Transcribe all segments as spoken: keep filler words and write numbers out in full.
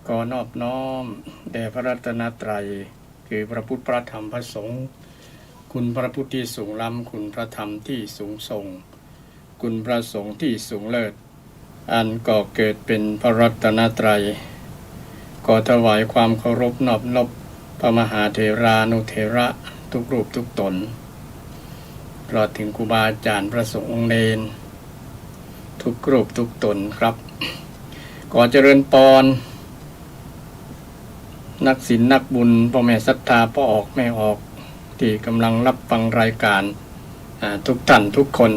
ขอนอบน้อมแด่พระรัตนตรัย คือพระพุทธ พระธรรม พระสงฆ์ คุณพระพุทธตี้สูงล้ำ คุณพระธรรมตี้สูงส่ง คุณพระสงฆ์ตี้สูงเลิศ อันก่อเกิดเป๋นพระรัตนตรัย ขอถวายความเคารพนอบนบพระมหาเถรานุเถระทุกรูปทุกต๋น ตลอดเถิงครูบาอาจ๋ารย์พระสงฆ์องค์เณรทุกรูปทุกต๋นครับ ขอเจริญปอน นักศีลนักบุญ ป้อแม่ศรัทธา ป้อออกแม่ออก ตี้ก่ำลังฮับฟังรายก๋าน อ่า ทุกต้านทุกคน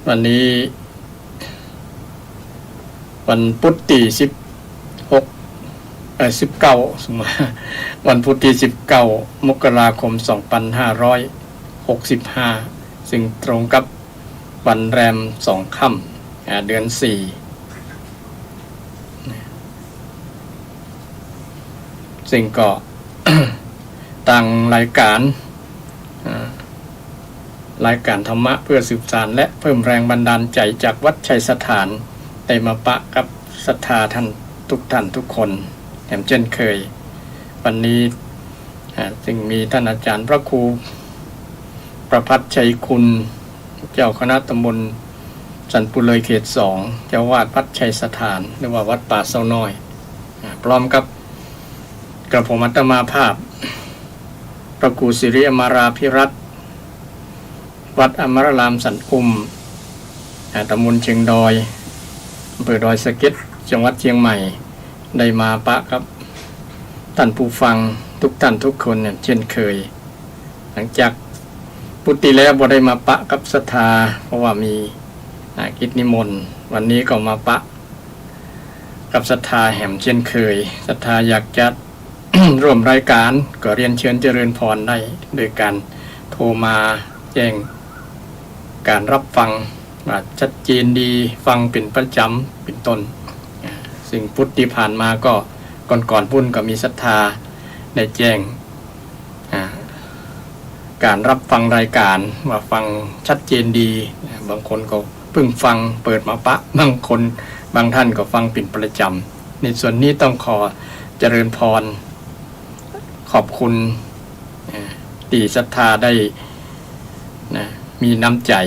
วันนี้ วันพุธตี้สิบหก เอ่อ สิบเก้า สมมุติ วันพุธตี้สิบเก้า มกราคม สองปันห้าร้อยหกสิบห้า ซึ่งตรงกับ วันแรมสองค่ำ อ่า เดือนสี่ ซึ่งก็ ตางรายก๋าน อ่า รายก๋านธรรมะเพื่อสืบสานและเพิ่มแรงบันดาลใจ๋จากวัดชัยสถาน ได้มาปะกับศรัทธาต้านทุกต้านทุกคนแหมเจ้นเคย วันนี้ อ่า ซึ่งมีต้านอาจ๋ารย์พระครูประภัสชัยคุณ เจ้าคณะตำบลสันปุเลยเขตสอง เจ้าอาวาสวัดชัยสถาน หรือว่าวัดป่าเซาน้อย อ่า พร้อมกับกระผมอาตมาภาพ พระครูสิริอมาราภิรัตน์ วัดอมรารามสันอุ้ม อ่า ตำบลเชียงดอย อำเภอดอยสะเก็ด จังหวัดเชียงใหม่ ได้มาปะกับต้านผู้ฟังทุกต้านทุกคนเนี่ยเจ้นเคย หลังจากพุธตี้แล้วบ่ได้มาปะกับศรัทธา เพราะว่ามี อ่า กิจนิมนต์ วันนี้ก็มาปะกับศรัทธาแหมเจ้นเคย ศรัทธาอยากจะ ร่วมรายก๋าน ก็เรียนเชิญเจริญพรได้ โดยก๋านโทรมาแจ้งก๋านฮับฟัง ว่าชัดเจนดี ฟังเป๋นประจ๋ำ เป๋นต้น อ่า ซึ่งพุธตี้ผ่านมาก็ ก่อนๆ ปู๊นก็มีศรัทธาได้แจ้ง อ่า ก๋านฮับฟังรายก๋านว่าฟังชัดเจนดี อ่า บางคนก็เพิ่งฟังเปิดมาปะ บางคน บางต้านก็ฟังเป๋นประจ๋ำ ในส่วนนี้ต้องขอเจริญพร ขอบคุณ อ่า ตี้ศรัทธาได้ นะ มีน้ำใจ๋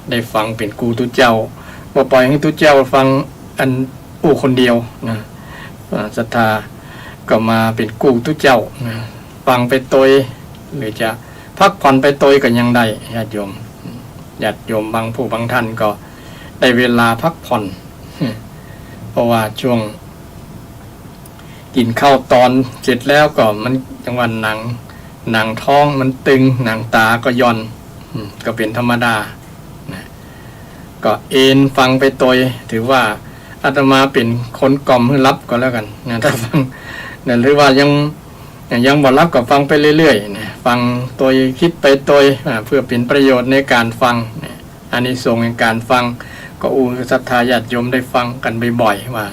ได้ฟังเป๋นกู้ตุ๊เจ้า บ่ปล่อยหื้อตุ๊เจ้าฟังอันอู้คนเดียวนะ อ่า ศรัทธาก็มาเป๋นกู้ตุ๊เจ้านะ ฟังไปตวย หรือจะพักผ่อนไปตวยก็ยังได้ ญาติโยม ญาติโยมบางผู้บางต้านก็ได้เวลาพักผ่อน เพราะว่าช่วง กิ๋นข้าวตอนเสร็จแล้วก็มันจังว่าหนัง หนังท้องมันตึง หนังต๋าก็หย่อน อืม ก็เป๋นธรรมดา นะ ก็เอนฟังไปตวย ถือว่าอาตมาเป๋นคนกล่อมหื้อหลับก็แล้วกั๋นนะ ถ้าฟัง นะ หรือว่ายัง ยังบ่หลับก็ฟังไปเรื่อยๆ นะ ฟังตวย กึ๊ดไปตวย อ่า เพื่อเป๋นประโยชน์ในก๋านฟัง นะ อานิสงส์แห่งก๋านฟัง ก็อู้ศรัทธาญาติโยมได้ฟังกั๋นบ่อยๆ ว่า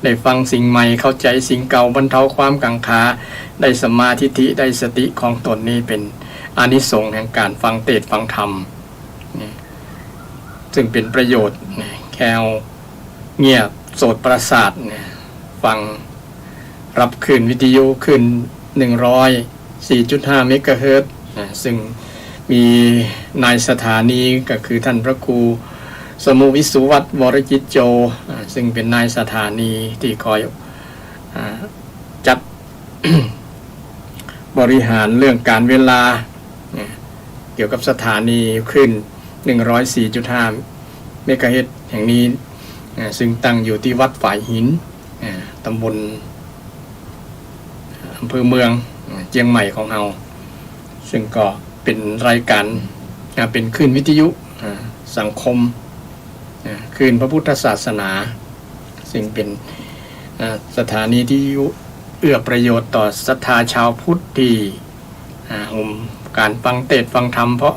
ได้ฟังสิ่งใหม่ เข้าใจ๋สิ่งเก่า บรรเทาความกังขา ได้สัมมาทิฏฐิ ได้สติของต๋น นี้เป๋นอานิสงส์แห่งก๋านฟังเตสน์ฟังธรรม นี่ ซึ่งเป๋นประโยชน์ นี่ แคลวเงียบโสตประสาท นี่ ฟัง ฮับคลื่นวิทยุคลื่น หนึ่งร้อยสี่จุดห้า เมกะเฮิรตซ์ อ่า ซึ่งมีนายสถานีก็คือต้านพระครูสมุวิสุวัฒน์ วรจิตโจ อ่า ซึ่งเป๋นนายสถานีตี้คอย อ่า จัด บริหารเรื่องก๋านเวลา เนี่ย เกี่ยวกับสถานีคลื่น หนึ่งร้อยสี่จุดห้า เมกะเฮิรตซ์แห่งนี้ อ่า ซึ่งตั้งอยู่ตี้วัดฝายหิน อ่า ตำบล อำเภอเมือง อ่า เจียงใหม่ของเฮา ซึ่งก็เป๋นรายก๋าน อ่า เป๋นคลื่นวิทยุ อ่า สังคม อ่า คลื่นพระพุทธศาสนา ซึ่งเป๋น อ่า สถานีที่เอื้อประโยชน์ต่อศรัทธาชาวพุทธตี้ อ่า โฮมก๋านฟังเตสน์ฟังธรรม เพราะ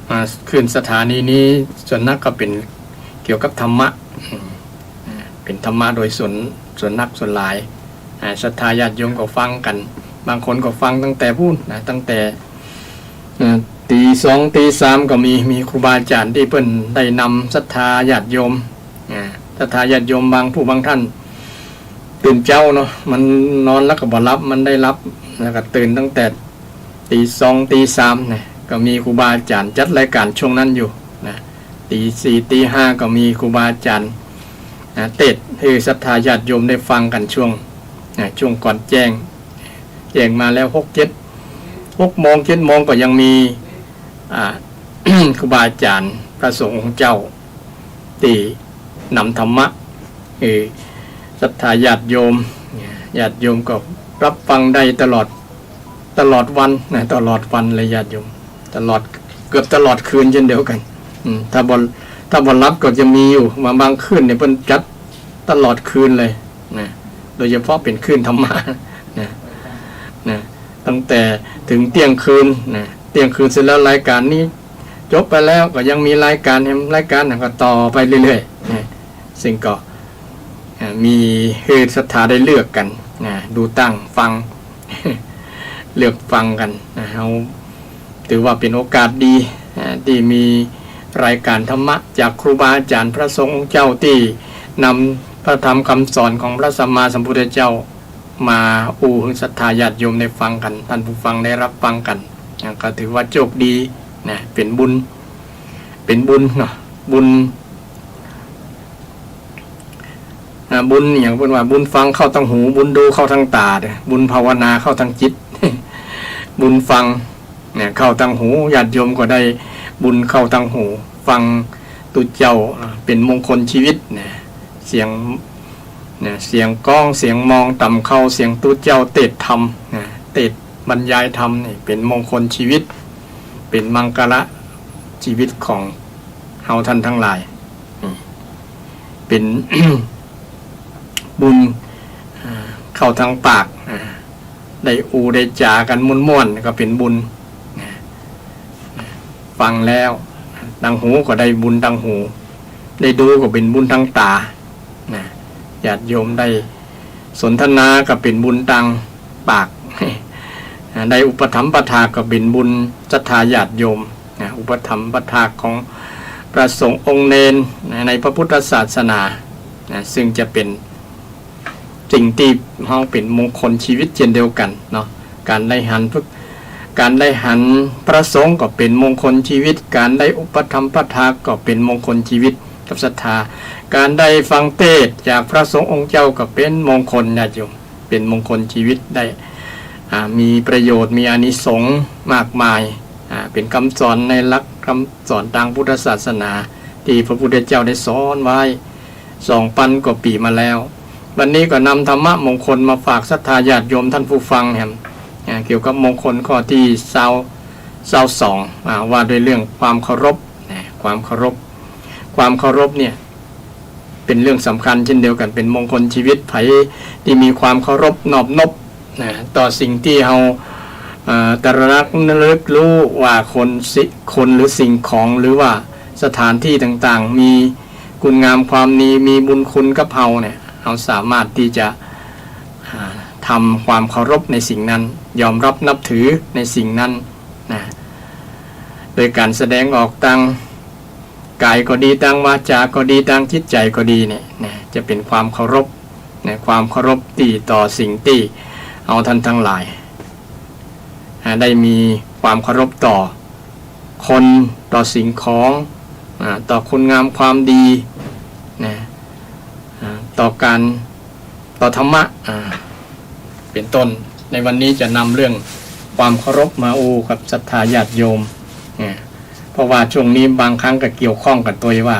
อ่า คลื่นสถานีนี้ส่วนนักก็เป๋นเกี่ยวกับธรรมะ อืม อ่า เป๋นธรรมะโดยส่วน ส่วนนักส่วนหลาย อ่า ศรัทธาญาติโยมก็ฟังกั๋น บางคนก็ฟังตั้งแต่ปู๊นนะ ตั้งแต่ อ่า ตี๋สองตี๋สามก็มี มีครูบาอาจ๋ารย์ตี้เปิ้นได้นำศรัทธาญาติโยม อ่า ศรัทธาญาติโยมบางผู้บางต้าน ตื่นเจ๊าเนาะ มันนอนแล้วก็บ่หลับ มันได้หลับ แล้วก็ตื่นตั้งแต่ตีสอง ตีสามนะ ก็มีครูบาอาจ๋ารย์จัดรายก๋านช่วงนั้นอยู่นะ ตีสี่ ตีห้า ก็มีครูบาอาจ๋ารย์นะ เตสน์หื้อศรัทธาญาติโยมได้ฟังกั๋นช่วงนะ ช่วงก่อนแจ้ง แจ้งมาแล้วหก เจ็ด หกโมง เจ็ดโมงก็ยังมี อ่า ครูบาอาจ๋ารย์พระสงฆ์องค์เจ้า ตี้นำธรรมะ เอ่อ ศรัทธาญาติโยม ญาติโยมก็รับฟังได้ตลอด ตลอดวันนะ ตลอดวันเลยญาติโยม ตลอด เกือบตลอดคืนเช่นเดียวกั๋น อืม ถ้าบ่ ถ้าบ่หลับก็จะมีอยู่ บาง บางคลื่นเนี่ยเปิ้นจัดตลอดคืนเลยนะ โดยเฉพาะเป๋นคลื่นธรรมะนะ นะ ตั้งแต่ถึงเตี้ยงคืนนะ เตี้ยงคืนเสร็จแล้วรายก๋านนี้จบไปแล้ว ก็ยังมีรายก๋านแหม รายก๋านนั้นก็ต่อไปเรื่อยๆนะ ซึ่งก็ อ่า มีหื้อศรัทธาได้เลือกกั๋นนะ ดูตั้งฟัง เลือกฟังกั๋นนะ เฮาถือว่าเป๋นโอกาสดี อ่า ตี้มีรายก๋านธรรมะจากครูบาอาจ๋ารย์พระสงฆ์องค์เจ้า ตี้นำพระธรรมกำสอนของพระสัมมาสัมพุทธเจ้า มาอู้หื้อศรัทธาญาติโยมได้ฟังกั๋น ต้านผู้ฟังได้รับฟังกั๋น อ่า ก็ถือว่าโชคดีนะ เป๋นบุญ เป๋นบุญเนาะ บุญ อ่า บุญอะหยังเปิ้นว่า บุญฟังเข้าตังหู บุญดูเข้าตังต๋าเด้อ บุญภาวนาเข้าตังจิต บุญฟังเนี่ยเข้าตังหู ญาติโยมก็ได้บุญเข้าตังหู ฟังตุ๊เจ้า อ่า เป๋นมงคลจีวิตเนี่ย เสียง เนี่ย เสียงก้อง เสียงมองต่ำเข้า เสียงตุ๊เจ้าเตสน์ธรรม เนี่ย เตสน์บรรยายธรรมนี่ เป๋นมงคลจีวิต เป๋นมังคละจีวิตของเฮาต้านตังหลาย นี่ เป๋น บุญ อ่า เข้าตังปาก อ่า ได้อู้ได้จ๋ากั๋นม่วนๆ ก็เป๋นบุญ นะ ฟังแล้ว ตังหูก็ได้บุญตังหู ได้ดูก็เป๋นบุญตังต๋า นะ ญาติโยมได้สนทนาก็เป๋นบุญตังปาก ได้อุปถัมภถากก็เป๋นบุญศรัทธาญาติโยม นะ อุปถัมภถากของพระสงฆ์องค์เณร นะ ในพระพุทธศาสนา นะ ซึ่งจะเป๋น สิ่งตี้เฮาเป๋นมงคลจีวิตเช่นเดียวกั๋นเนาะ ก๋านได้หัน ก๋านได้หันพระสงฆ์ก็เป๋นมงคลจีวิต ก๋านได้อุปถัมภถากก็เป๋นมงคลจีวิตกับศรัทธา ก๋านได้ฟังเตสน์จากพระสงฆ์องค์เจ้าก็เป๋นมงคลญาติโยม เป๋นมงคลจีวิตได้ อ่า มีประโยชน์ มีอานิสงส์มากมาย อ่า เป๋นกำสอนในหลักกำสอนตางพุทธศาสนา ตี้พระพุทธเจ้าได้สอนไว้ สองปันกว่าปี๋มาแล้ว วันนี้ก็นำธรรมะมงคลมาฝากศรัทธาญาติโยมต้านผู้ฟังแหม อ่า เกี่ยวกับมงคลข้อตี้ซาว ซาวสอง อ่า ว่าด้วยเรื่องความเคารพ นะ ความเคารพ ความเคารพเนี่ย เป๋นเรื่องสำคัญเช่นเดียวกั๋น เป๋นมงคลจีวิต ใผตี้มีความเคารพนอบนบ นะ ต่อสิ่งตี้เฮา อ่า ตระหนักระลึกฮู้ว่าคนสิ คนหรือสิ่งของ หรือว่าสถานตี้ต่างๆ มีคุณงามความดี มีบุญคุณกับเฮาเนี่ย เฮาสามารถตี้จะ อ่า ทำความเคารพในสิ่งนั้น ยอมรับนับถือในสิ่งนั้น นะ โดยก๋านแสดงออกตางกายก็ดี ตางวาจาก็ดี ตางจิตใจ๋ก็ดีเนี่ย นะ จะเป๋นความเคารพ นะ ความเคารพตี้ต่อสิ่งตี้เฮาต้านตังหลาย อ่า ได้มีความเคารพต่อคน ต่อสิ่งของ อ่า ต่อคุณงามความดี นะ อ่า ต่อก๋าน ต่อธรรมะ อ่า เป๋นต้น ในวันนี้จะนำเรื่องความเคารพมาอู้กับศรัทธาญาติโยม อ่า เพราะว่าช่วงนี้บางครั้งก็เกี่ยวข้องกั๋นตวยว่า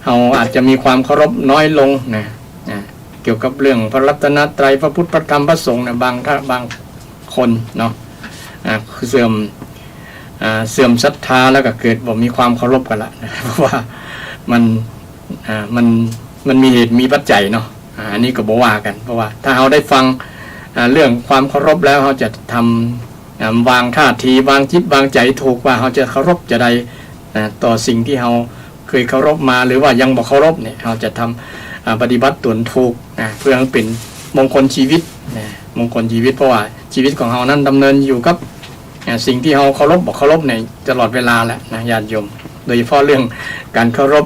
เฮาอาจจะมีความเคารพน้อยลงนะ อ่า เกี่ยวกับเรื่องพระรัตนตรัย พระพุทธ พระธรรม พระสงฆ์นะ บางท่าน บางคนเนาะ อ่า เสื่อม อ่า เสื่อมศรัทธาแล้วก็เกิดบ่มีความเคารพกั๋นละนะ เพราะว่ามัน อ่า มัน มันมีเหตุมีปัจจัยเนาะ อ่า อันนี้ก็บ่ว่ากั๋น เพราะว่าถ้าเฮาได้ฟัง อ่า เรื่องความเคารพแล้ว เฮาจะทำ อ่า วางท่าที วางจิต วางใจ๋ถูกว่าเฮาจะเคารพจะใด อ่า ต่อสิ่งตี้เฮาเคยเคารพมา หรือว่ายังบ่เคารพเนี่ย เฮาจะทำ อ่า ปฏิบัติต๋นถูก อ่า เพื่อหื้อเป๋นมงคลจีวิต นะ มงคลจีวิต เพราะว่าจีวิตของเฮานั้นดำเนินอยู่กับ อ่า สิ่งตี้เฮาเคารพบ่เคารพเนี่ยตลอดเวลาแหละนะ ญาติโยม โดยเฉพาะเรื่องก๋านเคารพ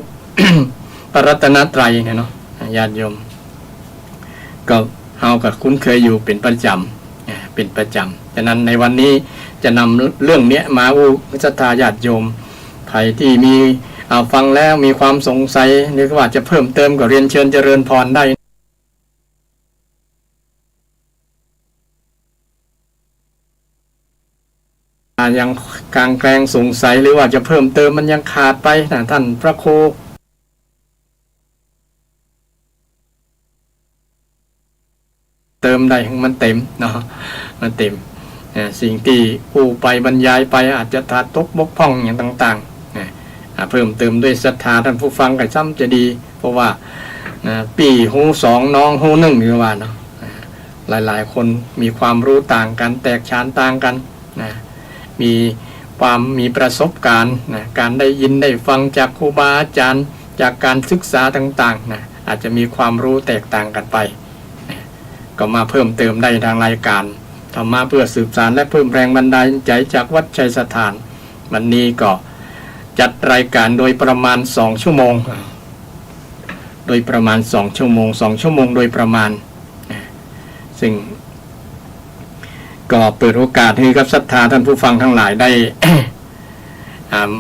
พระรัตนตรัยเนี่ยเนาะ อ่า ญาติโยม ก็ เฮาก็คุ้นเคยอยู่เป๋นประจ๋ำ อ่า เป๋นประจ๋ำ ฉะนั้นในวันนี้จะนำเรื่องเนี้ยมาอู้ศรัทธาญาติโยม ใผตี้มี อ่า ฟังแล้วมีความสงสัย หรือว่าจะเพิ่มเติมก็เรียนเชิญเจริญพรได้ อ่า ยังคลางแคลงสงสัย หรือว่าจะเพิ่มเติมมันยังขาดไปนะ ต้านพระครู เติมได้หื้อมันเต๋มเนาะ มันเต๋ม อ่า สิ่งตี้อู้ไปบรรยายไปอาจจะขาดตกบกพร่องอย่างต่างๆ นะ อ่า เพิ่มเติมด้วยศรัทธาต้านผู้ฟังก็ซ้ำจะดี เพราะว่า นะ ปี้ฮู้สองน้องฮู้นึ่ง หรือว่าเนาะ อ่า หลายๆ คนมีความฮู้ต่างกั๋น แตกฉานต่างกั๋น นะ มีความ มีประสบก๋ารณ์ นะ ก๋านได้ยินได้ฟังจากครูบาอาจ๋ารย์ จากก๋านศึกษาต่างๆ นะ อาจจะมีความฮู้แตกต่างกั๋นไป นะ ก็มาเพิ่มเติมได้ตางรายก๋านธรรมะเพื่อสืบสานและเพิ่มแรงบันดาลใจ๋จากวัดชัยสถาน วันนี้ก็จัดรายก๋านโดยประมาณสองชั่วโมง โดยประมาณสองชั่วโมง สองชั่วโมงโดยประมาณ นะ ซึ่ง ก็เปิดโอกาสหื้อกับศรัทธาต้านผู้ฟังตังหลายได้ อ่า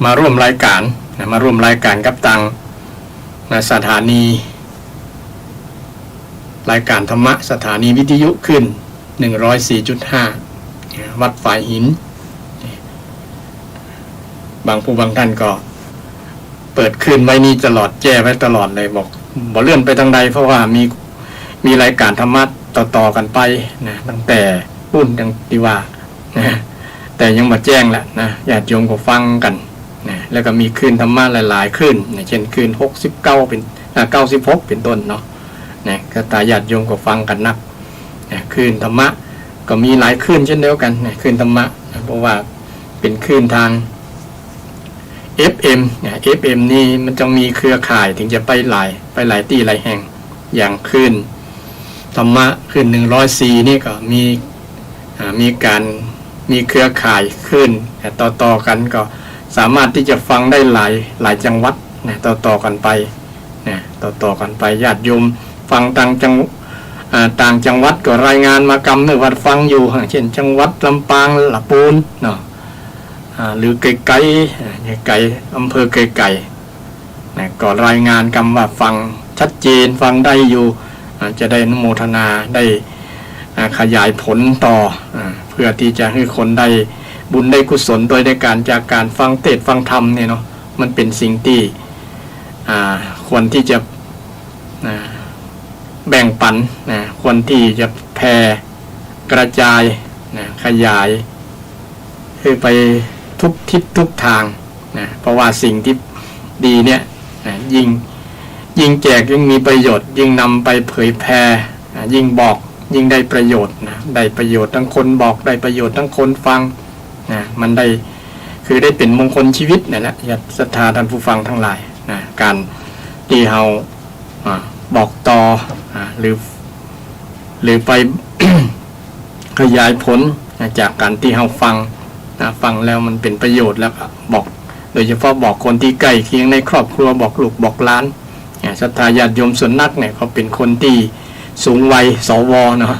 มาร่วมรายก๋าน นะ มาร่วมรายก๋านกับตาง นะ สถานี รายก๋านธรรมะ สถานีวิทยุคลื่นหนึ่งร้อยสี่จุดห้า วัดฝายหิน บางผู้บางต้านก็เปิดคลื่นไว้นี่ตลอด แจ้ไว้ตลอดเลย บอก บ่เลื่อนไปตางใด เพราะว่ามี มีรายก๋านธรรมะต่อๆ กั๋นไปนะ ตั้งแต่ปู๊น อย่างตี้ว่านะ แต่ยังบ่แจ้งแหละนะ ญาติโยมก็ฟังกั๋นนะ แล้วก็มีคลื่นธรรมะหลายๆ คลื่นนะ เช่นคลื่นหกสิบเก้าเป๋น อ่า เก้าสิบหกเป๋นต้นเนาะ นะ ก็ถ้าญาติโยมก็ฟังกั๋นนักนะ คลื่นธรรมะก็มีหลายคลื่นเช่นเดียวกั๋นนะ คลื่นธรรมะนะ เพราะว่าเป๋นคลื่นตาง เอฟเอ็ม นะ เอฟเอ็ม นี่มันต้องมีเครือข่ายถึงจะไปหลาย ไปหลายตี้หลายแห่ง อย่างคลื่นธรรมะ คลื่นหนึ่งร้อยสี่นี่ก็มี อ่า มีก๋าน มีเครือข่ายคลื่น อ่า ต่อๆ กั๋นก็สามารถตี้จะฟังได้หลาย หลายจังหวัดนะ ต่อๆ กั๋นไปนะ ต่อๆ กั๋นไป ญาติโยมฟังตางจัง อ่า ต่างจังหวัดก็รายงานมากำเนิดว่าฟังอยู่ เช่น จังหวัดลำปาง ละปูนเนาะ อ่า หรือไก๋ๆ อ่า ไก๋ๆ อำเภอไก๋ๆ นะ ก็รายงานกำว่าฟังชัดเจน ฟังได้อยู่ อ่า จะได้อนุโมทนา ได้ อ่า ขยายผลต่อ อ่า เพื่อตี้จะหื้อคนได้บุญได้กุศลโดยในก๋าน จากก๋านฟังเทศน์ฟังธรรมเนี่ยเนาะ มันเป๋นสิ่งตี้ อ่า ควรตี้จะ นะ แบ่งปั๋นนะ ควรตี้จะแผ่กระจายนะ ขยาย หื้อไปทุกทิศทุกตางนะ เพราะว่าสิ่งตี้ดีเนี่ยนะ ยิ่ง ยิ่งแจกยิ่งมีประโยชน์ ยิ่งนำไปเผยแผ่นะ ยิ่งบอกยิ่งได้ประโยชน์นะ ได้ประโยชน์ตังคนบอก ได้ประโยชน์ตังคนฟังนะ มันได้ คือได้เป๋นมงคลชีวิตนั่นแหละ ญาติศรัทธาต้านผู้ฟังตังหลายนะ ก๋านตี้เฮา อ่า บอกต่อ อ่า หรือ หรือไป ขยายผลนะ จากก๋านตี้เฮาฟังนะ ฟังแล้วมันเป๋นประโยชน์ แล้วก็บอก โดยเฉพาะบอกคนตี้ใก้เคียงในครอบครัว บอกลูกบอกหลานนะ ศรัทธาญาติโยมส่วนนักเนี่ย ก็เป๋นคนตี้สูงวัย สว เนาะ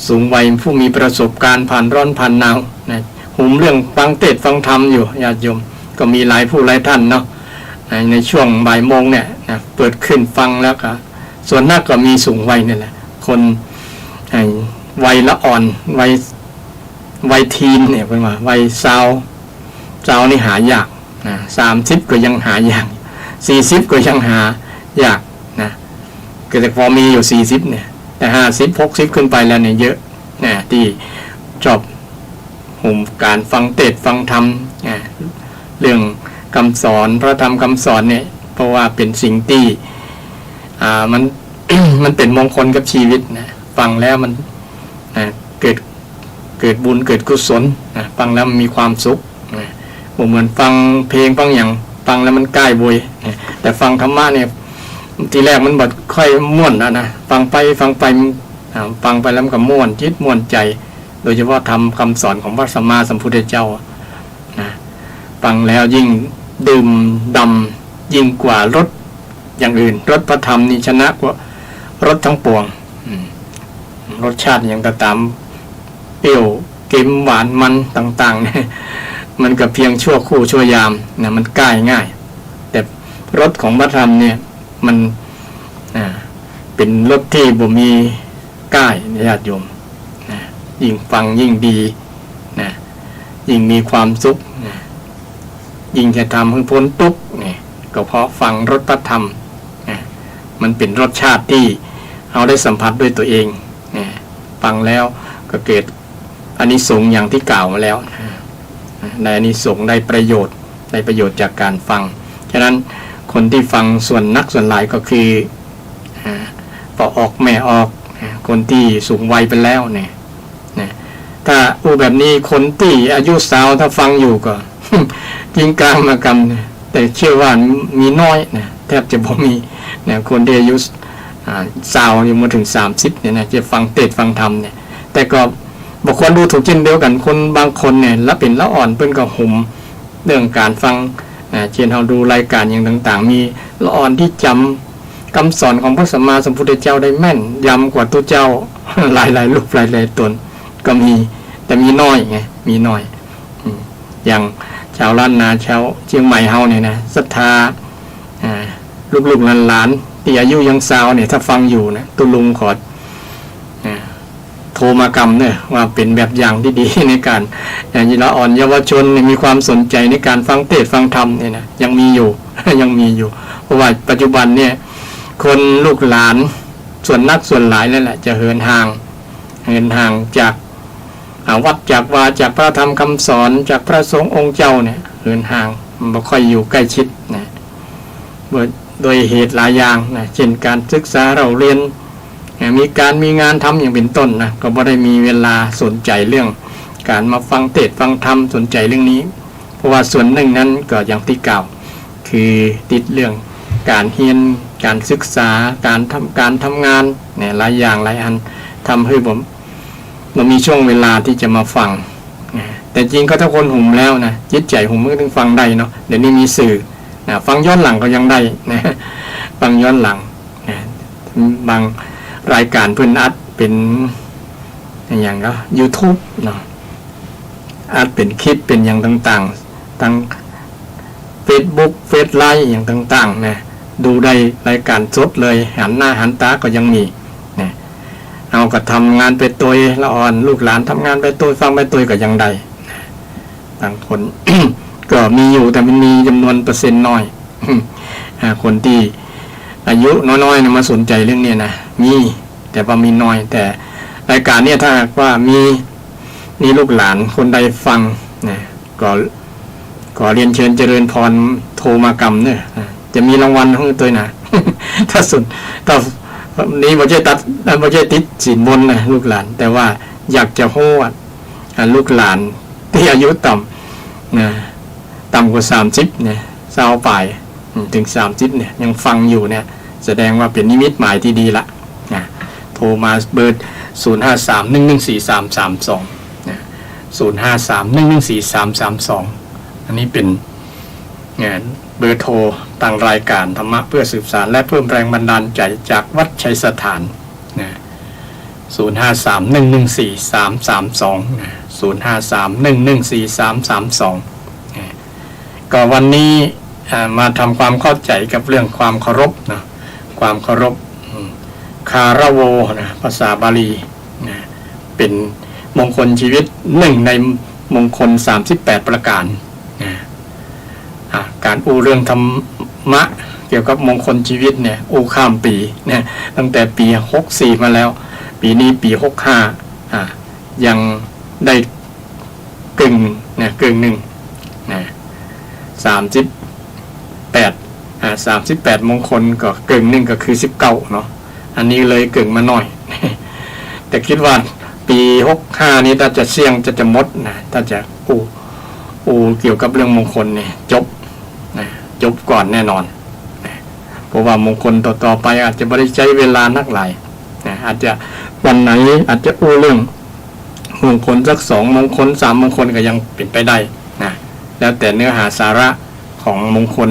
สูงวัย ผู้มีประสบก๋ารณ์ผ่านร้อนผ่านหนาวนะ หุมเรื่องฟังเทศน์ฟังธรรมอยู่ ญาติโยม ก็มีหลายผู้หลายต้านเนาะ ใน ในช่วงบ่ายโมงเนี่ยนะ เปิดคลื่นฟังแล้วก็ ส่วนนักก็มีสูงวัยเนี่ยแหละ คน ไอ้ วัยละอ่อน วัย วัยทีนเนี่ย เปิ้นว่า วัยซาว ซาวนี่หายากนะ สามสิบก็ยังหายาก สี่สิบก็ยังหายากนะ ก็แต่พอมีอยู่ สี่สิบเนี่ย แต่ ห้าสิบ หกสิบ ขึ้นไปแล้วเนี่ยเยอะนะ ตี้ชอบ หุมก๋านฟังเทศน์ฟังธรรม อ่า เรื่องกำสอน พระธรรมกำสอนเนี่ย เพราะว่าเป๋นสิ่งตี้ อ่า มัน มันเป๋นมงคลกับชีวิตนะ ฟังแล้วมัน อ่า เกิด เกิดบุญเกิดกุศลนะ ฟังแล้วมันมีความสุขนะ บ่เหมือนฟังเพลงฟังหยัง ฟังแล้วมันก้ายโวยนะ แต่ฟังธรรมะเนี่ย ทีแรกมันบ่ค่อยม่วนแล้วนะ ฟังไปฟังไป อ่า ฟังไปแล้วมันก็ม่วนจิตม่วนใจ๋ โดยเฉพาะธรรมกำสอนของพระสัมมาสัมพุทธเจ้านะ ฟังแล้วยิ่งดื่มด่ำยิ่งกว่ารสอย่างอื่น รสพระธรรมนี่ชนะกว่ารสตังปวง อืม รสชาติหยังก็ต๋าม เปรี้ยว เค็ม หวาน มันต่างๆ เนี่ย มันก็เพียงชั่วครู่ชั่วยามนะ มันก้ายง่าย แต่รสของพระธรรมเนี่ย มัน อ่า เป๋นรสตี้บ่มีก้ายนะญาติโยมนะ ยิ่งฟังยิ่งดีนะ ยิ่งมีความสุขนะ ยิ่งจะทำหื้อป๊นตุ๊กข์เนี่ย ก็เพราะฟังรสพระธรรมนะ มันเป๋นรสชาติตี้เฮาได้สัมผัสด้วยตั๋วเองนะ ฟังแล้วก็เกิดอานิสงส์อย่างตี้กล่าวมาแล้วนะ ได้อานิสงส์ ได้ประโยชน์ ได้ประโยชน์จากก๋านฟัง ฉะนั้นคนตี้ฟังส่วนนักส่วนหลายก็คือ อ่า ป้อออกแม่ออก อ่า คนตี้สูงวัยไปแล้วเนี่ย นะ ถ้าอู้แบบนี้คนตี้อายุสาวถ้าฟังอยู่ก็ กริ้งกร้างมากำนะ แต่เชื่อว่ามีน้อยนะ แทบจะบ่มีนะ คนตี้อายุ อ่า สาวยังบ่เถิงสามสิบเนี่ยนะ จะฟังเตสน์ฟังธรรมเนี่ย แต่ก็บ่ควรดูถูกเจ้นเดียวกั๋น คนบางคนเนี่ยละเป๋นละอ่อน เปิ้นก็หุมเรื่องก๋านฟังนะ เจ้นเฮาดูรายก๋านหยังต่างๆ มีละอ่อนตี้จ๋ำ กำสอนของพระสัมมาสัมพุทธเจ้าได้แม่นยำกว่าตุ๊เจ้า หลายๆ รูปหลายๆ ต๋นก็มี แต่มีน้อยไง มีน้อย อืม อย่างจาวล้านนา จาวเจียงใหม่เฮาเนี่ยนะ ศรัทธา อ่า ลูกๆ หลานๆ ตี้อายุยังสาวเนี่ย ถ้าฟังอยู่นะ ตุ๊ลุงขอ อ่า โทรมากำเน่อ ว่าเป๋นแบบอย่างตี้ดีในก๋าน อย่างละอ่อนเยาวชนเนี่ยมีความสนใจ๋ในก๋านฟังเตสน์ฟังธรรมเนี่ยนะ ยังมีอยู่ ยังมีอยู่ เพราะว่าปัจจุบันเนี่ย คนลูกหลานส่วนนักส่วนหลายนั่นแหละ จะเหินห่าง เหินห่างจาก อ่า วัดจากวา จากพระธรรมคำสอน จากพระสงฆ์องค์เจ้าเนี่ย เหินห่าง บ่ค่อยอยู่ใก้ชิดนะ โดยเหตุหลายอย่างนะ เช่น ก๋านศึกษาเล่าเรียน อ่า มีก๋านมีงานทำอย่างเป๋นต้นนะ ก็บ่ได้มีเวลาสนใจ๋เรื่องก๋านมาฟังเตสน์ฟังธรรม สนใจ๋เรื่องนี้ เพราะว่าส่วนนึ่งนั้นก็อย่างตี้กล่าว คือติดเรื่องก๋านเฮียน ก๋านศึกษา ก๋านทำ ก๋านทำงานเนี่ย หลายอย่างหลายอัน ทำหื้อบ่ บ่มีช่วงเวลาตี้จะมาฟังนะ แต่จริงก็ถ้าคนหุมแล้วนะ จิตใจ๋หุมก็ต้องฟังได้เนาะ เดี๋ยวนี้มีสื่อนะ ฟังย้อนหลังก็ยังได้นะ ฟังย้อนหลังนะ บางรายก๋านเปิ้นอัดเป๋น อย่างก็ยูทูบเนาะ อัดเป๋นคลิปเป๋นอย่างต่างๆ ตังเฟซบุ๊ก เฟซไลฟ์อย่างต่างๆ นะ ดูได้รายก๋านสดเลย หันหน้าหันต๋าก็ยังมีนะ เฮาก็ทำงานไปตวย ละอ่อนลูกหลานทำงานไปตวย ฟังไปตวยก็ยังได้นะ บางคน ก็มีอยู่ แต่มันมีจ๋ำนวนเปอร์เซ็นต์น้อย อ่า คนตี้อายุน้อยๆ นะ มาสนใจ๋เรื่องนี้นะ มี แต่ว่ามีน้อย แต่รายก๋านเนี่ย ถ้าหากว่ามี มีลูกหลานคนใดฟังนะ ก็ ขอเรียนเชิญเจริญพร โทรมากำเน่อนะ จะมีรางวัลหื้อตวยนะ ถ้าสุด ถ้านี้บ่ใจ้ตัด บ่ใจ้ติดสินบนนะลูกหลาน แต่ว่าอยากจะฮู้ว่า อ่า ลูกหลานตี้อายุต่ำนะ ต่ำกว่าสามสิบเนี่ย ซาวป๋าย อืม เถิงสามสิบเนี่ย ยังฟังอยู่เนี่ย แสดงว่าเป๋นนิมิตหมายตี้ดีละนะ โทรมาเบอร์ ศูนย์ห้าสาม หนึ่งหนึ่งสี่ สามสามสอง นะ ศูนย์ห้าสาม หนึ่งหนึ่งสี่ สามสามสอง อันนี้เป๋น นะ เบอร์โทรตางรายก๋านธรรมะเพื่อสืบสานและเพิ่มแรงบันดาลใจ๋จากวัดชัยสถาน นะ ศูนย์ห้าสาม หนึ่งหนึ่งสี่ สามสามสอง นะ ศูนย์ห้าสาม หนึ่งหนึ่งสี่ สามสามสอง นะ ก็วันนี้ อ่า มาทำความเข้าใจ๋กับเรื่องความเคารพนะ ความเคารพ อืม คารโวนะ ภาษาบาลีนะ เป๋นมงคลจีวิต นึ่งในมงคลสามสิบแปดประก๋านนะ อ่า ก๋านอู้เรื่องธรรมะเกี่ยวกับมงคลจีวิตเนี่ย อู้ข้ามปี๋นะ ตั้งแต่ปี๋หกสี่มาแล้ว ปี๋นี้ปี๋หกห้า อ่า ยังได้เกิ่งนะ เกิ่งนึ่งนะ สามสิบแปด อ่า สามสิบแปดมงคลก็เกิ่งนึ่งก็คือสิบเก้าเนาะ อันนี้เลยเกิ่งมาหน้อย แต่กึ๊ดว่าปี๋หกห้านี้ถ้าจะเสี้ยงจะ จะหมดนะ ถ้าจะอู้ อู้เกี่ยวกับเรื่องมงคลเนี่ย จบนะ จบก่อนแน่นอนนะ เพราะว่ามงคลต่อๆ ไปอาจจะบ่ได้ใจ๊เวลานักหลายนะ อาจจะวันไหนอาจจะอู้เรื่องมงคลสักสองมงคล สามมงคลก็ยังเป๋นไปได้นะ แล้วแต่เนื้อหาสาระของมงคล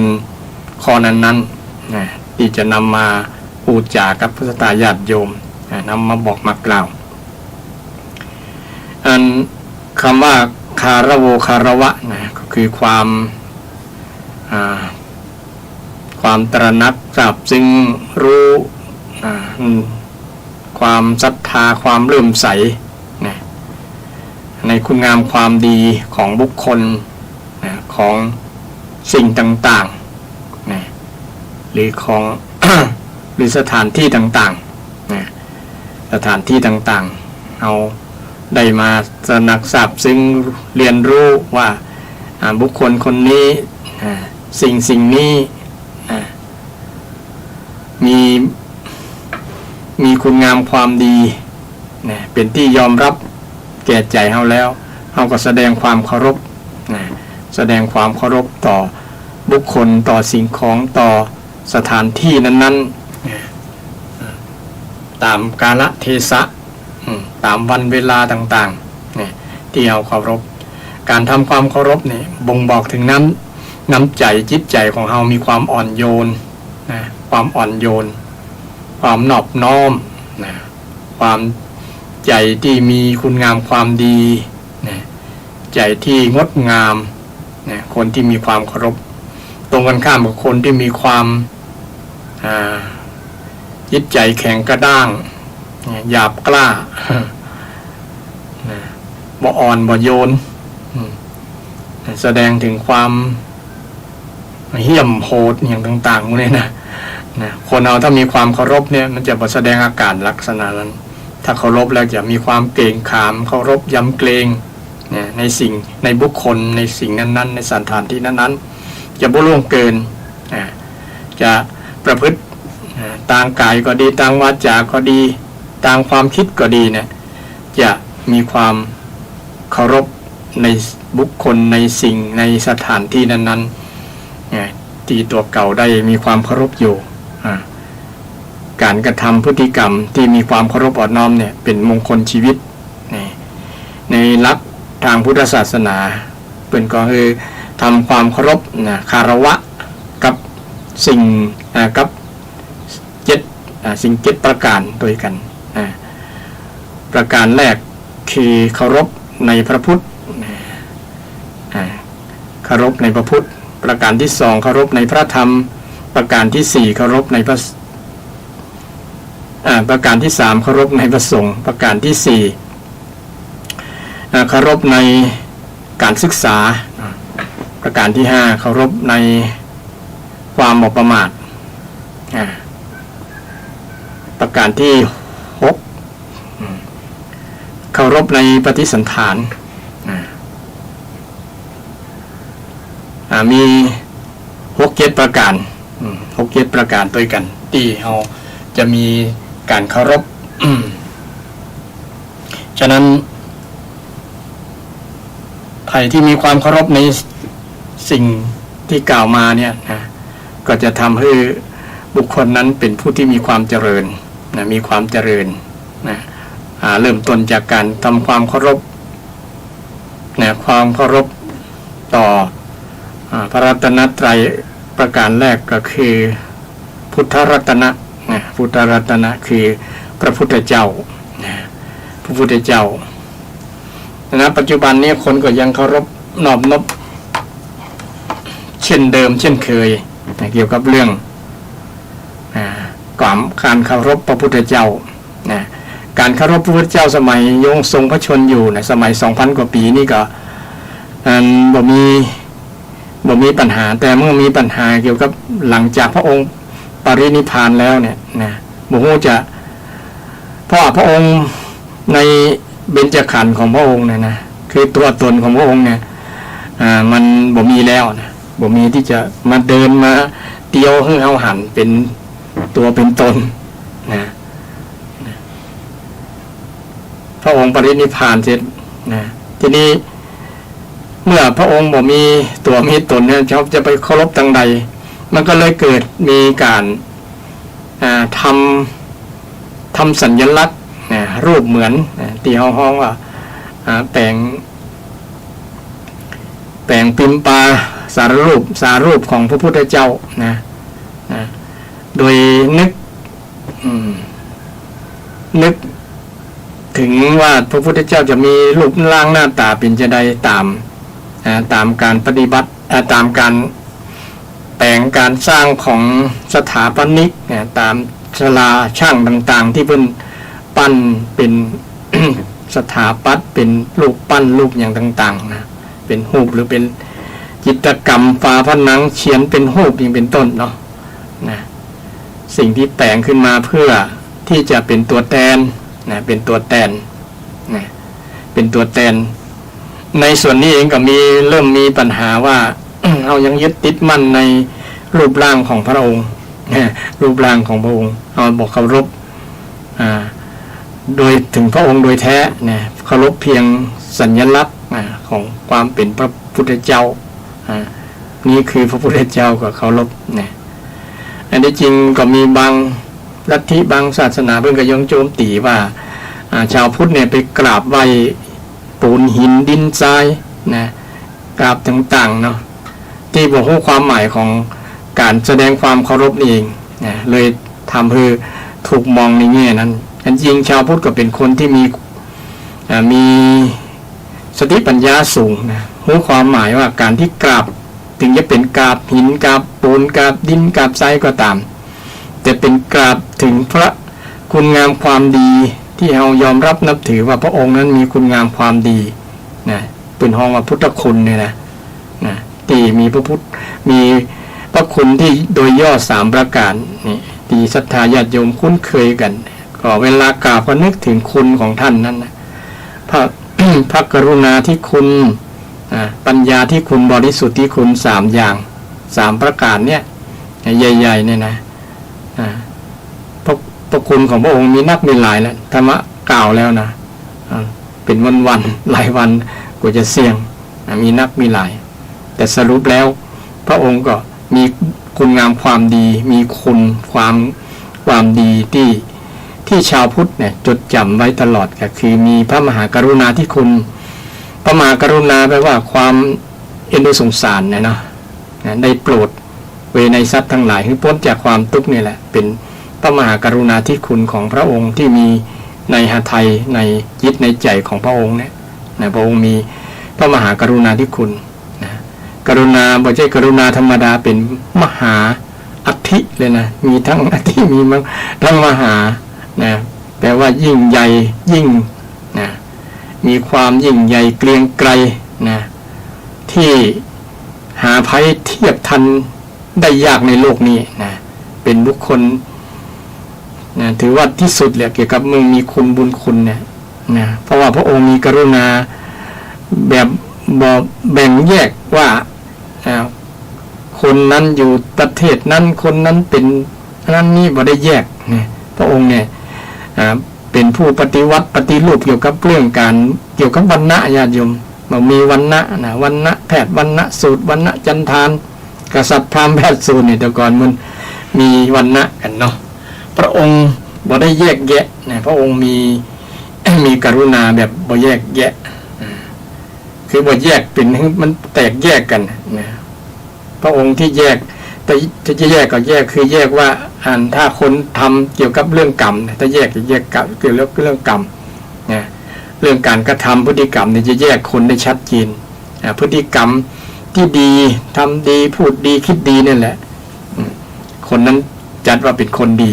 ข้อนั้นๆ นะ ตี้จะนำมาอู้จ๋ากับศรัทธาญาติโยมนะ นำมาบอกมากล่าว อันคำว่า คารโวคารวะ นะ ก็คือความ อ่า ความตระหนักซาบซึ้งรู้ อ่า อืม ความศรัทธา ความเลื่อมใส นะ ในคุณงามความดีของบุคคล นะ ของสิ่งต่างๆ นะ หรือของ หรือสถานที่ต่างๆ นะ สถานที่ต่างๆ เฮาได้มาตระหนักซาบซึ้งเรียนรู้ว่า อ่า บุคคลคนนี้ อ่า สิ่งสิ่งนี้ อ่า มี มีคุณงามความดี นะ เป๋นตี้ยอมฮับแก่ใจ๋เฮาแล้ว เฮาก็แสดงความเคารพ นะ แสดงความเคารพต่อบุคคล ต่อสิ่งของ ต่อสถานที่นั้นๆ นะ ต๋ามกาลเทศะ อืม ต๋ามวันเวลาต่างๆ นะ ตี้เฮาเคารพ ก๋านทำความเคารพนี่บ่งบอกเถิงน้ำ น้ำใจ๋จิตใจ๋ของเฮามีความอ่อนโยน นะ ความอ่อนโยน ความนอบน้อม นะ ความใจ๋ตี้มีคุณงามความดี นะ ใจ๋ตี้งดงาม นะ คนตี้มีความเคารพ ตรงกันข้ามกับคนตี้มีความ อ่า จิตใจ๋แข็งกระด้าง นะ หยาบกร้า นะ บ่อ่อนบ่โยน อืม นะ แสดงเถิงความเหี้ยมโหดอย่างต่างๆ พวกนี้นะ นะ คนเฮาถ้ามีความเคารพเนี่ย มันจะบ่แสดงอาก๋ารลักษณะนั้น ถ้าเคารพแล้วจะมีความเกรงขาม เคารพยำเกรง นะ ในสิ่ง ในบุคคล ในสิ่งนั้นๆ ในสถานที่นั้นๆ จะบ่ล่วงเกิน นะ จะประพฤติ นะ ตางก๋ายก็ดี ตางวาจาก็ดี ตางความกึ๊ดก็ดีเนี่ย จะมีความเคารพในบุคคล ในสิ่ง ในสถานที่นั้นๆ นะ ตี้ตั๋วเก่าได้มีความเคารพอยู่ อ่า ก๋านกระทำพฤติกรรมตี้มีความเคารพอ่อนน้อมเนี่ย เป๋นมงคลชีวิต ใน ในหลักตางพุทธศาสนา เปิ้นก็คือทำความเคารพ นะ คารวะ กับสิ่ง อ่า กับเจ็ด อ่า สิ่งเจ็ดประก๋านตวยกั๋น อ่า ประก๋านแรกคือเคารพในพระพุทธ นะ อ่า เคารพในพระพุทธ ประก๋านตี้สองเคารพในพระธรรม ประก๋านตี้สี่เคารพในพระ อ่า ประก๋านตี้สามเคารพในพระสงฆ์ ประก๋านตี้สี่ อ่า เคารพในก๋านศึกษา อ่า ประก๋านตี้ห้าเคารพในความบ่ประมาท อ่า ประก๋านตี้หก อืม เคารพในปฏิสันถาน อ่า อ่า มีหกเจ็ดประก๋าน อืม หกเจ็ดประก๋านตวยกั๋น ตี้เฮาจะมีก๋านเคารพ อืม ฉะนั้น ใผตี้มีความเคารพในสิ่งตี้กล่าวมาเนี่ยนะ ก็จะทำหื้อบุคคลนั้นเป๋นผู้ตี้มีความเจริญนะ มีความเจริญนะ อ่า เริ่มต้นจากก๋านทำความเคารพนะ ความเคารพต่อ อ่า พระรัตนตรัย ประก๋านแรกก็คือพุทธรัตนะนะ พุทธรัตนะคือพระพุทธเจ้านะ พระพุทธเจ้า ณ ปัจจุบันนี้คนก็ยังเคารพนอบนบเช่นเดิมเช่นเคยนะ เกี่ยวกับเรื่อง อ่า ความ ก๋านเคารพพระพุทธเจ้านะ ก๋านเคารพพระพุทธเจ้าสมัยยังทรงพระชนม์อยู่นะ สมัยสองพันกว่าปี๋นี่ก็ อัน บ่มี บ่มีปัญหา แต่เมื่อมีปัญหาเกี่ยวกับหลังจากพระองค์ปรินิพพานแล้วเนี่ยนะ บ่ฮู้จะ เพราะว่าพระองค์ในเบญจขันธ์ของพระองค์เนี่ยนะ คือตั๋วตนของพระองค์เนี่ย อ่า มันบ่มีแล้วนะ บ่มีตี้จะมาเดินมาเตียวหื้อเฮาหันเป๋นตั๋วเป๋นตนนะ พระองค์ปรินิพพานเสร็จนะ ทีนี้เมื่อพระองค์บ่มีตั๋วมีตนเนี่ย เฮาจะไปเคารพตางใด มันก็เลยเกิดมีก๋าน อ่า ทำ ทำสัญลักษณ์นะ รูปเหมือนนะ ตี้เฮาฮ้องว่า อ่า แป๋ง แป๋งปิมปาสารูป สารูปของพระพุทธเจ้านะ นะ โดยนึก อืม นึก เถิงว่าพระพุทธเจ้าจะมีรูปร่างหน้าต๋าเป๋นจาใดต๋าม อ่า ต๋ามก๋านปฏิบัติ อ่า ต๋ามก๋านแป๋งก๋านสร้างของสถาปนิก อ่า ต๋ามศาลาจ้างต่างๆ ตี้เปิ้นปั้นเป๋น สถาปัตย์ เป๋นรูปปั้นรูปหยังต่างๆ นะ เป๋นรูปหรือเป๋นจิตรกรรมฝาผนังเขียนเป๋นรูปอย่างเป๋นต้นเนาะ นะ สิ่งตี้แป๋งขึ้นมาเพื่อตี้จะเป๋นตั๋วแตน นะ เป๋นตั๋วแตน นะ เป๋นตั๋วแตน ในส่วนนี้เองก็มี เริ่มมีปัญหาว่า เฮายังยึดติดมั่นในรูปร่างของพระองค์ รูปร่างของพระองค์ เฮาบ่เคารพ อ่า โดยเถิงพระองค์โดยแต๊ นะ เคารพเพียงสัญลักษณ์ อ่า ของความเป๋นพระพุทธเจ้า อ่า นี่คือพระพุทธเจ้าก็เคารพ นะ อันนี้จริงก็มีบางลัทธิบางศาสนาเปิ้นก็ยังโจมตี๋ว่า อ่า จาวพุทธเนี่ยไปกราบไหว้ปูนหินดินทราย นะ กราบต่างๆ เนาะ ตี้บ่ฮู้ความหมายของก๋านแสดงความเคารพนี่เอง นะ เลยทำหื้อถูกมองในแง่นั้น อันจริงจาวพุทธก็เป๋นคนตี้มี อ่า มีสติปัญญาสูง นะ ฮู้ความหมายว่าก๋านตี้กราบ เถิงจะเป๋นกราบหิน กราบปูน กราบดิน กราบทรายก็ต๋าม แต่เป๋นกราบเถิงพระคุณงามความดีตี้เฮายอมรับนับถือว่าพระองค์นั้นมีคุณงามความดี นะ เปิ้นฮ้องว่าพุทธคุณเนี่ยนะ นะ ตี้มีพระพุทธ มีพระคุณตี้โดยย่อสามประก๋าน นี่ ตี้ศรัทธาญาติโยมคุ้นเคยกั๋น ก็เวลากราบก็นึกเถิงคุณของท่านนั้นนะ พระ พระกรุณาธิคุณ อ่า ปัญญาธิคุณ บริสุทธิคุณ สามอย่าง สามประก๋านเนี่ย ใหญ่ๆ เนี่ยนะ อ่า พระ พระคุณของพระองค์มีนักมีหลายแล้ว ธรรมะกล่าวแล้วนะ อ่า เป๋นวันๆ หลายวันกว่าจะเสี้ยง อ่า มีนักมีหลาย แต่สรุปแล้ว พระองค์ก็มีคุณงามความดี มีคุณความ ความดีตี้ ตี้จาวพุทธเนี่ยจดจ๋ำไว้ตลอด ก็คือมีพระมหากรุณาธิคุณ พระมหากรุณาแปลว่าความเอ็นดูสงสารเนี่ยเนาะ นะ ได้โปรดเวไนยสัตว์ตังหลายหื้อป๊นจากความตุ๊กข์นี่แหละ เป๋นพระมหากรุณาธิคุณของพระองค์ตี้มีในหทัยในจิตในใจ๋ของพระองค์เนี่ย นะ พระองค์มีพระมหากรุณาธิคุณ นะ กรุณาบ่ใจ้กรุณาธรรมดา เป๋นมหาอัตถิเลยนะ มีตึงอัตถิ มีมัง ตึงมหา นะ แปลว่ายิ่งใหญ่ ยิ่ง นะ มีความยิ่งใหญ่เกรียงไกร นะ ตี้หาใผเทียบทันได้ยากในโลกนี้ นะ เป๋นบุคคล นะ ถือว่าตี้สุดแหละเกี่ยวกับเรื่องมีคุณบุญคุณเนี่ย นะ เพราะว่าพระองค์มีกรุณาแบบบ่แบ่งแยกว่า อ่า คนนั้นอยู่ประเทศนั้น คนนั้นเป๋นอันนั้นนี่ บ่ได้แยก นะ พระองค์เนี่ย อ่า เป๋นผู้ปฏิวัติปฏิรูปเกี่ยวกับเรื่องก๋าน เกี่ยวกับวรรณะ ญาติโยม บ่มีวรรณะ นะ วรรณะแพทย์ วรรณะสูตร วรรณะจัณฑาร กษัตริย์ พราหมณ์ แพทย์ สูตร นี่ แต่ก่อนมันมีวรรณะกั๋นเนาะ พระองค์บ่ได้แยกแยะ นะ พระองค์มี มีกรุณาแบบบ่แยกแยะ อ่า คือบ่แยกเป๋นหื้อมันแตกแยกกั๋น นะ พระองค์ตี้แยก แต่จะแยกก็แยก คือแยกว่า อัน ถ้าคนทำเกี่ยวกับเรื่องกรรมนะ ถ้าแยกจะแยกกับ เกี่ยวกับเรื่องกรรม นะ เรื่องก๋านกระทำพฤติกรรมเนี่ยจะแยกคนได้ชัดเจน อ่า พฤติกรรมตี้ดี ทำดี พูดดี คิดดีเนี่ยแหละ อืม คนนั้นจัดว่าเป๋นคนดี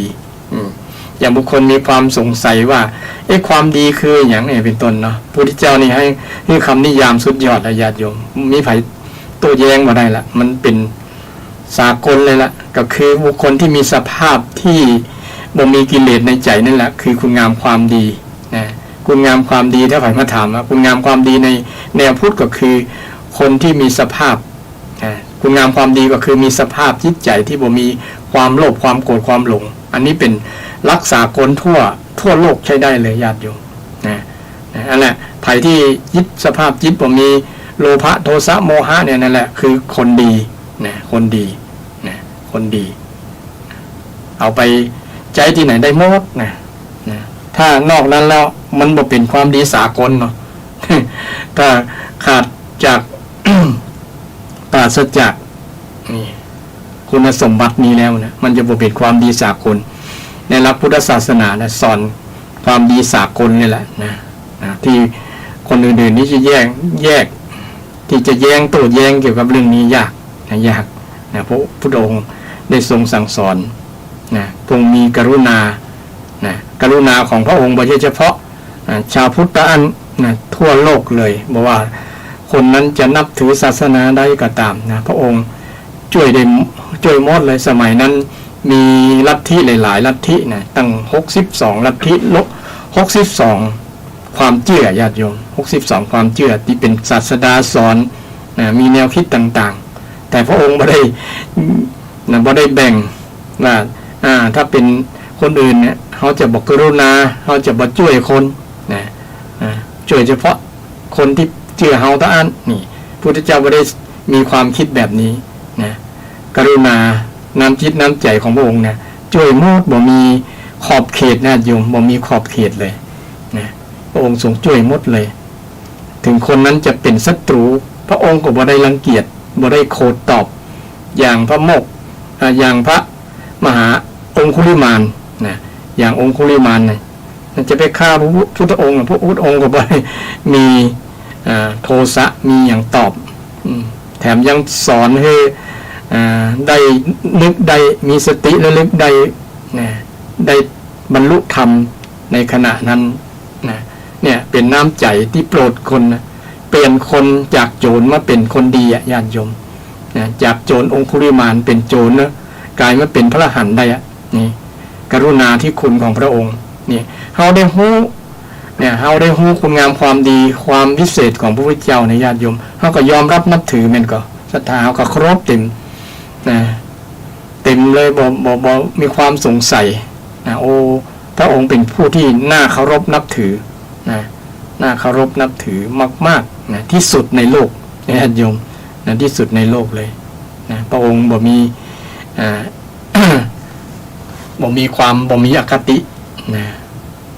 อืม อย่างบุคคลมีความสงสัยว่า เอ๊ะ ความดีคือหยังเนี่ย เป๋นต้นเนาะ พระพุทธเจ้านี่หื้อ หื้อกำนิยามสุดยอดละ ญาติโยม มีใผโต้แย้งบ่ได้ละ มันเป๋นสากลเลยละ ก็คือบุคคลตี้มีสภาพตี้บ่มีกิเลสในใจ๋นั่นแหละ คือคุณงามความดี นะ คุณงามความดี ถ้าใผมาถามว่า คุณงามความดีในแนวพุทธก็คือคนตี้มีสภาพ อ่า คุณงามความดีก็คือมีสภาพจิตใจ๋ตี้บ่มีความโลภ ความโกรธ ความหลง อันนี้เป๋นหลักสากลทั่ว ทั่วโลกใจ๊ได้เลย ญาติโยม นะ นะ อันนั้นแหละ ใผตี้ยึดสภาพจิตบ่มีโลภะ โทสะ โมหะเนี่ย นั่นแหละคือคนดี นะ คนดี นะ คนดี เอาไปใจ๊ตี้ไหนได้หมด นะ นะ ถ้านอกนั้นแล้วมันบ่เป๋นความดีสากลเนาะ ถ้าขาดจาก ปราศจาก นี่ คุณสมบัตินี้แล้วนะ มันจะบ่เป๋นความดีสากล ในหลักพุทธศาสนานะ สอน ความดีสากลนี่แหละนะ นะ ตี้คนอื่นๆ นี่จะแย้ง แยก ตี้จะแย้ง โต้แย้งเกี่ยวกับเรื่องนี้ยากนะ ยากนะ เพราะพุทธองค์ได้ทรงสั่งสอนนะ ทรงมีกรุณานะ กรุณาของพระองค์บ่ใจ้เฉพาะนะ จาวพุทธอันนะ ทั่วโลกเลย บ่ว่าคนนั้นจะนับถือศาสนาใดก็ต๋ามนะ พระองค์จ้วยได้ จ้วยหมดเลย สมัยนั้น มีลัทธิหลายๆ ลัทธินะ ตั้งหกสิบสองลัทธิ ล- หกสิบสองความเจื้อ ญาติโยม หกสิบสองความเจื้อตี้เป๋นศาสดาสอนนะ มีแนวกึ๊ดต่างๆ แต่พระองค์บ่ได้นะ บ่ได้แบ่งว่า อ่า ถ้าเป๋นคนอื่นเนี่ย เฮาจะบ่กรุณา เฮาจะบ่จ้วยคนนะ อ่า จ้วยเฉพาะคนตี้เจื้อเฮาเต้าอั้น นี่ พุทธเจ้าบ่ได้มีความกึ๊ดแบบนี้นะ กรุณา น้ำจิตน้ำใจ๋ของพระองค์เนี่ย จ้วยหมด บ่มีขอบเขตนะโยม บ่มีขอบเขตเลยนะ พระองค์ทรงจ้วยหมดเลย ถึงคนนั้นจะเป๋นศัตรู พระองค์ก็บ่ได้รังเกียจ บ่ได้โขดตอบ อย่างพระโมกข์ อ่า อย่างพระมหาองคุลิมานนะ อย่างองคุลิมานนะ จะไปฆ่าพระพุทธองค์ พระพุทธองค์ก็บ่ได้มี อ่า โทสะ มีหยังตอบ อืม แถมยังสอนหื้อ อ่า ได้นึกได้ มีสติระลึกได้นะ ได้บรรลุธรรมในขณะนั้นนะ เนี่ยเป๋นน้ำใจ๋ตี้โปรดคนนะ เปลี่ยนคนจากโจรมาเป๋นคนดีอะ ญาติโยมนะ จากโจรองคุลิมานเป๋นโจรนะ ก๋ายมาเป๋นพระอรหันต์ได้อะ นี่ กรุณาธิคุณของพระองค์ นี่ เฮาได้ฮู้ เนี่ย เฮาได้ฮู้คุณงามความดี ความวิเศษของพระพุทธเจ้าเนี่ย ญาติโยม เฮาก็ยอมรับนับถือแม่นก่อ ศรัทธาเฮาก็เคารพเต็มนะ เต็มเลย บ่ บ่ บ่มีความสงสัยนะ โอ้ พระองค์เป๋นผู้ตี้น่าเคารพนับถือนะ น่าเคารพนับถือมากๆ นะ ตี้สุดในโลกนะ ญาติโยมนะ ตี้สุดในโลกเลยนะ พระองค์บ่มี อ่า บ่มีความ บ่มีอคตินะ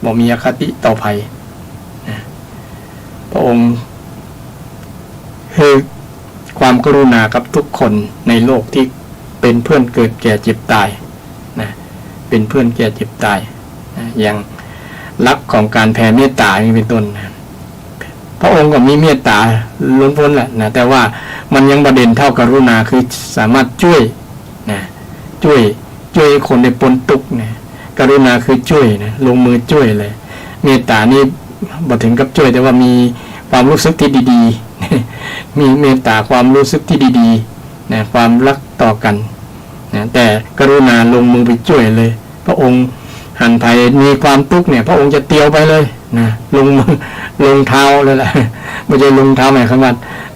บ่มีอคติต่อใผนะ พระองค์หื้อความกรุณากับทุกคนในโลกตี้เป๋นเปื้อนเกิดแก่เจ็บต๋ายนะ เป๋นเปื้อนแก่เจ็บต๋ายนะ อย่างหลักของก๋านแผ่เมตต๋าอย่างนี้เป๋นต้นนะ พระองค์ก็มีเมตต๋าล้นพ้นแหละนะ แต่ว่ามันยังบ่เด่นเต้ากรุณา คือสามารถจ้วยนะ จ้วย จ้วยหื้อคนได้ป๊นตุ๊กข์นะ กรุณาคือจ้วยนะ ลงมือจ้วยเลย เมตต๋านี่บ่เถิงกับจ้วย แต่ว่ามีความรู้สึกตี้ดีๆ มีเมตต๋า ความรู้สึกตี้ดีๆ นะ ความฮักต่อกั๋นนะ แต่กรุณาลงมือไปจ้วยเลย พระองค์หันใผมีความตุ๊กข์เนี่ย พระองค์จะเตียวไปเลยนะ ลงมือ ลงเท้าเลยแหละ บ่ใจ้ลงเท้าหมายความว่า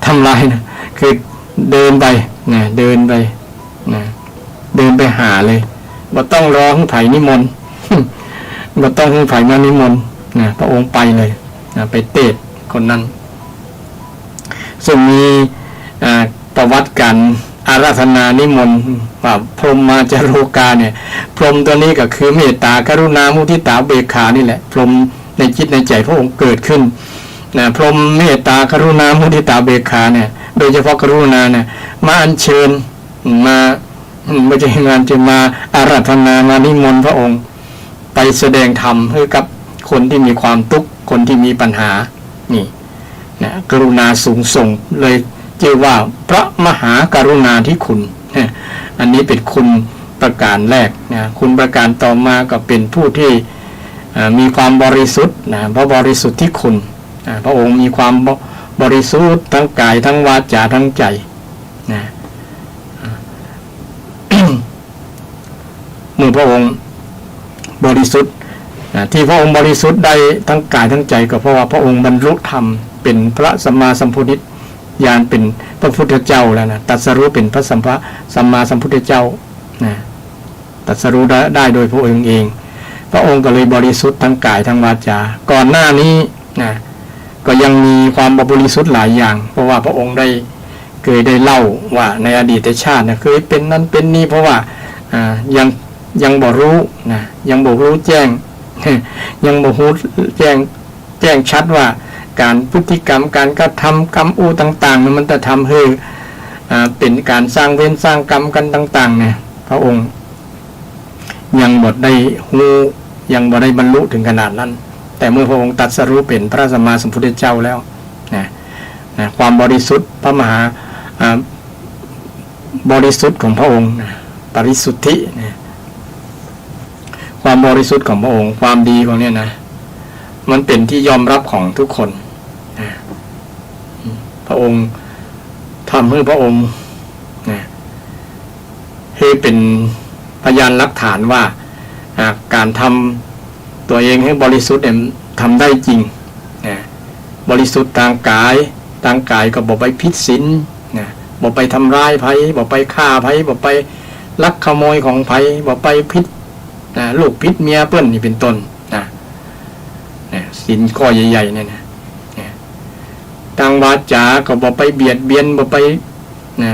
ทำลายนะ คือเดินไปนะ เดินไปนะ เดินไปหาเลย บ่ต้องรอหื้อใผนิมนต์ บ่ต้องหื้อใผมานิมนต์นะ พระองค์ไปเลยนะ ไปเตสคนนั้น ซึ่งมี อ่า ประวัติก๋านอาราธนานิมนต์ว่าพรหมมาจาโรกาเนี่ย พรหมตัวนี้ก็คือเมตต๋า กรุณา มุทิตา อุเบกขานี่แหละ พรหมในจิตในใจ๋พระองค์เกิดขึ้นนะ พรหมเมตต๋า กรุณา มุทิตา อุเบกขาเนี่ย โดยเฉพาะกรุณาเนี่ย มาอัญเชิญ มา อืม บ่ใจ้มาอัญเชิญ มาอาราธนา มานิมนต์พระองค์ ไปแสดงธรรมหื้อกับคนตี้มีความตุ๊กข์ คนตี้มีปัญหา นี่นะ กรุณาสูงส่ง เลยจื้อว่าพระมหากรุณาธิคุณนะ อันนี้เป๋นคุณประก๋านแรกนะ คุณประก๋านต่อมาก็เป๋นผู้ตี้ อ่า มีความบริสุทธิ์นะ พระบริสุทธิคุณ อ่า พระองค์มีความบ- บริสุทธิ์ทั้งก๋าย ทั้งวาจา ทั้งใจ๋นะ อ่า เมื่อพระองค์บริสุทธิ์นะ ตี้พระองค์บริสุทธิ์ได้ทั้งก๋ายทั้งใจ๋ ก็เพราะว่าพระองค์บรรลุธรรมเป๋นพระสัมมาสัมโพธิญาณ เป๋นพระพุทธเจ้าแล้วนะ ตรัสรู้เป๋นพระสัมมา- สัมมาสัมพุทธเจ้านะ ตรัสรู้ได้- ได้โดยพระองค์เอง พระองค์ก็เลยบริสุทธิ์ทั้งก๋ายทั้งวาจา ก่อนหน้านี้นะ ก็ยังมีความบ่บริสุทธิ์หลายอย่าง เพราะว่าพระองค์ได้ เกยได้เล่าว่าในอดีตชาตินะ เกยเป๋นนั้นเป๋นนี้ เพราะว่า อ่า ยัง ยังบ่ฮู้นะ ยังบ่ฮู้แจ้ง ยังบ่ฮู้แจ้ง แจ้งชัดว่าก๋านพฤติกรรม ก๋านกระทำ กำอู้ต่างๆ นั้นมันจะทำหื้อ อ่า เป๋นก๋านสร้างเวรสร้างกรรมกั๋นต่างๆ เนี่ย พระองค์ยังบ่ได้ฮู้ ยังบ่ได้บรรลุถึงขนาดนั้น แต่เมื่อพระองค์ตรัสรู้เป็นพระสัมมาสัมพุทธเจ้าแล้วนะ นะ ความบริสุทธิ์ พระมหา อ่า บริสุทธิ์ของพระองค์นะ ปริสุทธินะ ความบริสุทธิ์ของพระองค์ ความดีของเนี่ยนะ มันเป็นที่ยอมรับของทุกคนนะ พระองค์ ทำหื้อพระองค์นะ หื้อเป๋นพยานหลักฐานว่า อ่า ก๋านทำตั๋วเองหื้อบริสุทธิ์เนี่ย ทำได้จริงนะ บริสุทธิ์ตางก๋าย ตางก๋ายก็บ่ไปผิดศีลนะ บ่ไปทำร้ายใผ บ่ไปฆ่าใผ บ่ไปลักขโมยของใผ บ่ไปผิดนะ ลูกผิดเมียเปิ้นนี่เป๋นต้นนะ นะ ศีลข้อใหญ่ๆ เนี่ยนะ นะ ตางวาจาก็บ่ไปเบียดเบียน บ่ไป นะ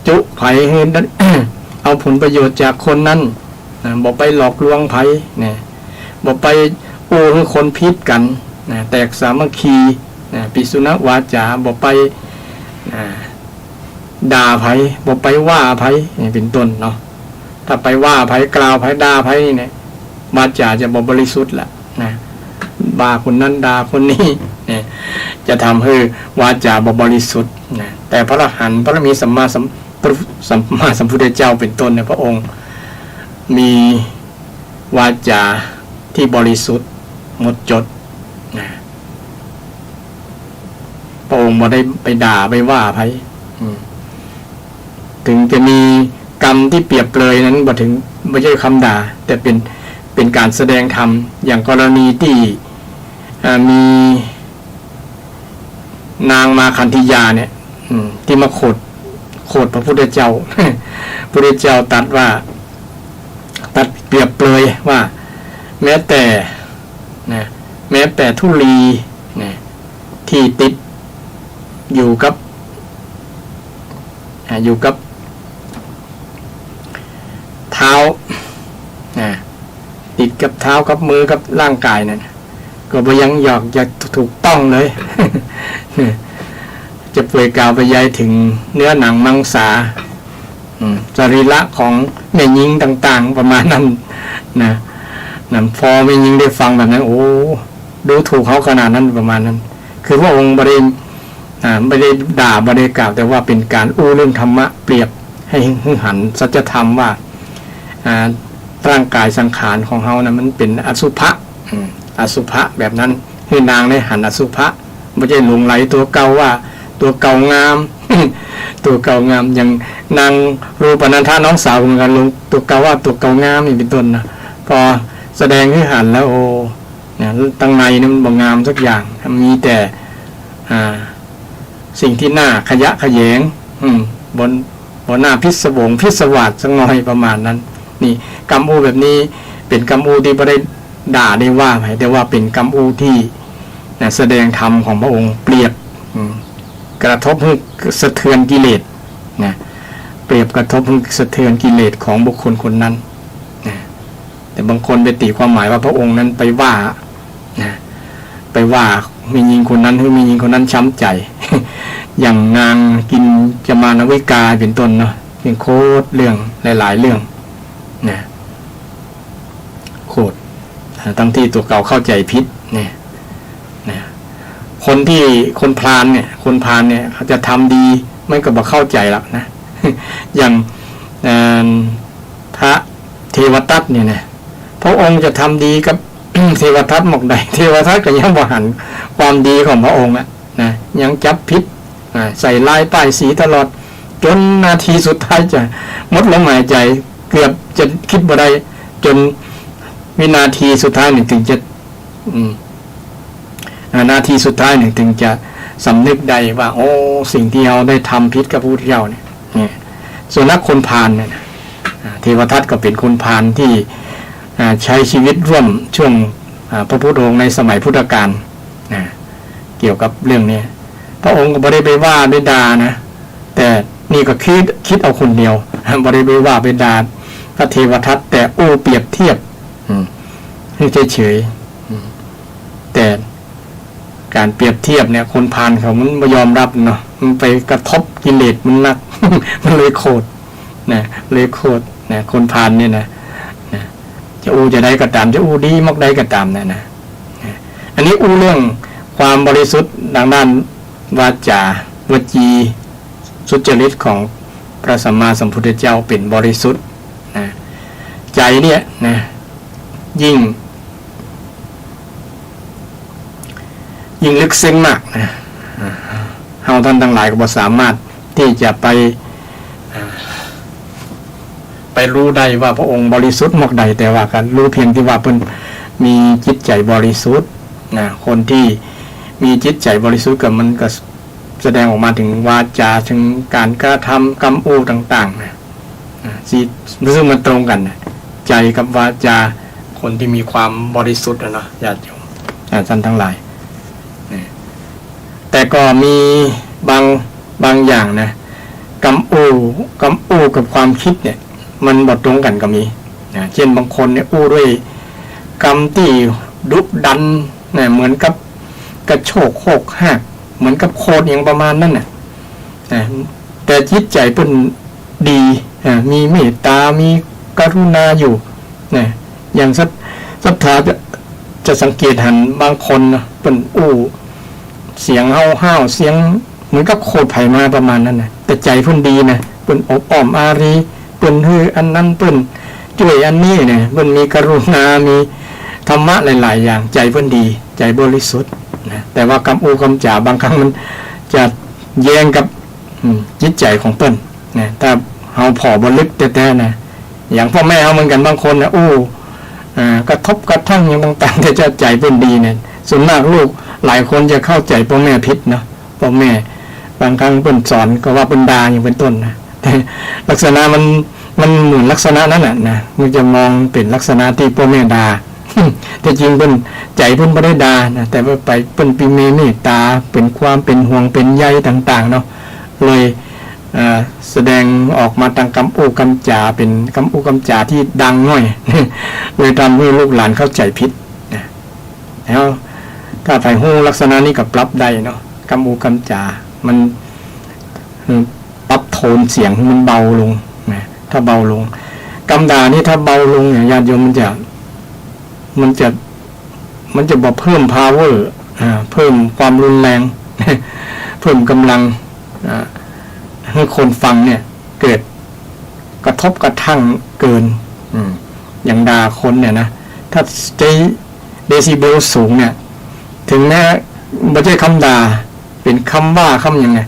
จุใผหื้อ เอาผลประโยชน์จากคนนั้นนะ บ่ไปหลอกลวงใผนะ บ่ไปอู้หื้อคนผิดกั๋นนะ แตกสามัคคีนะ ปิสุนวาจา บ่ไป อ่า ด่าใผ บ่ไปว่าใผ นี่เป๋นต้นเนาะ ถ้าไปว่าใผ กล่าวใผ ด่าใผนี่นะ วาจาจะบ่บริสุทธิ์ละนะ ว่าคนนั้น ด่าคนนี้เนี่ย จะทำหื้อวาจาบ่บริสุทธิ์นะ แต่พระอรหันต์ พระมีสัมมาสัม พระสัมมาสัมพุทธเจ้าเป๋นต้นเนี่ย พระองค์มีวาจาที่บริสุทธิ์หมดจดนะ พระองค์บ่ได้ไปด่าไปว่าใผ อืม ถึงจะมีกำที่เปรียบเปรยนั้น บ่ถึง บ่ใจ้กำด่า แต่เป๋น เป๋นก๋านแสดงธรรม อย่างกรณีตี้ อ่า มีนางมาคันธียาเนี่ย อืม ตี้มาโขด โขดพระพุทธเจ้า พุทธเจ้าตรัสว่า ตรัสเปรียบเปรยว่า แม้แต่ นะ แม้แต่ธุลีนะ ที่ติดอยู่กับ อ่า อยู่กับเท้านะ ติดกับเท้ากับมือกับร่างกายนั่น ก็บ่ยังอยากจะถูกต้องเลย จะเปื่อยกาไปใยถึงเนื้อหนังมังสา อืม สรีระของแม่ญิงต่างๆ ประมาณนั้นนะ นะ พอแม่ญิงได้ฟังแบบนั้น โอ้ ดูถูกเขาขนาดนั้น ประมาณนั้น คือพระองค์บ่ได้ อ่า บ่ได้ด่า บ่ได้กล่าว แต่ว่าเป๋นก๋านอู้เรื่องธรรมะ เปรียบหื้อ หื้อหันสัจธรรมว่า อ่า ร่างกายสังขารของเฮานะ มันเป๋นอสุภะ อืม อสุภะแบบนั้น หื้อนางได้หันอสุภะ บ่ใจ้หลงใหลตั๋วเก่าว่าตั๋วเก่างาม ตั๋วเก่างาม อย่างนางรูปนันทะน้องสาวเหมือนกั๋น หลงตั๋วเก่าว่าตั๋วเก่างามนี่เป๋นต้นนะ พอแสดงหื้อหันแล้ว โอ้ เนี่ย ตังในนี่มันบ่งามสักอย่าง มีแต่ อ่า สิ่งที่น่าขยะแขยง อืม บ่ บ่น่าพิศวงพิศวาสสักหน่อย ประมาณนั้น นี่ กำอู้แบบนี้เป๋นกำอู้ตี้บ่ได้ด่าได้ว่าใผ แต่ว่าเป๋นกำอู้ตี้ นะ แสดงธรรมของพระองค์ เปรียบ อืม กระทบหื้อสะเทือนกิเลสนะ เปรียบกระทบหื้อสะเทือนกิเลสของบุคคลคนนั้นนะ แต่บางคนไปตีความหมายว่าพระองค์นั้นไปว่านะ ไปว่าแม่ญิงคนนั้น หื้อแม่ญิงคนนั้นช้ำใจ๋ อย่างนางกิญจมาลวิกาเป๋นต้นเนาะ ยังโขดเรื่องหลายๆ เรื่องนะ โขด อ่า ตังตี้ตั๋วเก่าเข้าใจ๋ผิดเนี่ย นะ คนตี้ คนพาลเนี่ย คนพาลเนี่ย เขาจะทำดี มันก็บ่เข้าใจ๋หรอกนะ อย่าง เอ่อ พระเทวทัตเนี่ยนะ พระองค์จะทำดีกับ เทวทัตหม่องใด เทวทัตก็ยังบ่หันความดีของพระองค์อะนะ ยังจับผิด อ่า ใส่ร้ายป้ายสีตลอด จ๋นนาทีสุดท้ายจะหมดลมหายใจ๋ เกือบจะกึ๊ดบ่ได้ จ๋นวินาทีสุดท้ายนี่ถึงจะ อืม อ่า นาทีสุดท้ายนี่ถึงจะสำนึกได้ว่า โอ้ สิ่งตี้เฮาได้ทำผิดกับพระพุทธเจ้าเนี่ย เนี่ย ส่วนนักคนพาลเนี่ยนะ อ่า เทวทัตก็เป๋นคนพาลตี้ อ่า ใช้ชีวิตร่วมช่วง อ่า พระพุทธองค์ในสมัยพุทธกาล นะ เกี่ยวกับเรื่องนี้ พระองค์ก็บ่ได้ไปว่าไปด่านะ แต่นี่ก็กึ๊ด กึ๊ดเอาคนเดียว บ่ได้ไปว่าไปด่าพระเทวทัต แต่อู้เปรียบเทียบ อืม หื้อเฉยๆ อืม แต่ก๋านเปรียบเทียบเนี่ย คนพาลเขามันบ่ยอมรับเนาะ มันไปกระทบกิเลสมันนัก มันเลยโขดนะ เลยโขดนะ คนพาลเนี่ยนะ นะ จะอู้จาใดก็ต๋าม จะอู้ดีมอกใดก็ต๋ามนะ นะ อันนี้อู้เรื่องความบริสุทธิ์ตางด้านวาจา วจี สุจริตของพระสัมมาสัมพุทธเจ้าเป๋นบริสุทธิ์นะ ใจ๋เนี่ยนะ ยิ่ง ยิ่งลึกซึ้งมากนะ เฮาต้านตังหลายก็บ่สามารถตี้จะไป ไปฮู้ได้ว่าพระองค์บริสุทธิ์มอกใด แต่ว่าก็ฮู้เปียงตี้ว่าเปิ้นมีจิตใจ๋บริสุทธิ์นะ คนตี้มีจิตใจ๋บริสุทธิ์ก็มันก็แสดงออกมาเถิงวาจา เถิงก๋านกระทำ กำอู้ต่างๆ นะ นะ ซึ่ง ซึ่งมันตรงกั๋นนะ ใจ๋กับวาจา คนตี้มีความบริสุทธิ์นะเนาะ ญาติโยม อ่า ต้านตังหลาย นะ แต่ก็มีบาง บางอย่างนะ กำอู้ กำอู้กับความกึ๊ดเนี่ย มันบ่ตรงกั๋นก็มีนะ เจ้นบางคนเนี่ยอู้ด้วยกำตี้ดุดันนะ เหมือนกับกระโชกโฮกฮาก เหมือนกับโขดหยังประมาณนั้นน่ะนะ แต่จิตใจ๋เปิ้นดี อ่า มีเมตต๋า มีกรุณาอยู่นะ อย่างศรัท ศรัทธาจะ จะสังเกตหันบางคนนะ เปิ้นอู้เสียงห้าวๆ เสียงเหมือนกับโขดใผมาประมาณนั้นนะ แต่ใจ๋เปิ้นดีนะ เปิ้นอบอ้อมอารี เปิ้นหื้ออันนั้น เปิ้นจ้วยอันนี้นะ เปิ้นมีกรุณา มีธรรมะหลายๆ อย่าง ใจ๋เปิ้นดี ใจ๋บริสุทธิ์นะ แต่ว่ากำอู้กำจ๋าบางครั้งมันจะแย้งกับ อืม จิตใจ๋ของเปิ้นนะ ถ้าเฮาผ่อบ่ลึกแต๊ๆ นะ อย่างป้อแม่เฮาเหมือนกั๋น บางคนนะ อู้ อ่า กระทบกระทั่งหยังต่างๆ แต่ใจ๋เปิ้นดีเนี่ย ส่วนมากลูกหลายคนจะเข้าใจ๋ป้อแม่ผิดเนาะ ป้อแม่บางครั้งเปิ้นสอนก็ว่าเปิ้นด่าอย่างเป๋นต้นนะ ลักษณะมัน มันเหมือนลักษณะนั้นน่ะนะ มันจะมองเป๋นลักษณะตี้ป้อแม่ด่า แต่จริงเปิ้น ใจ๋เปิ้นบ่ได้ด่านะ แต่ว่าไปเปิ้นมีเมตต๋า เป๋นความเป๋นห่วงเป๋นใยต่างๆ เนาะ เลย เอ่อ แสดงออกมาตางกำอู้กำจ๋า เป๋นกำอู้กำจ๋าตี้ดังหน้อย เลยทำหื้อลูกหลานเข้าใจ๋ผิดนะ แล้วถ้าใผฮู้ลักษณะนี้ก็ปรับได้เนาะ กำอู้กำจ๋า มัน คือปรับโทนเสียงหื้อมันเบาลงนะ ถ้าเบาลง กำด่านี่ถ้าเบาลงเนี่ย ญาติโยม มันจะ มันจะ มันจะบ่เพิ่ม power อ่า เพิ่มความรุนแรง เพิ่มก๋ำลัง อ่า หื้อคนฟังเนี่ย เกิดกระทบกระทั่งเกิน อืม อย่างด่าคนเนี่ยนะ ถ้าใจ๊เดซิเบลสูงเนี่ย เถิงแม้บ่ใจ้กำด่า เป๋นกำว่า กำหยังไง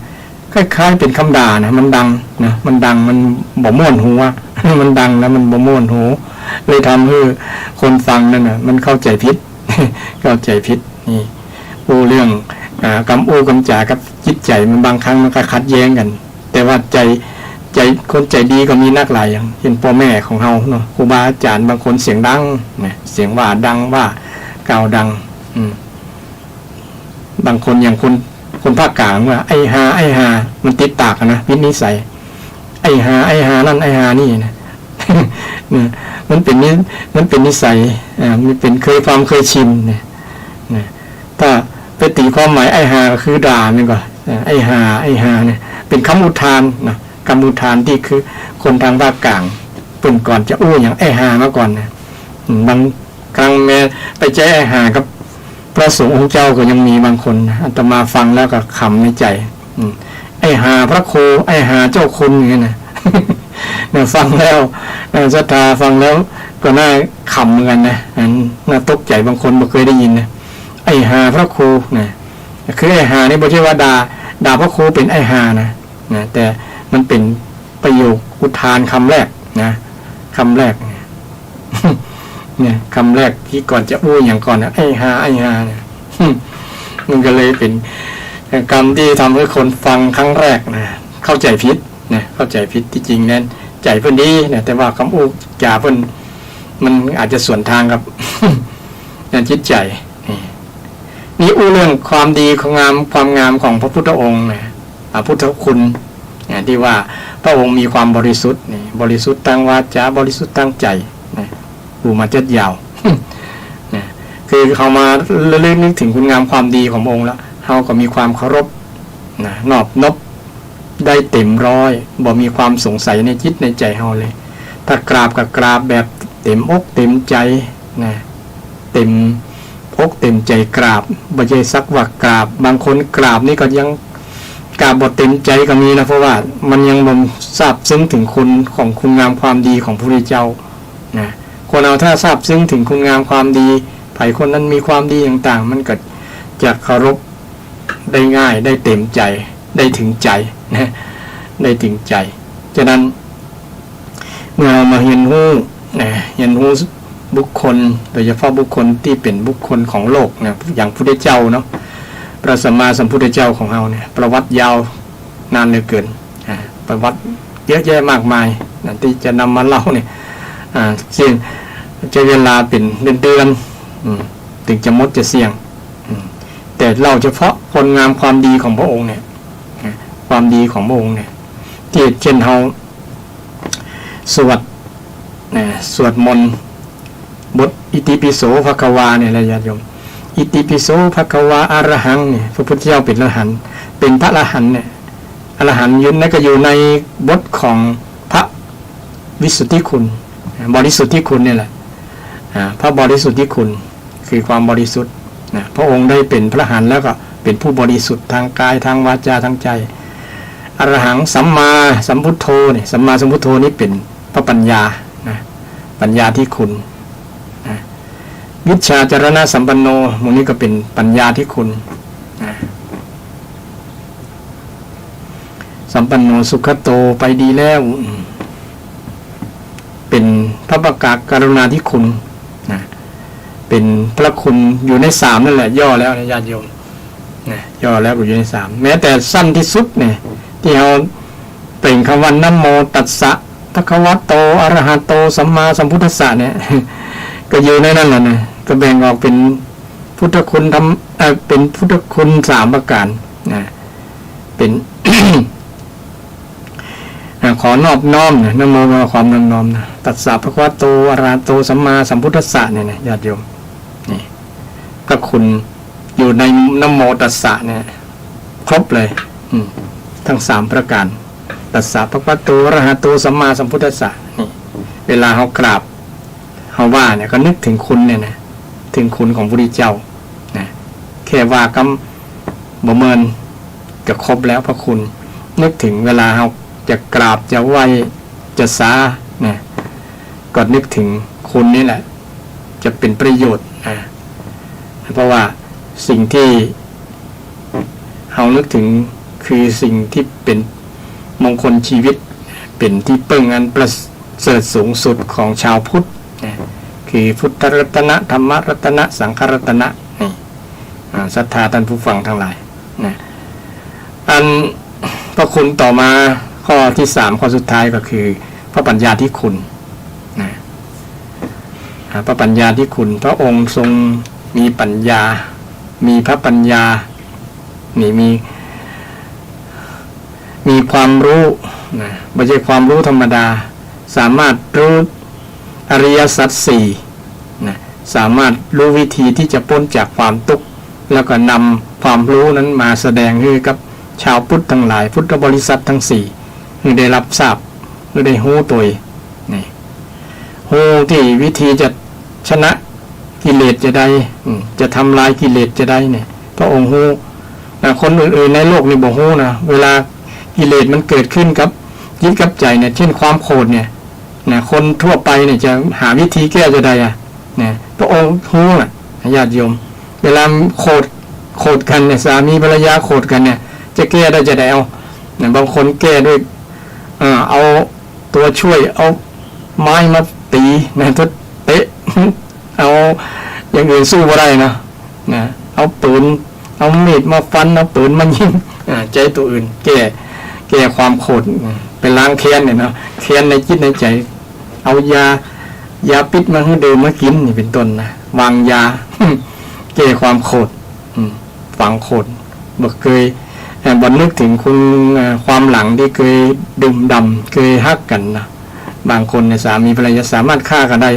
คล้ายๆ เป๋นกำด่านะ มันดังนะ มันดัง มันบ่ม่วนหูอะ มันดังแล้วมันบ่ม่วนหู เลยทำหื้อคนฟังนั้นน่ะ มันเข้าใจ๋ผิด เข้าใจ๋ผิด นี่ อู้เรื่อง อ่า กำอู้กำจ๋ากับจิตใจ๋มันบางครั้งมันก็ขัดแย้งกั๋น แต่ว่าใจ๋ ใจ๋ คนใจ๋ดีก็มีนักหลายอย่าง เช่นป้อแม่ของเฮาเนาะ ครูบาอาจ๋ารย์บางคนเสียงดังนะ เสียงว่าดัง ว่ากล่าวดัง อืม บางคนอย่างคน คนภาคกลางว่า ไอ้ห่า ไอ้ห่า มันติดปากอะนะ วิตนิสัย ไอ้ห่า ไอ้ห่านั่น ไอ้ห่านี่นะ นะ มันเป๋นนิ มันเป๋นนิสัย อ่า มันเป๋นเคย ความเคยชินเนี่ย นะ ถ้าไปตี๋ความหมายไอ้ห่าก็คือด่ามันก่อ อ่า ไอ้ห่า ไอ้ห่าเนี่ย เป๋นกำอุทานนะ กำอุทานตี้คือคนตางภาคกลาง เปิ้นก่อนจะอู้หยังไอ้ห่ามาก่อนนะ อืม บางครั้งแม้ไปใจ๊ไอ้ห่ากับพระสงฆ์องค์เจ้าก็ยังมีบางคนนะ อาตมาฟังแล้วก็ขำในใจ๋ อืม ไอ้ห่าพระครู ไอ้ห่าเจ้าคุณ อย่างเงี้ยนะ เนี่ย ฟังแล้ว เอ่อ ศรัทธาฟังแล้วก็น่าขำเหมือนกั๋นนะ อันน่าตกใจ๋ บางคนบ่เกยได้ยินนะ ไอ้ห่าพระครูนะ คือไอ้ห่านี่บ่ใจ้ว่าด่า ด่าพระครูเป๋นไอ้ห่านะ นะ แต่มันเป๋นประโยคอุทานกำแรกนะ กำแรกเนี่ย เนี่ย กำแรกตี้ก่อนจะอู้หยังก่อนนะ ไอ้ห่า ไอ้ห่าเนี่ย มันก็เลยเป๋นกำตี้ทำหื้อคนฟังครั้งแรกนะ เข้าใจ๋ผิดนะ เข้าใจ๋ผิด ตี้จริงนั้นใจ๋เปิ้นดีนะ แต่ว่ากำอู้จ๋าเปิ้น มันอาจจะสวนตางกับ จิตใจ๋ นี่ นี่อู้เรื่องความดี ความงาม ความงามของพระพุทธองค์นะ อ่า พุทธคุณนะ ตี้ว่าพระองค์มีความบริสุทธิ์นี่ บริสุทธิ์ตางวาจ๋า บริสุทธิ์ตางใจ๋นะ อู้มาจั๊ดยาว นะ คือเฮามาระลึกนึกเถิงคุณงามความดีของพระองค์แล้ว เฮาก็มีความเคารพนะ นอบนบได้เต๋มร้อย บ่มีความสงสัยในจิตในใจ๋เฮาเลย ถ้ากราบก็กราบแบบ เต็มอกเต็มใจ๋นะ เต็มอกเต็มใจ๋กราบ บ่ใจ้สักว่ากราบ บางคนกราบนี่ก็ยังกราบบ่เต็มใจ๋ก็มีนะ เพราะว่ามันยังบ่ซาบซึ้งเถิงคุณของคุณงามความดีของพระพุทธเจ้านะ คนเฮาถ้าซาบซึ้งเถิงคุณงามความดี ใผคนนั้นมีความดีต่างๆ มันก็จะเคารพได้ง่าย ได้เต็มใจ๋ ได้เถิงใจ๋นะ ได้เถิงใจ๋ ฉะนั้น เมื่อเฮามาเฮียนฮู้นะ เฮียนฮู้บุคคล โดยเฉพาะบุคคลตี้เป๋นบุคคลของโลกนะ อย่างพุทธเจ้าเนาะ พระสัมมาสัมพุทธเจ้าของเฮาเนี่ย ประวัติยาวนานเหลือเกิน อ่า ประวัติเยอะแยะมากมายนะ ตี้จะนำมาเล่าเนี่ย อ่า ซึ่งใจ๊เวลาเป๋นเดือนๆ อืม เถิงจะหมดจะเสี้ยง อืม แต่เล่าเฉพาะคุณงามความดีของพระองค์เนี่ย นะ ความดีของพระองค์เนี่ย ตี้เช่นเฮา สวด นะ สวดมนต์บทอิติปิโสภะคะวาเนี่ยแหละญาติโยม อิติปิโสภะคะวาอะระหังเนี่ย พระพุทธเจ้าเป๋นอรหันต์ เป๋นพระอรหันต์เนี่ย อรหันต์อยู่ใน ก็อยู่ในบทของพระวิสุทธิคุณ บริสุทธิคุณเนี่ยแหละ อ่า พระบริสุทธิคุณ คือความบริสุทธิ์นะ พระองค์ได้เป๋นพระอรหันต์แล้วก็เป๋นผู้บริสุทธิ์ทางกาย ทางวาจา ทางใจ๋ อะระหังสัมมาสัมพุทโธเนี่ย สัมมาสัมพุทโธนี่เป๋นพระปัญญานะ ปัญญาธิคุณนะ วิชชาจรณะสัมปันโน หมู่นี้ก็เป๋นปัญญาธิคุณนะ สัมปันโนสุขโต ไปดีแล้ว อืม เป๋นพระประกาศกรุณาธิคุณนะ เป๋นพระคุณอยู่ในสามนั่นแหละ ย่อแล้วนะญาติโยมนะ ย่อแล้วก็อยู่ในสาม แม้แต่สั้นที่สุดเนี่ย ตี้เฮาเปล่งกำว่านะโมตัสสะภะคะวะโตอะระหะโตสัมมาสัมพุทธัสสะเนี่ย ก็อยู่ในนั้นแหละนะ ก็แบ่งออกเป๋นพุทธคุณธรรม เอ่อ เป๋นพุทธคุณสามประการนะ เป๋น อ่า ขอนอบน้อมนะ นะโมแปลว่าความนอบน้อมนะ ตัสสะภะคะวะโตอะระหะโตสัมมาสัมพุทธัสสะเนี่ยนะญาติโยม นี่ พระคุณอยู่ในนะโมตัสสะเนี่ย ครบเลย อืม ทั้งสามประการ ตัสสะภะคะวะโตอะระหะโตสัมมาสัมพุทธัสสะ นี่ เวลาเฮากราบ เฮาว่าเนี่ยก็นึกเถิงคุณเนี่ยนะ เถิงคุณของพระพุทธเจ้านะ แค่ว่ากำบ่เมินก็ครบแล้วพระคุณ นึกเถิงเวลาเฮาจะกราบจะไหว้จะสานะ ก็นึกเถิงคุณนี่แหละ จะเป๋นประโยชน์นะ เพราะว่าสิ่งตี้เฮานึกเถิงคือสิ่งตี้เป๋นมงคลชีวิต เป๋นตี้เปิ้งอันประเสริฐสูงสุดของชาวพุทธนะ คือพุทธรัตนะ ธรรมรัตนะ สังฆรัตนะ นี่ อ่า ศรัทธาท่านผู้ฟังทั้งหลายนะ อันพระคุณต่อมาข้อตี้สาม ข้อสุดท้ายก็คือพระปัญญาธิคุณนะ อ่า พระปัญญาธิคุณ พระองค์ทรงมีปัญญา มีพระปัญญา นี่มี มีความรู้นะ บ่ใจ้ความรู้ธรรมดา สามารถรู้อริยสัจสี่นะ สามารถรู้วิธีตี้จะป๊นจากความตุ๊กข์ แล้วก็นำความรู้นั้นมาแสดงหื้อกับชาวพุทธทั้งหลาย พุทธบริษัททั้งสี่ หื้อได้ฮับทราบ หื้อได้ฮู้ตวย นี่ ฮู้ตี้วิธีจะชนะกิเลสจะใด อืม จะทำลายกิเลสจะใดเนี่ย พระองค์ฮู้นะ คนอื่นๆในโลกนี่บ่ฮู้นะ เวลากิเลสมันเกิดขึ้นกับจิตกับใจ๋เนี่ย เช่นความโขดเนี่ยนะ คนทั่วไปเนี่ยจะหาวิธีแก้จะใดอะนะ พระองค์ฮู้น่ะ ญาติโยม เวลาโขด โขดกั๋นเนี่ย สามีภรรยาโขดกั๋นเนี่ย จะแก้ได้จะใดเอานะ บางคนแก้ด้วย เอ่อ เอา ตั๋วจ้วย เอาไม้มาตี๋นะ เตะ เอาอย่างอื่นสู้บ่ได้นะ นะ เอาปืน เอามีดมาฟัน เอาปืนมายิง อ่า ใจ๊ตั๋วอื่น แก้ แก้ความโขด อ่า ไปล้างแค้นเนี่ยเนาะ แค้นในจิตในใจ๋ เอายา ยาพิษมาหื้อดื่มมากิ๋น นี่เป๋นต้นนะ วางยา แก้ความโขด อืม ฝังโขด บ่เกย เอ่อ บ่นึกเถิงคุณ เอ่อ ความหลังตี้เกยดื่มด่ำ เกยฮักกั๋นนะ บางคนเนี่ย สามีภรรยาสามารถฆ่ากั๋นได้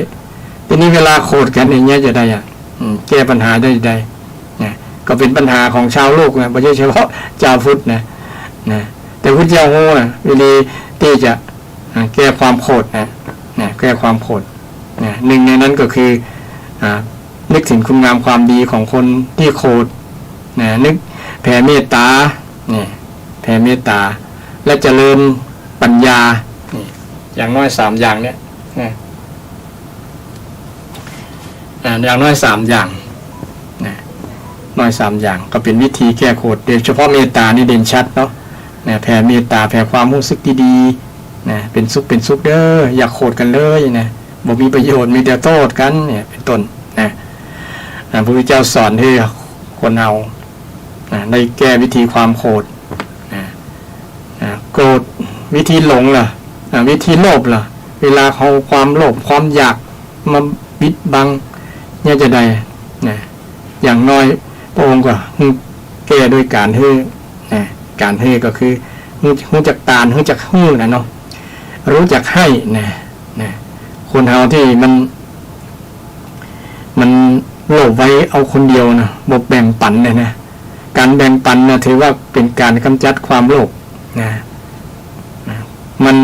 ทีนี้เวลาโขดกั๋นอย่างเงี้ยจะใดอะ อืม แก้ปัญหาได้จะใด นะ ก็เป๋นปัญหาของชาวโลกนะ บ่ใจ้เฉพาะจาวพุทธนะ นะ แต่พุทธเจ้าฮู้นะ วิธีตี้จะ อ่า แก้ความโขดนะ นะ แก้ความโขด นะ นึ่งในนั้นก็คือ อ่า นึกถึงคุณงามความดีของคนตี้โขด นะ นึกแผ่เมตต๋า นี่ แผ่เมตต๋า และเจริญปัญญา นี่ อย่างน้อยสามอย่างเนี่ย นะ อ่า อย่างน้อยสามอย่าง นะ น้อยสามอย่าง ก็เป๋นวิธีแก้โขด โดยเฉพาะเมตต๋านี่เด่นชัดเนาะ นะ แผ่เมตต๋า แผ่ความฮู้สึกดีๆ นะ เป๋นสุข เป๋นสุขเด้อ อย่าโขดกั๋นเลยนะ บ่มีประโยชน์ มีแต่โต้ษกั๋นเนี่ย เป๋นต้น นะ อ่า พระพุทธเจ้าสอนหื้อคนเฮา อ่า ได้แก้วิธีความโขด อ่า อ่า โกรธ วิธีหลงล่ะ อ่า วิธีโลภล่ะ เวลาเอาความโลภความอยากมาบิดบัง เนี่ยจะใด นะ อย่างน้อยพระองค์ก็หื้อแก้ด้วยก๋านหื้อ นะ ก๋านหื้อก็คือ ฮู้ ฮู้จักตาน ฮู้จักหื้อนะเนาะ ฮู้จักหื้อนะ นะ คนเฮาตี้มัน มันโลภไว้เอาคนเดียวนะ บ่แบ่งปั๋นเลยนะ ก๋านแบ่งปั๋นนะ ถือว่าเป๋นก๋านก๋ำจัดความโลภนะ นะ มัน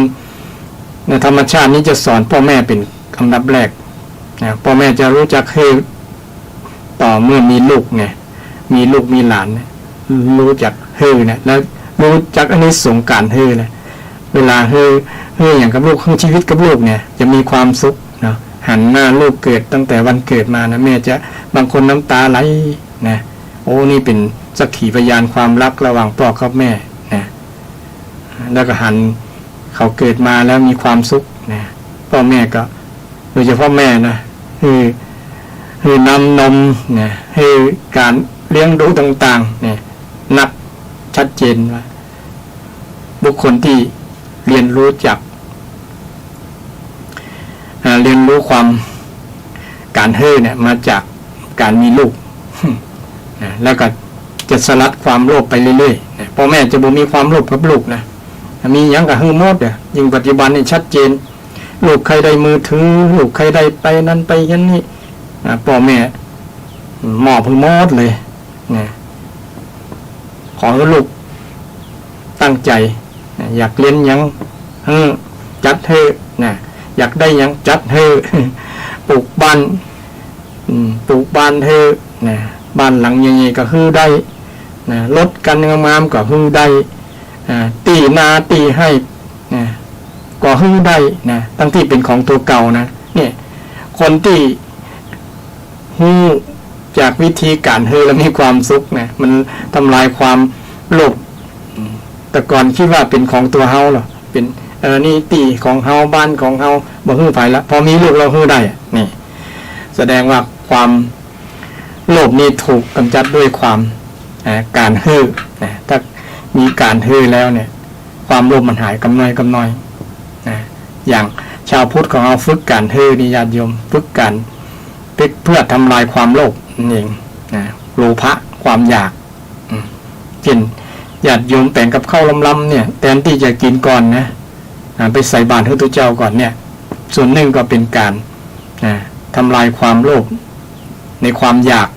ในธรรมชาตินี้จะสอนป้อแม่เป๋นอันดับแรกนะ ป้อแม่จะฮู้จักหื้อต่อเมื่อมีลูกไง มีลูกมีหลานเนี่ย ฮู้จักหื้อเนี่ย แล้วฮู้จักอานิสงส์ก๋านหื้อเนี่ย เวลาหื้อ หื้อหยังกับลูก หื้อชีวิตกับลูกเนี่ย จะมีความสุขเนาะ หันหน้าลูกเกิดตั้งแต่วันเกิดมานะ แม่จะ บางคนน้ำต๋าไหลนะ โอ้ นี่เป๋นสักขีพยานความฮักระหว่างป้อกับแม่นะ แล้วก็หันเขาเกิดมาแล้วมีความสุขนะ ป้อแม่ก็ โดยเฉพาะแม่นะ หื้อ หื้อน้ำนมนะ หื้อก๋านเลี้ยงดูต่างๆ เนี่ย นับชัดเจนว่า บุคคลตี้เฮียนฮู้จัก อ่า เฮียนฮู้ความ ก๋านหื้อเนี่ย มาจากก๋านมีลูก นะ แล้วก็จะสลัดความโลภไปเรื่อยๆ นะ ป้อแม่จะบ่มีความโลภกับลูกนะ มีหยังก็หื้อหมดอะ ยิ่งปัจจุบันนี่ชัดเจน ลูกใค่ได้มือถือ ลูกใค่ได้ไปนั้นไปนั้นนี่ อ่า ป้อแม่มอบหื้อหมดเลย นะ ขอหื้อลูกตั้งใจ๋ นะ อยากเฮียนหยัง หื้อ จัดหื้อ นะ อยากได้หยัง จัดหื้อ ปลูกบ้าน อืม ปลูกบ้านหื้อ นะ บ้านหลังใหญ่ๆ ก็หื้อได้ นะ รถคันงามๆ ก็หื้อได้ อ่า ตี้นาตี้ไฮ่ นะ ก็หื้อได้ นะ ตึงตี้เป๋นของตั๋วเก่านะ เนี่ย คนตี้ ฮู้จักวิธีก๋านหื้อแล้วมีความสุขนะ มันทำลายความโลภ อืม แต่ก่อนกึ๊ดว่าเป๋นของตั๋วเฮาเหรอ เป๋น เออ นี่ตี้ของเฮา บ้านของเฮา บ่หื้อใผละ พอมีลูกแล้วหื้อได้อะ นี่ แสดงว่าความโลภนี่ถูกก๋ำจัดด้วยความ อ่า ก๋านหื้อ นะ ถ้ามีก๋านหื้อแล้วเนี่ย ความโลภมันหายกำน้อยกำน้อย นะ อย่างชาวพุทธของเฮาฝึกก๋านหื้อนี่ ญาติโยม ฝึกก๋าน เพื่อทำลายความโลภนั่นเอง นะ โลภะ ความอยาก อืม เจ้น ญาติโยมแป๋งกับข้าวลำๆ เนี่ย แตนตี้จะกิ๋นก่อนนะ อ่า ไปใส่บาตรหื้อตุ๊เจ้าก่อนเนี่ย ส่วนนึ่งก็เป๋นก๋าน นะ ทำลายความโลภ ในความอยาก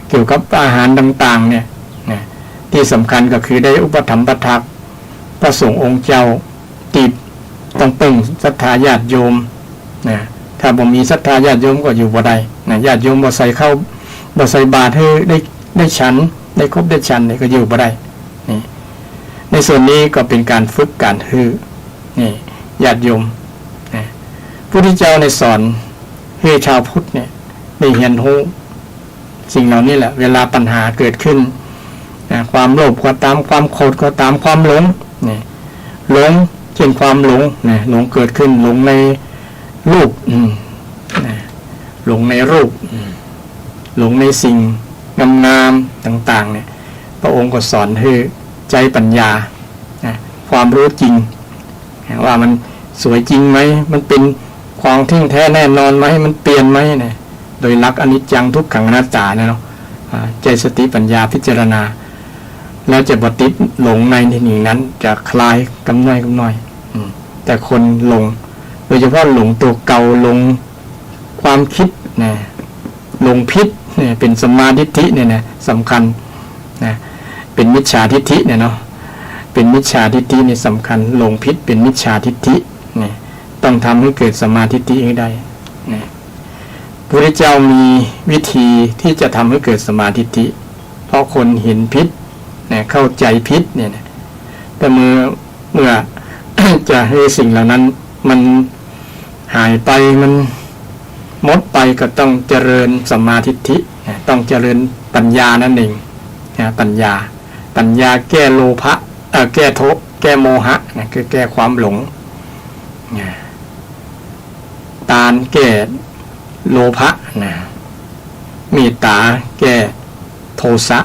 เกี่ยวกับอาหารต่างๆ เนี่ย นะ ตี้สำคัญก็คือได้อุปถัมภ์ประทักพระสงฆ์องค์เจ้า ตี้ต้องเปิ้งศรัทธาญาติโยม นะ ถ้าบ่มีศรัทธาญาติโยมก็อยู่บ่ได้ นะ ญาติโยมบ่ใส่ข้าว บ่ใส่บาตรหื้อได้ ได้ฉัน ได้คบได้ฉันเนี่ยก็อยู่บ่ได้ นี่ ในส่วนนี้ก็เป๋นก๋านฝึกก๋านหื้อ นี่ ญาติโยม นะ พุทธเจ้าในสอนหื้อชาวพุทธเนี่ย ได้เฮียนฮู้ สิ่งเหล่านี้แหละ เวลาปัญหาเกิดขึ้น นะ ความโลภก็ต๋าม ความโขดก็ต๋าม ความหลง นี่ หลง เจ้นความหลง นะ หลงเกิดขึ้น หลงในรูป อืม นะ หลงในรูป อืม หลงในสิ่งงามๆ ต่างๆ เนี่ย พระองค์ก็สอนหื้อใจ๊ปัญญา นะ ความฮู้จริง ว่ามันสวยจริงไหม มันเป๋นของเที่ยงแท้แน่นอนไหม มันเปลี่ยนไหมเนี่ย โดยหลักอนิจจังทุกขังอนัตตาเนี่ยเนาะ อ่า ใจ๊สติปัญญาพิจารณา แล้วจะบ่ติดหลงในสิ่งนั้น จะคลายกำน้อยกำน้อย อืม แต่คนหลง โดยเฉพาะหลงตั๋วเก่า หลงความกึ๊ดนะ หลงผิดเนี่ย เป๋นสัมมาทิฏฐิเนี่ยนะ สำคัญ นะ เป๋นมิจฉาทิฏฐิเนี่ยเนาะ เป๋นมิจฉาทิฏฐินี่สำคัญ หลงผิดเป๋นมิจฉาทิฏฐิเนี่ย ต้องทำหื้อเกิดสัมมาทิฏฐิหื้อได้ นะ พระพุทธเจ้ามีวิธีตี้จะทำหื้อเกิดสัมมาทิฏฐิ เพราะคนเห็นผิดนะ เข้าใจ๋ผิดเนี่ยนะ แต่เมื่อ เมื่อ จะหื้อสิ่งเหล่านั้นมันหายไป มันหมดไป ก็ต้องเจริญสัมมาทิฏฐินะ ต้องเจริญปัญญานั่นเองนะ ปัญญา ปัญญาแก้โลภะ เอ่อ แก้โท แก้โมหะนะ คือแก้ความหลงนะ ตานแก้โลภะนะ เมตต๋าแก้โทสะ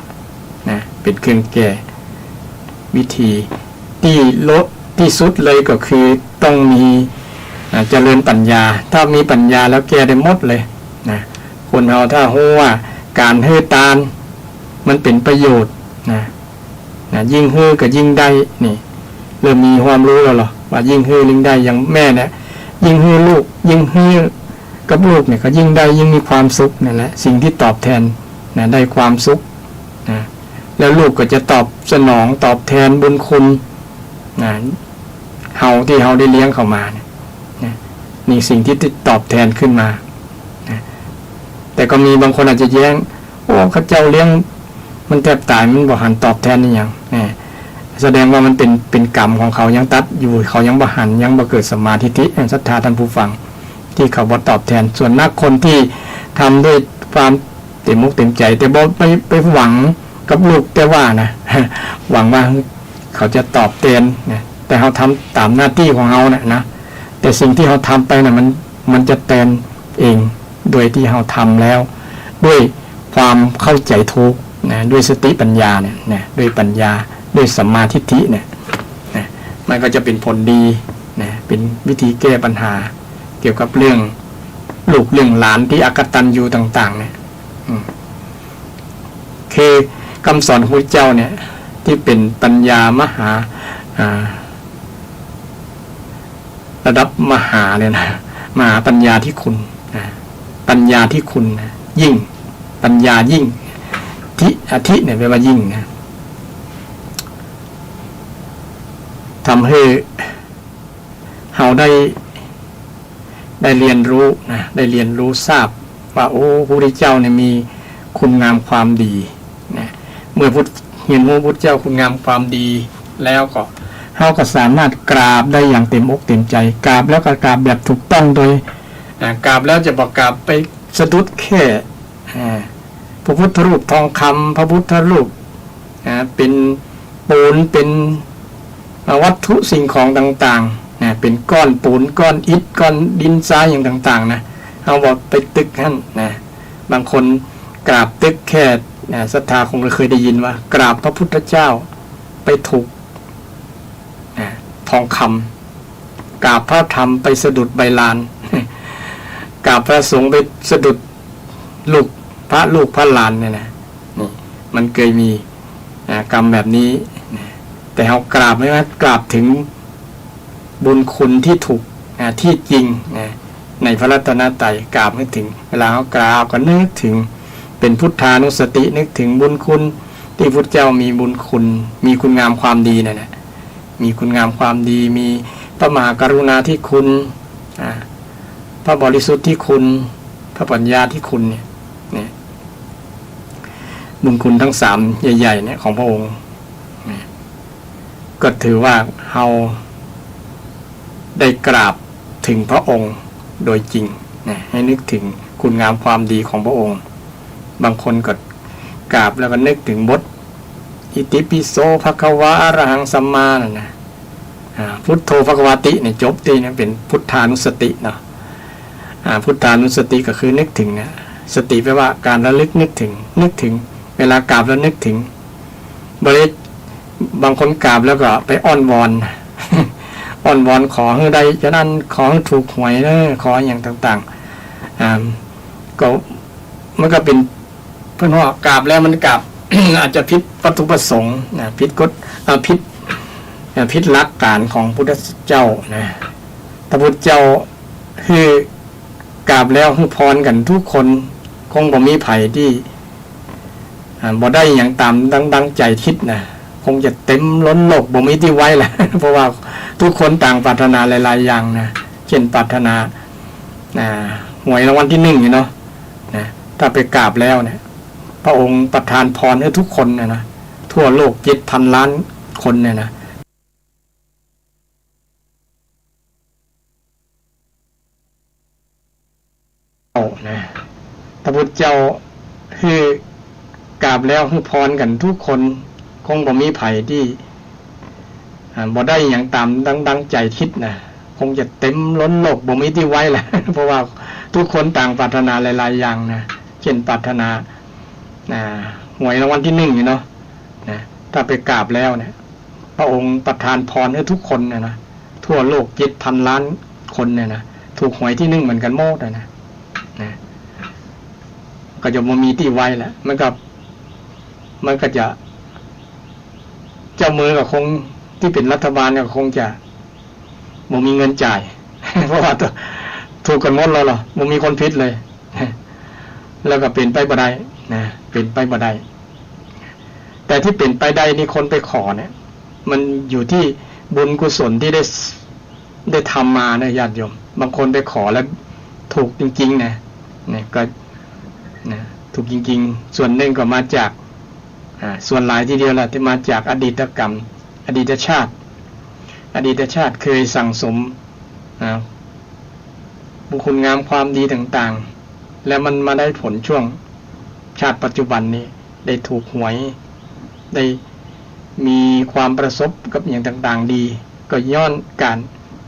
นะ เป๋นเครื่องแก้ วิธีตี้โลดตี้สุดเลยก็คือต้องมี อ่า เจริญปัญญา ถ้ามีปัญญาแล้วแก้ได้หมดเลยนะ คนเฮาถ้าฮู้ว่าก๋านหื้อตานมันเป๋นประโยชน์นะ นะ ยิ่งหื้อก็ยิ่งได้ นี่ เริ่มมีความฮู้แล้วเหรอ ว่ายิ่งหื้อยิ่งได้ อย่างแม่เนี่ย ยิ่งหื้อลูก ยิ่งหื้อกับลูกเนี่ย ก็ยิ่งได้ ยิ่งมีความสุข นั่นแหละ สิ่งตี้ตอบแทนนะ ได้ความสุขนะ แล้วลูกก็จะตอบสนอง ตอบแทนบุญคุณนะ เฮา ตี้เฮาได้เลี้ยงเขามาเนี่ยนะ นี่สิ่งตี้ตอบแทนขึ้นมานะ แต่ก็มีบางคนอาจจะแย้ง โอ้ ข้าเจ้าเลี้ยงมันแทบต๋าย มันบ่หันตอบแทนอิหยัง นี่ แสดงว่ามันเป๋น เป๋นกรรมของเขา ยังตัดอยู่ เขายังบ่หัน ยังบ่เกิดสัมมาทิฏฐิ ศรัทธาท่านผู้ฟัง ตี้เขาบ่ตอบแทน ส่วนนักคนตี้ทำด้วยความเต๋มอกเต๋มใจ๋ แต่บ่ไป ไปหวังกับลูกแต่ว่านะ หวังว่าเขาจะตอบแทนนะ แต่เฮาทำต๋ามหน้าตี้ของเฮาน่ะนะ แต่สิ่งตี้เฮาทำไปน่ะ มัน มันจะแตนเอง โดยตี้เฮาทำแล้ว ด้วยความเข้าใจ๋ถูกนะ ด้วยสติปัญญาเนี่ยนะ ด้วยปัญญา ด้วยสัมมาทิฏฐิเนี่ยนะ มันก็จะเป๋นผลดีนะ เป๋นวิธีแก้ปัญหาเกี่ยวกับเรื่องลูกเรื่องหลานตี้อกตัญญูต่างๆ เนี่ย อืม คือกำสอนของพระพุทธเจ้าเนี่ย ตี้เป๋นปัญญามหา อ่า ระดับมหาเลยนะ มหาปัญญาธิคุณนะ ปัญญาธิคุณนะ ยิ่ง ปัญญายิ่ง ธิ อธิเนี่ยแปลว่ายิ่งนะ ทำให้เฮาได้ ได้เรียนรู้นะ ได้เรียนรู้ทราบว่า โอ้ พระพุทธเจ้าเนี่ยมีคุณงามความดีนะ เมื่อพุทธ เฮียนฮู้พุทธเจ้าคุณงามความดีแล้วก็ เฮาก็สามารถกราบได้อย่างเต๋มอกเต๋มใจ๋ กราบแล้วก็กราบแบบถูกต้องโดย อ่า กราบแล้วจะบ่กราบไปสะดุดแค่ อ่า พระพุทธรูปทองคำ พระพุทธรูป นะ เป๋นปูน เป๋น อ่า วัตถุสิ่งของต่างๆ นะ เป๋นก้อนปูน ก้อนอิฐ ก้อนดินทรายอย่างต่างๆ นะ เฮาบ่ไปตึกหั้นนะ บางคนกราบตึกแค่ นะ ศรัทธาคงเคยได้ยินว่า กราบพระพุทธเจ้าไปถูก นะ ทองคำ กราบพระธรรมไปสะดุดใบลาน กราบพระสงฆ์ไปสะดุดลูก พระลูกพระหลานเนี่ยนะ นี่ มันเคยมี อ่า กรรมแบบนี้นะ แต่เฮากราบไม่ว่ากราบถึงบุญคุณที่ถูก อ่า ที่จริงนะ ในพระรัตนตรัย กราบให้ถึง เวลาเฮากราบก็นึกถึง เป๋นพุทธานุสติ นึกถึงบุญคุณที่พุทธเจ้ามีบุญคุณ มีคุณงามความดีนั่นแหละ มีคุณงามความดี มีพระมหากรุณาธิคุณ อ่า พระบริสุทธิคุณ พระปัญญาธิคุณเนี่ย เนี่ย บุญคุณทั้งสามใหญ่ๆ เนี่ยของพระองค์ เนี่ย ก็ถือว่าเฮาได้กราบถึงพระองค์โดยจริง เนี่ย ให้นึกถึงคุณงามความดีของพระองค์ บางคนก็กราบแล้วก็นึกถึงบท อิติปิโสภะคะวาอะระหังสัมมานั่นนะ อ่า พุทโธภะคะวาติเนี่ยจบตี้เนี่ยเป๋นพุทธานุสติเนาะ อ่า พุทธานุสติก็คือนึกถึงนะ สติแปลว่าการระลึกนึกถึง นึกถึง เวลากราบแล้วนึกถึง บ่ได้ บางคนกราบแล้วก็ไปอ้อนวอน อ้อนวอนขอหื้อได้จะนั้น ขอหื้อถูกหวยเด้อ ขออย่างต่างๆ อ่า ก็ มันก็เป๋น เปิ้นว่ากราบแล้วมันกราบ อาจจะผิดวัตถุประสงค์นะ ผิดกฎ อ่า ผิด อ่า ผิดหลักการของพุทธเจ้านะ ถ้าพุทธเจ้าหื้อกราบแล้วหื้อพรกั๋นทุกคน คงบ่มีใผตี้ อ่า บ่ได้หยังต๋ามดัง ดังใจ๋คิดนะ คงจะเต๋มล้นโลก บ่มีตี้ไว้ละ เพราะว่าทุกคนต่างปรารถนาหลายๆ อย่างนะ เจ้นปรารถนา นะ หวยรางวัลตี้นึ่งนี่เนาะ นะ ถ้าไปกราบแล้วเนี่ย พระองค์ประทานพรหื้อทุกคนเนี่ยนะ ทั่วโลกเจ็ดพันล้านคนเนี่ยนะ เอานะ พระพุทธเจ้าหื้อกราบแล้วหื้อพรกั๋นทุกคน คงบ่มีใผตี้ อ่า บ่ได้หยังต๋ามดัง ดังใจ๋คิดนะ คงจะเต็มล้นโลก บ่มีตี้ไว้แหละ เพราะว่าทุกคนต่างปรารถนาหลายๆ อย่างนะ เจ้นปรารถนา อ่า หวยรางวัลตี้นึ่งนี่เนาะ นะ ถ้าไปกราบแล้วเนี่ย พระองค์ประทานพรหื้อทุกคนเนี่ยนะ ทั่วโลกเจ็ดพันล้านคนเนี่ยนะ ถูกหวยตี้นึ่งเหมือนกั๋นหมดอะนะ นะ ก็จะบ่มีตี้ไว้แหละ มันก็ มันก็จะ เจ้ามือก็คง ตี้เป๋นรัฐบาลก็คงจะบ่มีเงินจ่าย เพราะว่าถูกกั๋นหมดแล้วเหรอ บ่มีคนผิดเลย แล้วก็เป๋นไปบ่ได้นะ เป๋นไปบ่ได้ แต่ตี้เป๋นไปได้นี่ คนไปขอเนี่ย มันอยู่ตี้บุญกุศลตี้ได้ ได้ทำมานะญาติโยม บางคนไปขอแล้วถูกจริงๆ นะ เนี่ยก็ นะ ถูกจริงๆ ส่วนนึ่งก็มาจาก อ่า ส่วนหลายทีเดียวแหละ ตี้มาจากอดีตกรรม อดีตชาติ อดีตชาติเคยสั่งสม อ่า บุญคุณงามความดีต่างๆ แล้วมันมาได้ผลช่วงชาติปัจจุบันนี้ ได้ถูกหวย ได้มีความประสบกับอย่างต่างๆ ดี ก็ย้อนการ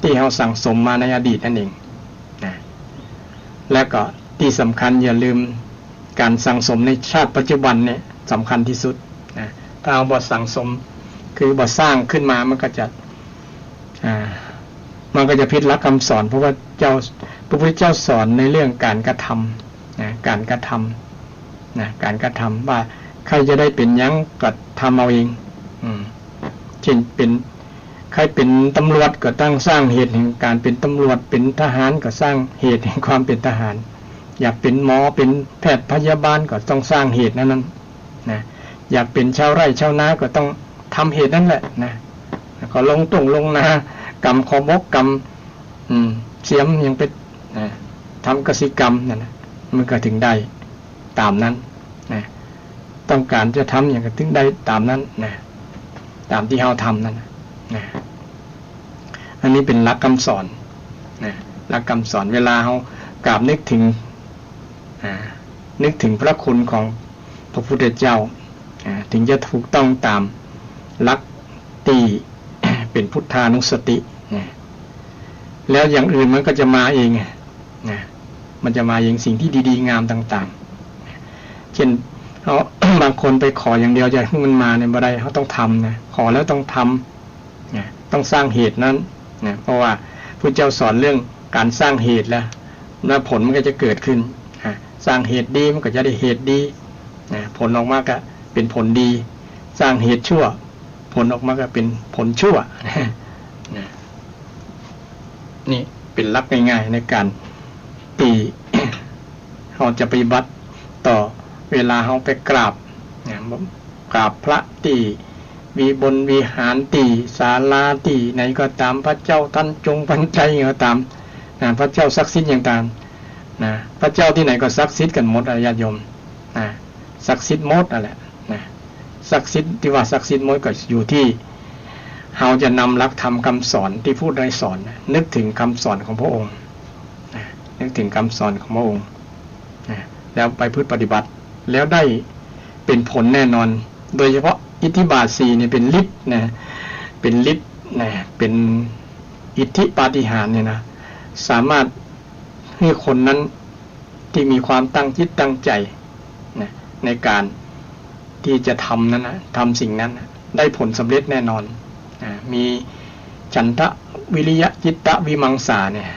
ตี้เฮาสั่งสมมาในอดีตนั่นเองนะ และก็ตี้สำคัญอย่าลืม การสั่งสมในชาติปัจจุบันเนี่ยสำคัญตี้สุดนะ ถ้าเฮาบ่สั่งสม คือบ่สร้างขึ้นมา มันก็จะ อ่า มันก็จะผิดหลักคำสอน เพราะว่าเจ้า พระพุทธเจ้าสอนในเรื่องการกระทำนะ การกระทำนะ การกระทำว่าใครจะได้เป๋นหยังก็ทำเอาเอง อืม เจ้นเป๋น ใครเป๋นตำรวจก็ต้องสร้างเหตุแห่งการเป๋นตำรวจ เป๋นทหารก็สร้างเหตุแห่งความเป๋นทหาร อยากเป๋นหมอ เป๋นแพทย์พยาบาลก็ต้องสร้างเหตุนั้นๆ นะ อยากเป๋นชาวไร่ชาวนาก็ต้องทำเหตุนั้นแหละนะ ก็ลงต้งลงนา กำขอบบก กำ อืม เสียม หยังไป นะ ทำกสิกรรมนั่นนะ มันก็ถึงได้ต๋ามนั้นนะ ต้องการจะทำหยังก็ถึงได้ต๋ามนั้นนะ ต๋ามตี้เฮาทำนั่นนะ นะ อันนี้เป๋นหลักคำสอนนะ หลักคำสอน เวลาเฮากราบนึกถึง อ่า นึกถึงพระคุณของพระพุทธเจ้า อ่า ถึงจะถูกต้องต๋ามหลักตี้เป๋นพุทธานุสตินะ แล้วอย่างอื่นมันก็จะมาเองนะ มันจะมาเอง สิ่งตี้ดีๆ งามต่างๆ เจ้นเฮา บางคนไปขออย่างเดียวจะหื้อมันมาเนี่ยบ่ได้ เฮาต้องทำนะ ขอแล้วต้องทำ นะ ต้องสร้างเหตุนั้นนะ เพราะว่าพุทธเจ้าสอนเรื่องการสร้างเหตุแล้ว แล้วผลมันก็จะเกิดขึ้น อ่ะ สร้างเหตุดีมันก็จะได้เหตุดี นะ ผลออกมาก็เป๋นผลดี สร้างเหตุชั่ว ผลออกมาก็เป๋นผลชั่ว นะ นี่เป๋นหลักง่ายๆ ในการตี้ เฮาจะปฏิบัติต่อเวลาเฮาไปกราบ นะ กราบพระตี้วิบลวิหาร ตี้ศาลา ตี้ไหนก็ต๋าม พระเจ้าทัณฑ์จงพรรณชัยก็ต๋าม นะ พระเจ้าศักดิ์สิทธิ์อย่างต่าง นะ พระเจ้าตี้ไหนก็ศักดิ์สิทธิ์กั๋นหมดอะญาติโยม นะ ศักดิ์สิทธิ์หมดนั่นแหละ นะ ศักดิ์สิทธิ์ตี้ว่าศักดิ์สิทธิ์หมดก็อยู่ตี้เฮาจะนำหลักธรรมคำสอนตี้ผู้ได้สอนนะ นึกถึงคำสอนของพระองค์นะ นึกถึงคำสอนของพระองค์นะ แล้วไปประพฤติปฏิบัติ แล้วได้เป๋นผลแน่นอน โดยเฉพาะอิทธิบาทสี่เนี่ยเป๋นฤทธิ์นะ เป๋นฤทธิ์นะ เป๋นอิทธิปาฏิหาริย์เนี่ยนะ สามารถหื้อคนนั้น ตี้มีความตั้งจิตตั้งใจ๋นะ ในการตี้จะทำนั้นนะ ทำสิ่งนั้นนะ ได้ผลสำเร็จแน่นอนนะ มีฉันทะวิริยะจิตตะวิมังสาเนี่ย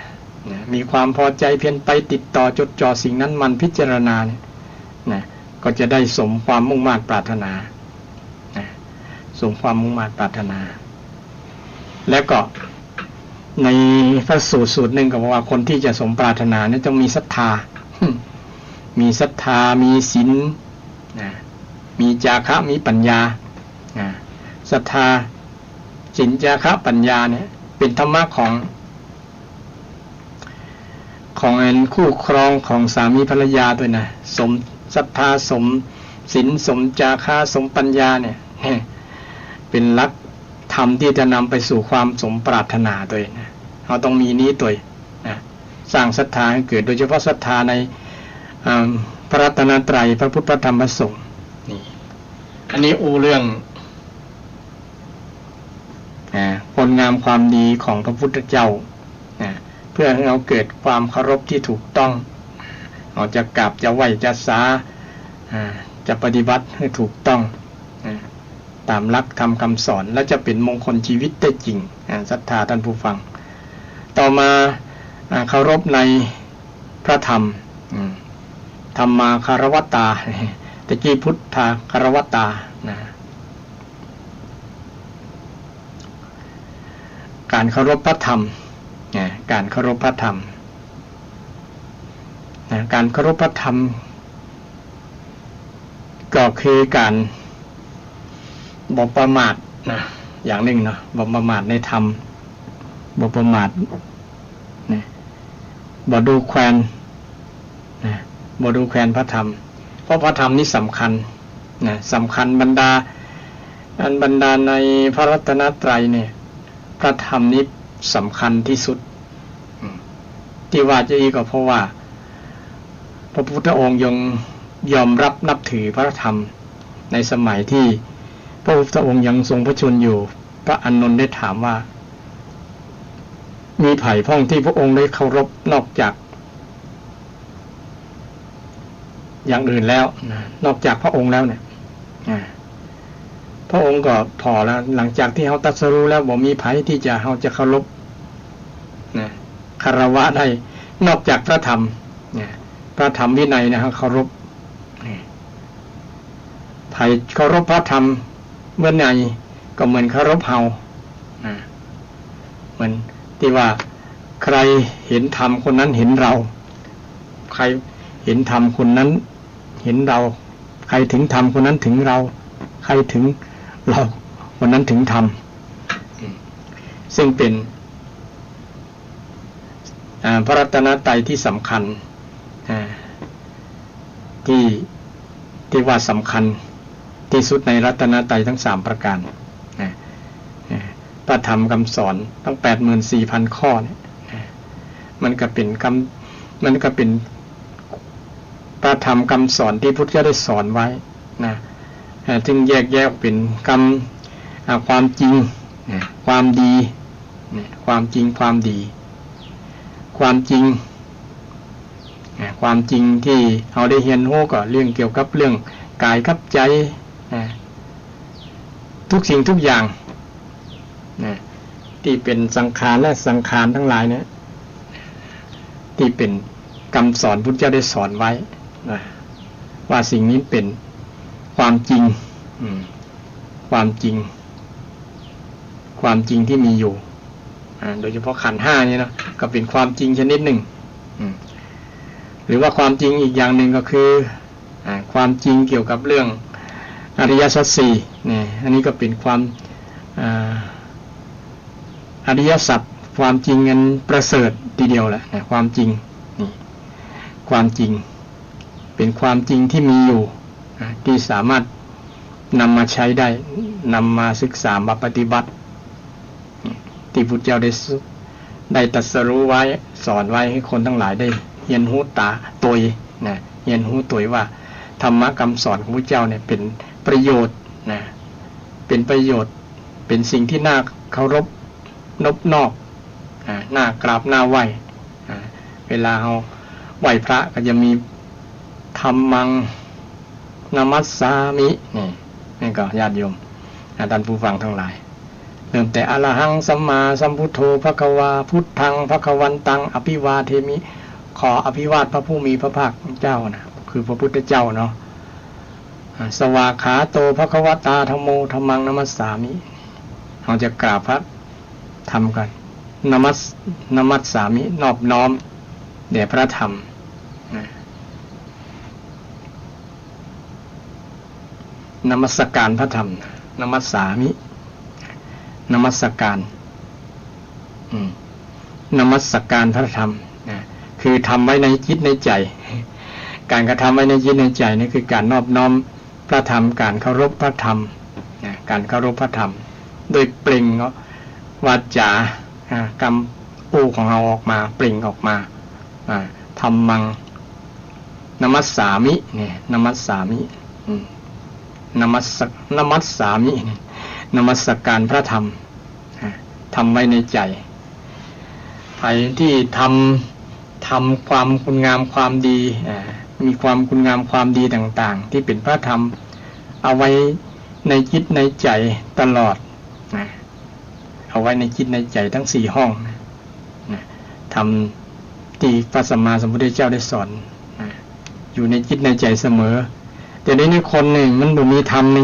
นะ มีความพอใจ๋เพียรใฝ่ติดต่อจดจ่อสิ่งนั้นหมั่นพิจารณาเนี่ยนะ ก็จะได้สมความมุ่งมาดปรารถนานะ สมความมุ่งมาดปรารถนา แล้วก็ในพระสูตรสูตรนึ่งก็บอกว่าคนตี้จะสมปรารถนาเนี่ยต้องมีศรัทธา มีศรัทธา มีศีลนะ มีจาคะ มีปัญญานะ ศรัทธา ศีล จาคะ ปัญญาเนี่ยเป๋นธรรมะของ ของอันคู่ครองของสามีภรรยาตวยนะ สมศรัทธา สมศีล สมจาคะ สมปัญญาเนี่ย เป๋นหลักธรรมตี้จะนำไปสู่ความสมปรารถนาตวยนะ เฮาต้องมีนี้ตวยนะ สร้างศรัทธาหื้อเกิด โดยเฉพาะศรัทธาใน อ่า พระรัตนตรัย พระพุทธ พระธรรม พระสงฆ์ นี่ อันนี้อู้เรื่อง อ่า คุณงามความดีของพระพุทธเจ้า อ่า เพื่อหื้อเฮาเกิดความเคารพตี้ถูกต้อง เฮาจะกราบ จะไหว้ จะสา อ่า จะปฏิบัติหื้อถูกต้อง อ่า ต๋ามหลักธรรมกำสอน แล้วจะเป๋นมงคลจีวิตได้จริง อ่า ศรัทธาต้านผู้ฟัง ต่อมา อ่า เคารพในพระธรรม อืม ธัมมาคารวตา ตะกี้พุทธาคารวตา นะ ก๋านเคารพพระธรรม นะ ก๋านเคารพพระธรรม นะ ก๋านเคารพพระธรรม ก็คือก๋านบ่ประมาทนะ อย่างนึ่งเนาะ บ่ประมาทในธรรม บ่ประมาทนะ บ่ดูแคลนนะ บ่ดูแคลนพระธรรม เพราะพระธรรมนี้สำคัญนะ สำคัญบรรดา อันบรรดาในพระรัตนตรัยเนี่ย พระธรรมนี้สำคัญตี้สุด อืม ตี้ว่าจะอี้ก็เพราะว่า พระพุทธองค์ยังยอมรับนับถือพระธรรม ในสมัยตี้พระพุทธองค์ยังทรงพระชนม์อยู่ พระอานนท์ได้ถามว่า มีใผพ่องตี้พระองค์ได้เคารพนอกจาก อย่างอื่นแล้วนะ นอกจากพระองค์แล้วเนี่ย อ่า พระองค์ก็ผ่อแล้ว หลังจากตี้เฮาตรัสรู้แล้ว บ่มีใผตี้จะ เฮาจะเคารพนะ คารวะได้ นอกจากพระธรรมนะ พระธรรมวินัยนะ เฮาเคารพนะ ใผเคารพพระธรรมวินัยก็เหมือนเคารพเฮานะ เหมือนตี้ว่า ใครเห็นธรรมคนนั้นเห็นเรา ใครเห็นธรรมคนนั้นเห็นเรา ใครถึงธรรมคนนั้นถึงเรา ใครถึงเราคนนั้นถึงธรรม ซึ่งเป๋น อ่า พระรัตนตรัยตี้สำคัญ อ่า ตี้ ตี้ว่าสำคัญตี้สุดในรัตนตรัยทั้งสามประก๋านนะ อ่า พระธรรมกำสอนตั้งแปดหมื่นสี่พันข้อเนี่ยนะ มันก็เป๋นกำ มันก็เป๋นพระธรรมกำสอนตี้พุทธเจ้าได้สอนไว้นะ อ่า ซึ่งแยกแยะออกเป๋นกำ อ่า ความจริงนะ ความดีนะ ความจริง ความดี ความจริง นะ ความจริงตี้เฮาได้เฮียนฮู้ก็เรื่องเกี่ยวกับเรื่องก๋ายกับใจ๋นะ ทุกสิ่งทุกอย่างนะ ตี้เป๋นสังขารและอสังขารตังหลายเนี่ย ตี้เป๋นกำสอนพุทธเจ้าได้สอนไว้นะ ว่าสิ่งนี้เป๋นความจริง อืม ความจริง ความจริงตี้มีอยู่ อ่า โดยเฉพาะขันธ์ห้านี่เนาะ ก็เป๋นความจริงชนิดนึ่ง อืม หรือว่าความจริงอีกอย่างนึ่งก็คือ อ่า ความจริงเกี่ยวกับเรื่องอริยสัจสี่เนี่ย อันนี้ก็เป๋นความ อ่า อริยสัจ ความจริงอันประเสริฐทีเดียวแหละนะ ความจริง นี่ ความจริง เป๋นความจริงตี้มีอยู่นะ ตี้สามารถนำมาใจ๊ได้ นำมาศึกษา มาปฏิบัติ ตี้พุทธเจ้าได้ส- ได้ตรัสรู้ไว้ สอนไว้หื้อคนตังหลายได้เฮียนฮู้ตวยนะ เฮียนฮู้ตวยว่าธรรมะกำสอนของพุทธเจ้าเนี่ยเป๋นประโยชน์นะ เป๋นประโยชน์ เป๋นสิ่งตี้น่าเคารพนบนอบนะ น่ากราบน่าไหว้นะ เวลาเฮาไหว้พระก็จะมี ธัมมัง นะมัสสามิ นี่ นี่ก็ญาติโยม อ่า ต้านผู้ฟังตังหลาย เริ่มแต่ อะระหัง สัมมาสัมพุทโธ ภะคะวา พุทธัง ภะคะวันตัง อะภิวาเทมิ ขออภิวาทพระผู้มีพระภาคเจ้านะ คือพระพุทธเจ้าเนาะ อ่า สวากขาโต ภะคะวะตา ธัมโม ธัมมัง นะมัสสามิ เฮาจะกราบพระธรรมก่อน นะมัส- นะมัสสามิ นอบน้อมแด่พระธรรมนะ นมัสการพระธรรม นะมัสสามิ นมัสการ อืม นมัสการพระธรรมนะ คื คือทำไว้ในจิตในใจ๋ ก๋านกระทำไว้ในจิตในใจ๋นี่คือก๋านนอบน้อมพระธรรม ก๋านเคารพพระธรรมนะ ก๋านเคารพพระธรรม โดยเปล่งวาจ๋า อ่า กำอู้ของเฮาออกมา เปล่งออกมา อ่า ธัมมัง นมัสสามิ เนี่ย นมัสสามิ อืม นมัสสะ นมัสสามิ เนี่ย นมัสการพระธรรม อ่า ทำไว้ในใจ๋ ใผตี้ทำ ทำความคุณงามความดี อ่า มีความคุณงามความดีต่างๆ ตี้เป๋นพระธรรม เอาไว้ในจิตในใจ๋ตลอดนะ เอาไว้ในจิตในใจ๋ตึงสี่ห้องนะ นะ ธรรมตี้พระสัมมาสัมพุทธเจ้าได้สอนนะ อยู่ในจิตในใจ๋เสมอ แต่เดี๋ยวนี้คนนี่มันบ่มีธรรมใน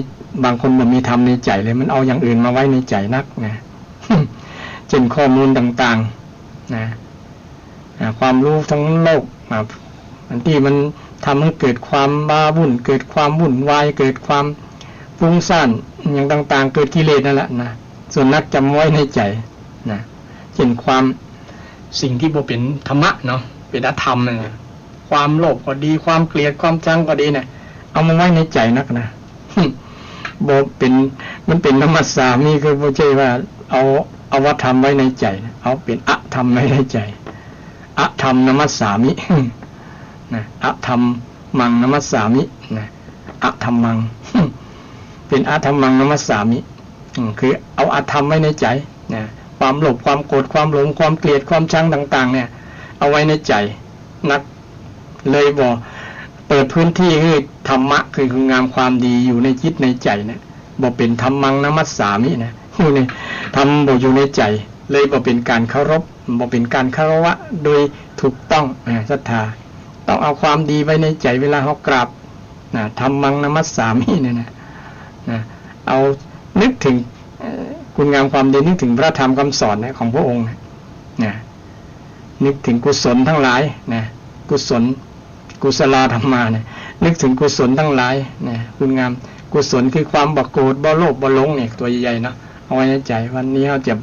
บางคนบ่มีธรรมในใจ๋เลย มันเอาอย่างอื่นมาไว้ในใจ๋นักนะ เจ้นข้อมูลต่างๆ นะ อ่า ความฮู้ทั้งโลก อ่า อันตี้มันทำหื้อเกิดความว้าวุ่น เกิดความวุ่นวาย เกิดความฟุ้งซ่าน อย่างต่างๆ เกิดกิเลสนั่นแหละนะ ส่วนนักจำไว้ในใจ๋นะ เจ้นความ สิ่งตี้บ่เป๋นธรรมะเนาะ เป๋นอธรรมนั่นนะ ความโลภก็ดี ความเกลียด ความชังก็ดีเนี่ย เอามาไว้ในใจ๋นักนะ บ่เป๋น มันเป๋นนมัสสามิ คือบ่ใจ้ว่าเอา เอาอธรรมไว้ในใจ๋นะ เอาเป๋นอธรรมไว้ในใจ๋ อธรรมนมัสสามิ นะ อธัมมังนมัสสามิ นะ อธัมมัง เป๋นอธัมมังนมัสสามิ อืม คือเอาอธรรมไว้ในใจ๋นะ ความโลภ ความโกรธ ความหลง ความเกลียด ความชังต่างๆ เนี่ย เอาไว้ในใจ๋นัก เลยบ่เปิดพื้นตี้หื้อธรรมะ คือคุณงามความดีอยู่ในจิตในใจ๋นะ บ่เป๋นธัมมังนมัสสามินะ อยู่ใน ธรรมบ่อยู่ในใจ๋ เลยบ่เป๋นก๋านเคารพ บ่เป๋นก๋านคารวะโดยถูกต้องนะ ศรัทธา ต้องเอาความดีไว้ในใจ๋เวลาเฮากราบนะ ธัมมังนมัสสามิเนี่ยนะ นะ เอานึกถึง เอ่อ คุณงามความดี นึกถึงพระธรรมคำสอนนะ ของพระองค์นะ นะ นึกถึงกุศลทั้งหลายนะ กุศล กุศลาธัมมาเนี่ย นึกถึงกุศลทั้งหลายนะ คุณงาม กุศลคือความบ่โกรธ บ่โลภ บ่หลงเนี่ย ตั๋วใหญ่ๆ เนาะ เอาไว้ในใจ๋ วันนี้เฮาจะ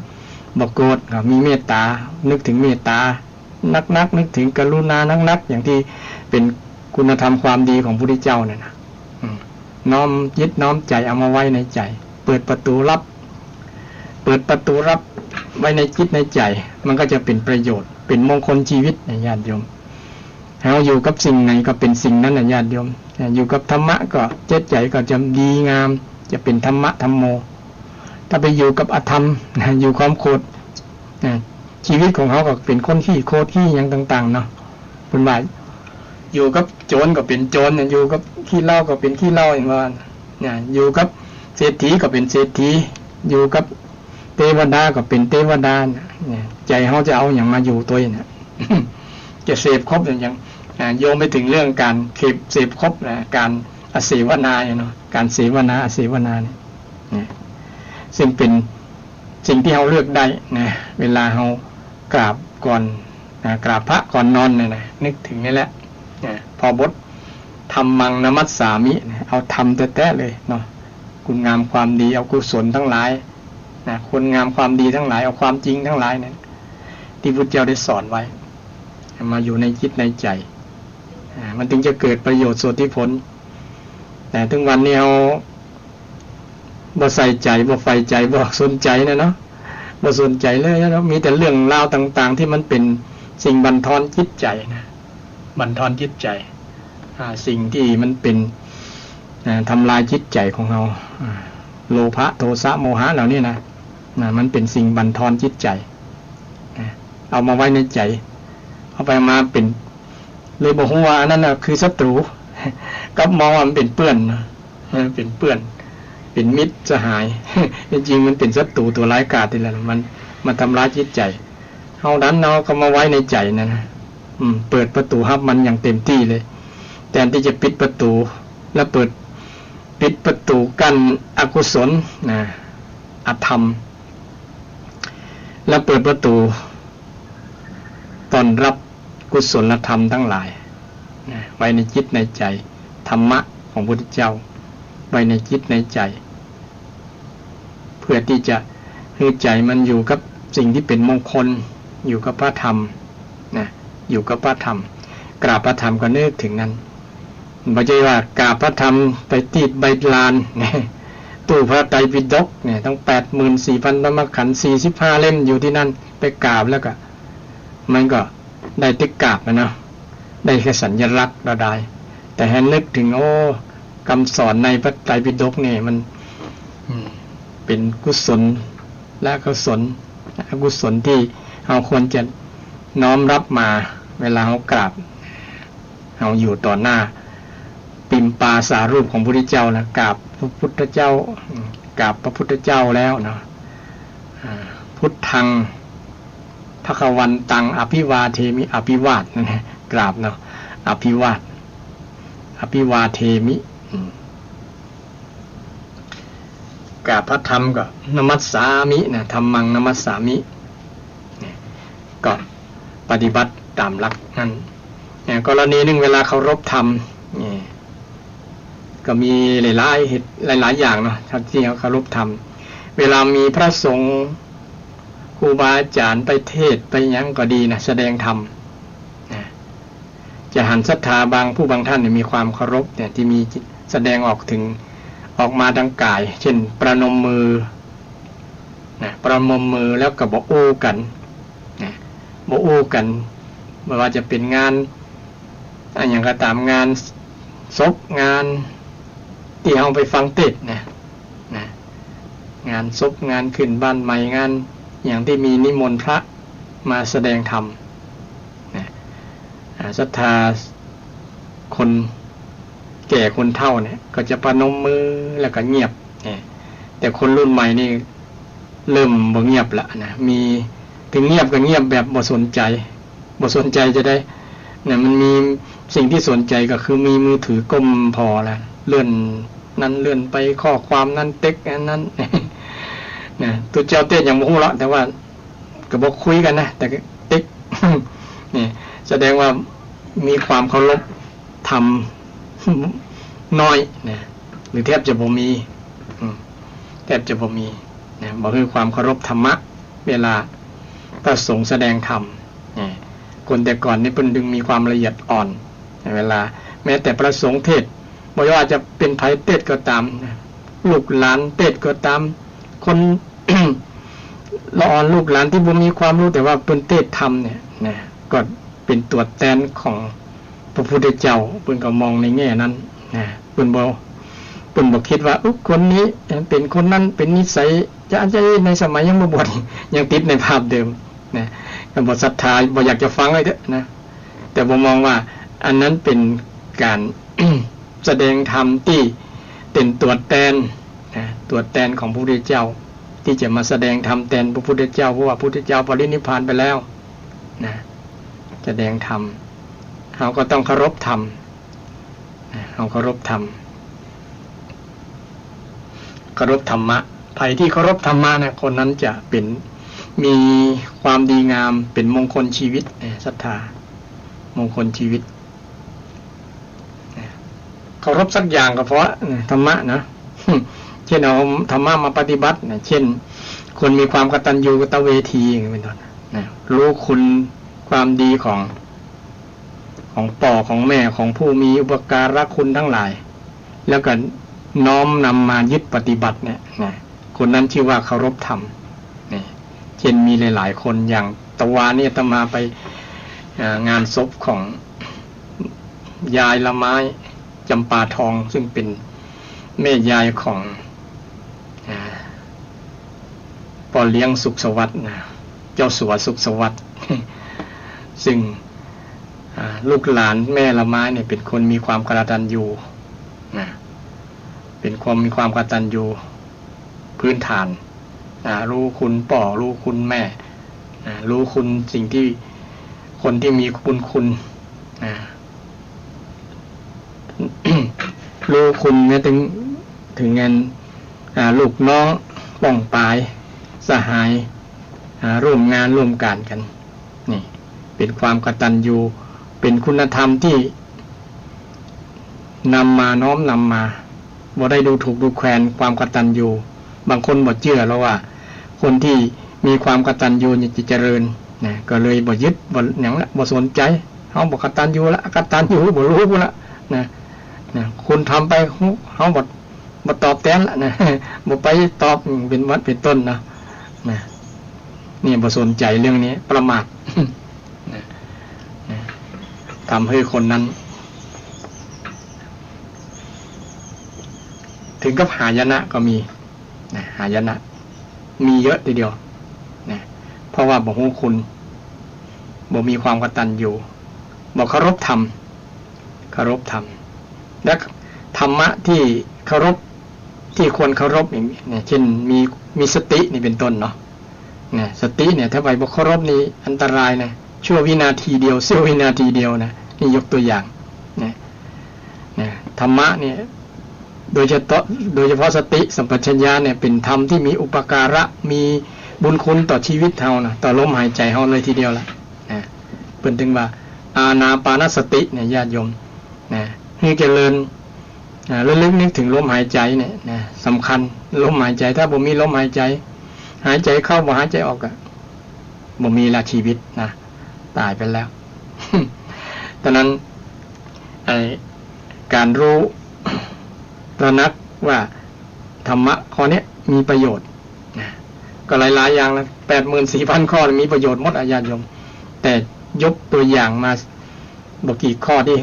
บ่โกรธ ก็มีเมตต๋า นึกถึงเมตต๋านักๆ นึกถึงกรุณานักๆ อย่างตี้เป๋นคุณธรรมความดีของพระพุทธเจ้าเนี่ยนะ อืม น้อมจิตน้อมใจ๋เอามาไว้ในใจ๋ เปิดประตูลับ เปิดประตูลับไว้ในจิตในใจ๋ มันก็จะเป๋นประโยชน์ เป๋นมงคลชีวิตนะญาติโยม เฮาอยู่กับสิ่งไหนก็เป๋นสิ่งนั้นนะญาติโยม อยู่กับธรรมะก็จิตใจ๋ก็จะดีงาม จะเป๋นธัมมะธัมโม ถ้าไปอยู่กับอธรรมนะ อยู่ความโกรธนะ ชีวิตของเฮาก็เป๋นคนขี้โกรธขี้หยังต่างๆ เนาะ เปิ้นว่า อยู่กับโจรก็เป๋นโจรนะ อยู่กับขี้เหล้าก็เป๋นขี้เหล้า หันว่านะ อยู่กับเศรษฐีก็เป๋นเศรษฐี อยู่กับเตวดาก็เป๋นเตวดานะ เนี่ย ใจ๋เฮาจะเอาหยังมาอยู่ตวยนะ จะเสพคบอย่าง อ่า โยงไปเถิงเรื่องก๋านเสพ เสพคบนะ ก๋านอเสวนาเนี่ยเนาะ ก๋านเสวนา อเสวนาเนี่ย เนี่ย ซึ่งเป๋นสิ่งตี้เฮาเลือกได้นะ เวลาเฮากราบก่อนนะ กราบพระก่อนนอนเนี่ยนะ นึกเถิงนี่แหละนะ พอบทธัมมังนมัสสามินะ เอาธรรมแต๊ๆ เลยเนาะ คุณงามความดี เอากุศลตังหลายนะ คุณงามความดีตังหลาย เอาความจริงตังหลายเนี่ย ตี้พุทธเจ้าได้สอนไว้ มาอยู่ในจิตในใจ๋ อ่า มันเถิงจะเกิดประโยชน์โสติผล แต่เถิงวันนี้เฮาบ่ใส่ใจ๋ บ่ใฝ่ใจ๋ บ่สนใจ๋นะเนาะ บ่สนใจ๋เลยนะ มีแต่เรื่องราวต่างๆ ตี้มันเป๋นสิ่งบั่นทอนจิตใจ๋นะ บั่นทอนจิตใจ๋ อ่า สิ่งตี้มันเป๋น อ่า ทำลายจิตใจ๋ของเฮา อ่า โลภะ โทสะ โมหะเหล่านี้นะ นะ มันเป๋นสิ่งบั่นทอนจิตใจ๋ นะ เอามาไว้ในใจ๋ เอาไปมาเป๋น เลยบ่ฮู้ว่าอันนั้นน่ะคือศัตรู๋ กลับมองว่ามันเป๋นเปื้อนนะ เออ เป๋นเปื้อน เป๋นมิตรสหาย จริงๆ มันเป๋นศัตรู๋ตั๋วร้ายกาจนี่แหละ มันมาทำร้ายจิตใจ๋ เฮาดันเอาเข้ามาไว้ในใจ๋นั่นนะ อืม เปิดประตู๋ฮับมันอย่างเต็มตี้เลย แตนตี้จะปิดประตู๋ แล้วเปิด ปิดประตู๋กั้นอกุศลนะ อธรรม แล้วเปิดประตู๋ต้อนรับกุศลธรรมตังหลายนะ ไว้ในจิตในใจ๋ ธรรมะของพุทธเจ้า ไว้ในจิตในใจ๋ เพื่อตี้จะหื้อใจ๋มันอยู่กับสิ่งตี้เป๋นมงคล อยู่กับพระธรรมนะ อยู่กับพระธรรม กราบพระธรรมก็นึกถึงนั้น บ่ใจ้ว่ากราบพระธรรมไปตีดใบลาน ตู้พระไตรปิฎกเนี่ย ตั้งแปดหมื่นสี่พันธรรมขันธ์ สี่สิบห้าเล่มอยู่ตี้นั้น ไปกราบแล้วก็ มันก็ได้แต่กราบอะเนาะ ได้แค่สัญลักษณ์เฮาได้ แต่หื้อนึกถึง โอ้ กำสอนในพระไตรปิฎกนี่มัน อืม เป๋นกุศลและอกุศล อกุศลตี้เฮาควรจะน้อมรับมา เวลาเฮากราบ เฮาอยู่ต่อหน้าปิมปาสารูปของพระพุทธเจ้านะ กราบพระพุทธเจ้า อืม กราบพระพุทธเจ้าแล้วเนาะ อ่า พุทธัง ภะคะวันตัง อภิวาเทมิ อภิวาทนั่นแหละ กราบเนาะ อภิวาท อภิวาเทมิ อืม กราบพระธรรมก็ นะมัสสามินะ ธัมมัง นะมัสสามิ เนี่ย ก็ปฏิบัติต๋ามหลักนั้น เนี่ย กรณีนึ่งเวลาเคารพธรรม เนี่ย ก็มีหลายๆ เหตุ หลายๆ อย่างเนาะ ที่เฮาเคารพธรรม เวลามีพระสงฆ์ ครูบาอาจ๋ารย์ไปเทศน์ไปหยังก็ดีนะ แสดงธรรมนะ จะหันศรัทธาบางผู้บางท่านเนี่ยมีความเคารพเนี่ย ตี้มีแสดงออกเถิง ออกมาตางก๋าย เจ้นประนมมือนะ ประนมมือแล้วก็บ่อู้กั๋นนะ บ่อู้กั๋น บ่ว่าจะเป๋นงาน อะหยังก็ต๋าม งานศพ งานตี้เฮาไปฟังเทศน์นะ นะ งานศพ งานขึ้นบ้านใหม่ งานหยังตี้มีนิมนต์พระมาแสดงธรรมนะ อ่า ศรัทธาคนแก่คนเฒ่าเนี่ย ก็จะประนมมือแล้วก็เงียบเนี่ย แต่คนรุ่นใหม่นี่เริ่มบ่เงียบละนะ มี เถิงเงียบก็เงียบแบบบ่สนใจ๋ บ่สนใจ๋จะใดนะ มันมีสิ่งตี้สนใจ๋ก็คือมีมือถือก้มผ่อละ เลื่อนนั้นเลื่อนไป ข้อความนั้นเต็กอันนั้นนะ ตุ๊เจ้าเตสยังบ่ฮู้ละ แต่ว่าก็บ่คุยกั๋นนะ แต่ก็เต็ก นี่แสดงว่ามีความเคารพธรรมน้อยนะ หรือแทบจะบ่มี อืม แทบจะบ่มีนะ บ่หื้อความเคารพธรรมะ เวลาพระสงฆ์แสดงธรรม เนี่ย คนแต่ก่อนนี่เปิ้นจึงมีความละเอียดอ่อน เวลาแม้แต่พระสงฆ์เทศน์ บ่ว่าจะเป๋นใผเทศน์ก็ต๋ามนะ ลูกหลานเทศน์ก็ต๋าม คนละอ่อน ลูกหลานตี้บ่มีความฮู้ แต่ว่าเปิ้นเทศน์ธรรมเนี่ยนะ ก็เป๋นตั๋วแตนของพระพุทธเจ้า เปิ้นก็มองในแง่นั้นนะ เปิ้นบ่ เปิ้นบ่กึ๊ดว่า อุ๊ย คนนี้เป๋นคนนั้น เป๋นนิสัย จะ จะในสมัยยังบ่บวช ยังติดในภาพเดิม นะ ก็บ่ศรัทธา บ่อยากจะฟังเลยเต๊อะนะ แต่บ่มองว่าอันนั้นเป๋นก๋าน แสดงธรรมตี้เป๋นตั๋วแตนนะ ตั๋วแตนของพระพุทธเจ้า ตี้จะมาแสดงธรรมแตนพระพุทธเจ้า เพราะว่าพระพุทธเจ้าปรินิพพานไปแล้วนะ แสดงธรรม เฮาก็ต้องเคารพธรรม นะ เฮาเคารพธรรม เคารพธรรมะ ใผตี้เคารพธรรมะนะ คนนั้นจะเป๋น มีความดีงาม เป๋นมงคลชีวิตนะ ศรัทธา มงคลชีวิตนะ เคารพสักอย่างก็พอนะ ธรรมะนะ เจ้นเอาธรรมะมาปฏิบัตินะ เจ้นคนมีความกตัญญูกตเวทีอย่างนี้เป๋นต้นนะ ฮู้คุณความดีของ ของป้อของแม่ ของผู้มีอุปการะคุณตังหลาย แล้วก็น้อมนำมายึดปฏิบัติเนี่ยนะ คนนั้นชื่อว่าเคารพธรรม นี่ เจ้นมีหลายๆ คน อย่างตะวานี้อาตมาไป อ่า งานศพของยายละไม้ จำปาทอง ซึ่งเป๋นแม่ยายของ อ่า ป้อเลี้ยงสุขสวัสดิ์นะ เจ้าสัวสุขสวัสดิ์ ซึ่ง อ่า ลูกหลานแม่ละไม้เนี่ยเป๋นคนมีความกตัญญูนะ เป๋นคนมีความกตัญญูพื้นฐาน อ่า ฮู้คุณป้อ ฮู้คุณแม่ อ่า ฮู้คุณสิ่งตี้ คนตี้มีบุญคุณ อ่า ฮู้คุณแม้เถิง เถิงแก่น อ่า ลูกน้อง ป้องปาย สหาย อ่า ร่วมงานร่วมก๋านกั๋น นี่ เป๋นความกตัญญู เป๋นคุณธรรมตี้นำมา น้อมนำมา บ่ได้ดูถูกดูแคลนความกตัญญู บางคนบ่เจื้อหรอกว่า คนตี้มีความกตัญญูนี่จะเจริญ นะ ก็เลยบ่ยึด บ่หยังละ บ่สนใจ๋ เฮาบ่กตัญญูละ อกตัญญู บ่ฮู้ละ นะ นะ คุณทำไป เฮาบ่ บ่ตอบแตนละ นะ บ่ไปตอบ เป็นวัดเป็นต้นนะ นะ นี่บ่สนใจ๋เรื่องนี้ ประมาท นะ นะ ทำหื้อคนนั้น เถิงกับหายนะก็มี นะ หายนะ มีเยอะทีเดียว นะ เพราะว่าบ่ฮู้คุณ บ่มีความกตัญญู บ่เคารพธรรม เคารพธรรม และธรรมะตี้เคารพ ตี้ควรเคารพนี่ เนี่ย เจ้นมี มีสตินี่เป็นต้นเนาะ เนี่ย สติเนี่ย ถ้าใผบ่เคารพนี่อันตรายนะ ชั่ววินาทีเดียว เสี้ยววินาทีเดียวนะ นี่ยกตัวอย่าง เนี่ย เนี่ย ธรรมะเนี่ย โดยเฉพาะ โดยเฉพาะสติสัมปชัญญะเนี่ย เป็นธรรมที่มีอุปการะ มีบุญคุณต่อชีวิตเฮานะ ต่อลมหายใจ๋เฮาเลยทีเดียวละ นะ เปิ้นถึงว่า อานาปานสติเนี่ย ญาติโยม นะ หื้อเจริญ อ่า ระลึกนึกถึงลมหายใจ๋เนี่ย นะ สำคัญ ลมหายใจ๋ ถ้าบ่มีลมหายใจ๋ หายใจ๋เข้าบ่หายใจ๋ออกอะ บ่มีละชีวิตนะ ต๋ายไปแล้ว ตะนั้น ไอ้ ก๋านฮู้ ตระหนักว่าธรรมะข้อเนี้ยมีประโยชน์นะ ก็หลายๆ อย่างนะ แปดหมื่นสี่พันข้อมีประโยชน์หมดอะ ญาติโยม แต่ยกตัวอย่างมาบ่กี่ข้อตี้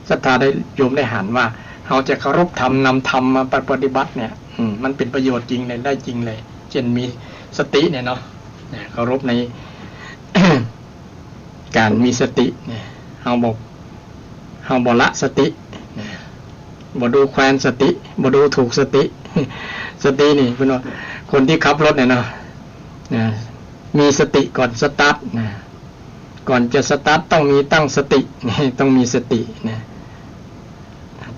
ศรัทธาได้ โยมได้หันว่า เฮาจะเคารพธรรม นำธรรมมาปฏิบัติเนี่ย อืม มันเป็นประโยชน์จริงเลย ได้จริงเลย เจ้นมีสติเนี่ยเนาะ นะ เคารพใน ก๋านมีสติเนี่ย เฮาบ่ เฮาบ่ละสติเนี่ย บ่ดูแควนสติ บ่ดูถูกสติ สตินี่เปิ้นว่า คนตี้ขับรถเนี่ยเนาะ นะ มีสติก่อนสตาร์ทนะ ก่อนจะสตาร์ทต้องมีตั้งสติ นี่ ต้องมีสตินะ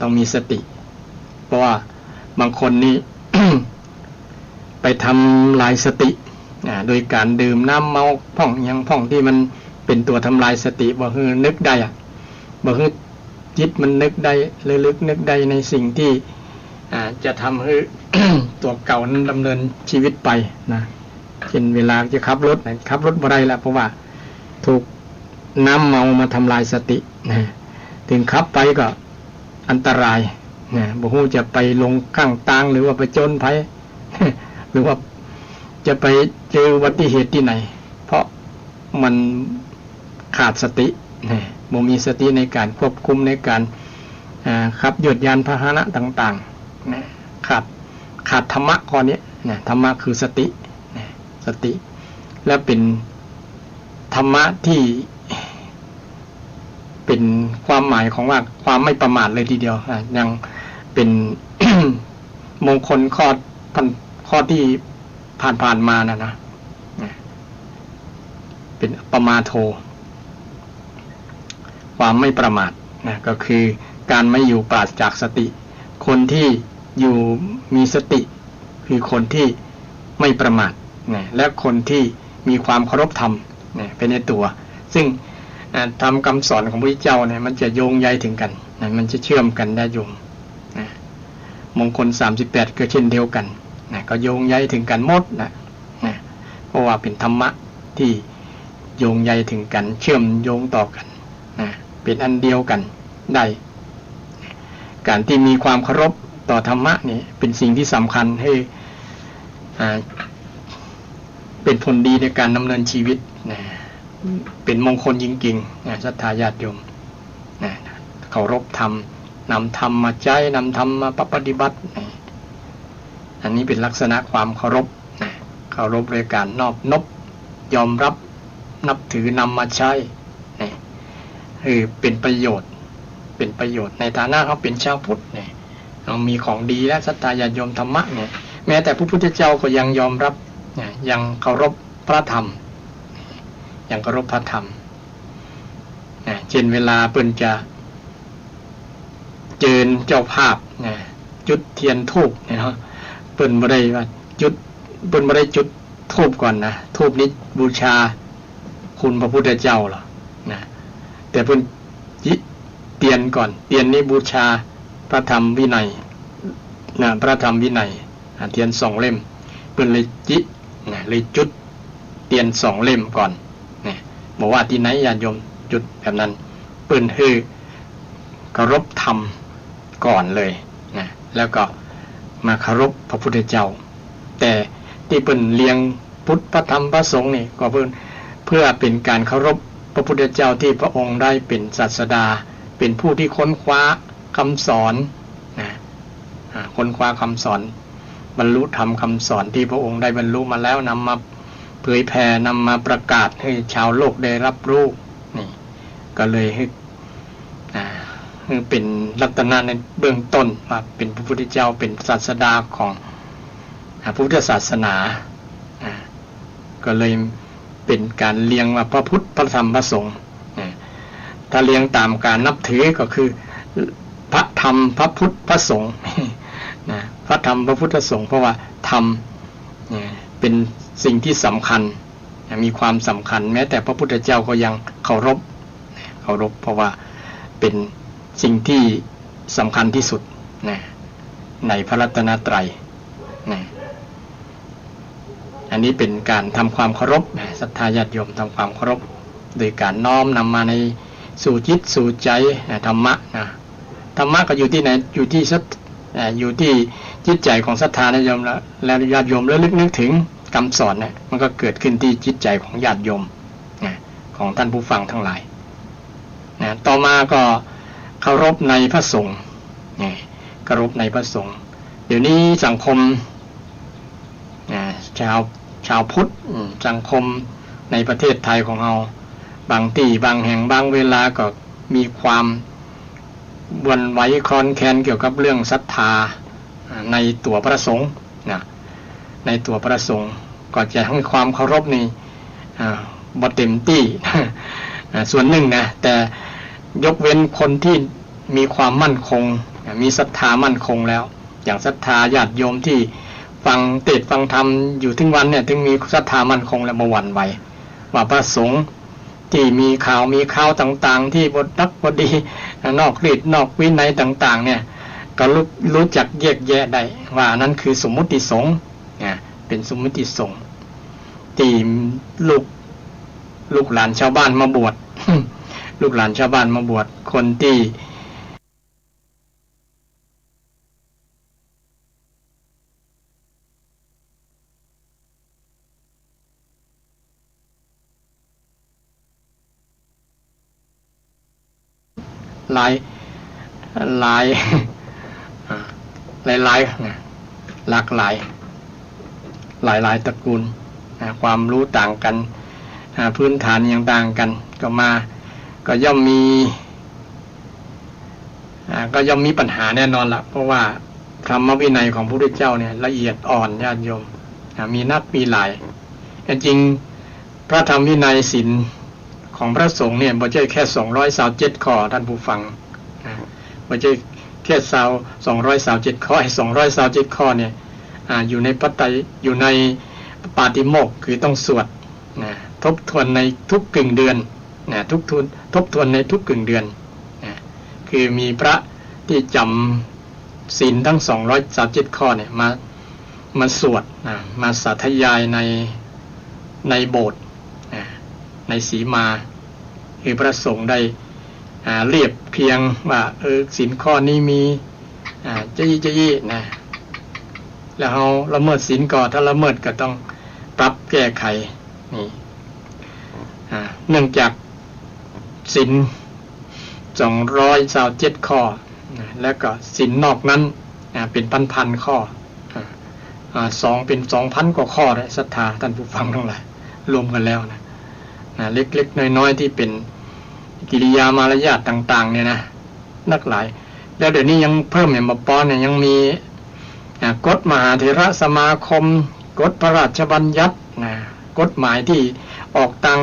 ต้องมีสติ เพราะว่าบางคนนี่ ไปทำลายสติ อ่า โดยก๋านดื่มน้ำเมาพ่องหยังพ่องตี้มันเป๋นตั๋วทำลายสติ บ่หื้อนึกได้อะ บ่หื้อจิตมันนึกได้ ระลึกนึกได้ในสิ่งตี้ อ่า จะทำหื้อ ตั๋วเก่านั้นดำเนินชีวิตไปนะ เจ้นเวลาจะขับรถนะ ขับรถบ่ได้ละ เพราะว่าถูกน้ำเมามาทำลายสตินะ เถิงขับไปก็อันตรายนะ บ่ฮู้จะไปลงข้างตาง หรือว่าผจญภัย หรือว่าจะไปเจออุบัติเหตุตี้ไหน เพราะมันขาดสตินะ บ่มีสติในก๋านควบคุม ในก๋าน อ่า ขับยวดยานพาหนะต่างๆ นะ ขาด ขาดธรรมะข้อเนี้ยนะ ธรรมะคือสตินะ สติ และเป๋นธรรมะตี้ เป๋นความหมายของว่าความไม่ประมาทเลยทีเดียว อ่ะ ยังเป๋น มงคลข้อผ่าน ข้อตี้ผ่านๆ มาน่ะนะ นะ เป๋นอัปปมาโท ความไม่ประมาทนะ ก็คือการไม่อยู่ปราศจากสติ คนที่อยู่มีสติ คือคนที่ไม่ประมาทนะ และคนที่มีความเคารพธรรมนะ ไปในตั๋ว ซึ่ง อ่า ธรรมคำสอนของพระพุทธเจ้าเนี่ย มันจะโยงใยเถิงกั๋นนะ มันจะเชื่อมกั๋น ญาติโยมนะ มงคลสามสิบแปดก็เช่นเดียวกั๋นนะ ก็โยงใยเถิงกั๋นหมดนะ นะ เพราะว่าเป๋นธรรมะตี้โยงใยเถิงกั๋น เชื่อมโยงต่อกั๋นนะ เป๋นอันเดียวกั๋นได้ ก๋านตี้มีความเคารพต่อธรรมะนี่เป๋นสิ่งตี้สำคัญหื้อ อ่า เป๋นผลดีในก๋านดำเนินชีวิตนะ เป๋นมงคลจริงๆ นะ ศรัทธาญาติโยมนะ เคารพธรรม นำธรรมมาใจ๊ นำธรรมมาปฏิบัตินะ อันนี้เป๋นลักษณะความเคารพนะ เคารพโดยก๋านนอบนบ ยอมรับ นับถือ นำมาใจ๊นะ คือเป๋นประโยชน์ เป๋นประโยชน์ ในฐานะเฮาเป๋นชาวพุทธเนี่ย เฮามีของดีแล้ว ศรัทธาญาติโยม ธรรมะเนี่ย แม้แต่พระพุทธเจ้าก็ยังยอมรับนะ ยังเคารพพระธรรม ยังเคารพพระธรรมนะ เจ้นเวลาเปิ้นจะเจิญเจ้าภาพนะ จุดเตียนธูปเนี่ยเนาะ เปิ้นบ่ได้ว่าจุด เปิ้นบ่ได้จุดธูปก่อนนะ ธูปนี้บูชาคุณพระพุทธเจ้าหรอกนะ แต่เปิ้นจิเตียนก่อน เตียนนี้บูชาพระธรรมวินัยนะ พระธรรมวินัย อ่า เตียนสองเล่ม เปิ้นเลยจินะ เลยจุดเตียนสองเล่มก่อนนะ บ่ว่าตี้ไหน ญาติโยมจุดแบบนั้น เปิ้นหื้อเคารพธรรมก่อนเลยนะ แล้วก็มาเคารพพระพุทธเจ้า แต่ตี้เปิ้นเรียงพุทธ พระธรรม พระสงฆ์นี่ ก็เปิ้น เพื่อเป๋นก๋านเคารพพระพุทธเจ้าตี้พระองค์ได้เป๋นศาสดา เป๋นผู้ตี้ค้นคว้ากำสอนนะ อ่า ค้นคว้าคำสอน บรรลุธรรมคำสอนตี้พระองค์ได้บรรลุมาแล้ว นำมาเผยแผ่ นำมาประกาศหื้อชาวโลกได้ฮับฮู้ นี่ ก็เลยหื้อ อ่า หื้อเป๋นรัตนะในเบื้องต้น ว่าเป๋นพระพุทธเจ้า เป๋นศาสดาของ อ่า พุทธศาสนา อ่า ก็เลยเป๋นก๋านเรียงว่าพระพุทธ พระธรรม พระสงฆ์ นะ ถ้าเรียงต๋ามก๋านนับถือก็คือ พระธรรม พระพุทธ พระสงฆ์ นะ พระธรรม พระพุทธ พระสงฆ์ เพราะว่าธรรม นะ เป๋นสิ่งตี้สำคัญ นะ มีความสำคัญ แม้แต่พระพุทธเจ้าก็ยังเคารพ นะ เคารพ เพราะว่าเป๋นสิ่งตี้สำคัญตี้สุด นะ ในพระรัตนตรัย นะ อันนี้เป๋นก๋านทำความเคารพนะ ศรัทธาญาติโยมทำความเคารพ โดยก๋านน้อมนำมาในสู่จิตสู่ใจ๋นะ ธรรมะนะ ธรรมะก็อยู่ตี้ไหน อยู่ตี้ศรัท- อ่า อยู่ตี้จิตใจ๋ของศรัทธาญาติโยม แล้ว แล้วญาติโยมระลึกนึกถึงกำสอนนะ มันก็เกิดขึ้นตี้จิตใจ๋ของญาติโยมนะ ของท่านผู้ฟังทั้งหลายนะ ต่อมาก็เคารพในพระสงฆ์นะ เคารพในพระสงฆ์ เดี๋ยวนี้สังคม อ่า ชาว ชาวพุทธ อืม สังคมในประเทศไทยของเฮา บางตี้ บางแห่ง บางเวลาก็มีความหวั่นไหวคลอนแคลนเกี่ยวกับเรื่องศรัทธา อ่า ในตั๋วพระสงฆ์นะ ในตั๋วพระสงฆ์ ก็จะหื้อความเคารพนี่ อ่า บ่เต็มตี้ อ่า ส่วนนึ่งนะ แต่ยกเว้นคนตี้มีความมั่นคง อ่า มีศรัทธามั่นคงแล้ว อย่างศรัทธาญาติโยมตี้ฟังเตสน์ฟังธรรมอยู่ตึงวันเนี่ย ตึงมีศรัทธามั่นคงและบ่หวั่นไหว ว่าพระสงฆ์ตี้มีข่าวมีคราวต่างๆ ตี้บ่ดักบ่ดี นอกรีตนอกวินัยต่างๆ เนี่ย ก็รู้- รู้จักแยกแยะได้ว่าอันนั้นคือสมมุติสงฆ์ นะ เป๋นสมมุติสงฆ์ ตี้ลูก- ลูกหลานชาวบ้านมาบวช ลูกหลานชาวบ้านมาบวช คนตี้ หลาย หลาย อ่า หลายๆ นะ หลากหลาย หลายๆ ตระกูล นะ ความรู้ต่างกั๋น อ่า พื้นฐานยังต่างกั๋น ก็มา ก็ย่อมมี อ่า ก็ย่อมมีปัญหาแน่นอนละ เพราะว่าธรรมวินัยของพระพุทธเจ้าเนี่ยละเอียดอ่อน ญาติโยม อ่า มีนักมีหลาย แต่จริงพระธรรมวินัยศีลของพระสงฆ์เนี่ย บ่ใจ้แค่สองร้อยซาวเจ็ดข้อ ท่านผู้ฟัง นะ บ่ใจ้แค่ซาว- สองร้อยซาวเจ็ดข้อ ไอ้สองร้อยซาวเจ็ดข้อเนี่ย อ่า อยู่ในพระไตร- อยู่ในปาติโมกข์ คือต้องสวด นะ ทบทวนในทุกกึ่งเดือน นะ ทุกทวน- ทบทวนในทุกกึ่งเดือน นะ คือมีพระตี้จ๋ำศีลตึงสองร้อยซาวเจ็ดข้อเนี่ย มา- มาสวด นะ มาสาธยายใน- ในโบสถ์ นะ ในสีมา คือพระสงฆ์ได้ อ่า เรียบเคียงว่า เออ ศีลข้อนี้มี อ่า จะอี้จะอี้นะ แล้วเฮาละเมิดศีลก็ ถ้าละเมิดก็ต้องปรับแก้ไข นี่ อ่า เนื่องจากศีลสองร้อยซาวเจ็ดข้อนะ แล้วก็ศีลนอกนั้น อ่า เป๋นพันๆ ข้อ อ่า อ่า สอง- เป๋นสองพันกว่าข้อเลย ศรัทธาท่านผู้ฟังทั้งหลาย รวมกั๋นแล้วนะ นะ เล็กๆ น้อยๆ ตี้เป๋นกิริยามารยาทต่างๆ เนี่ยนะ นักหลาย แล้วเดี๋ยวนี้ยังเพิ่มแหมบ่ปอเนี่ย ยังมี อ่า กฎมหาเถรสมาคม กฎพระราชบัญญัตินะ กฎหมายตี้ออกตัง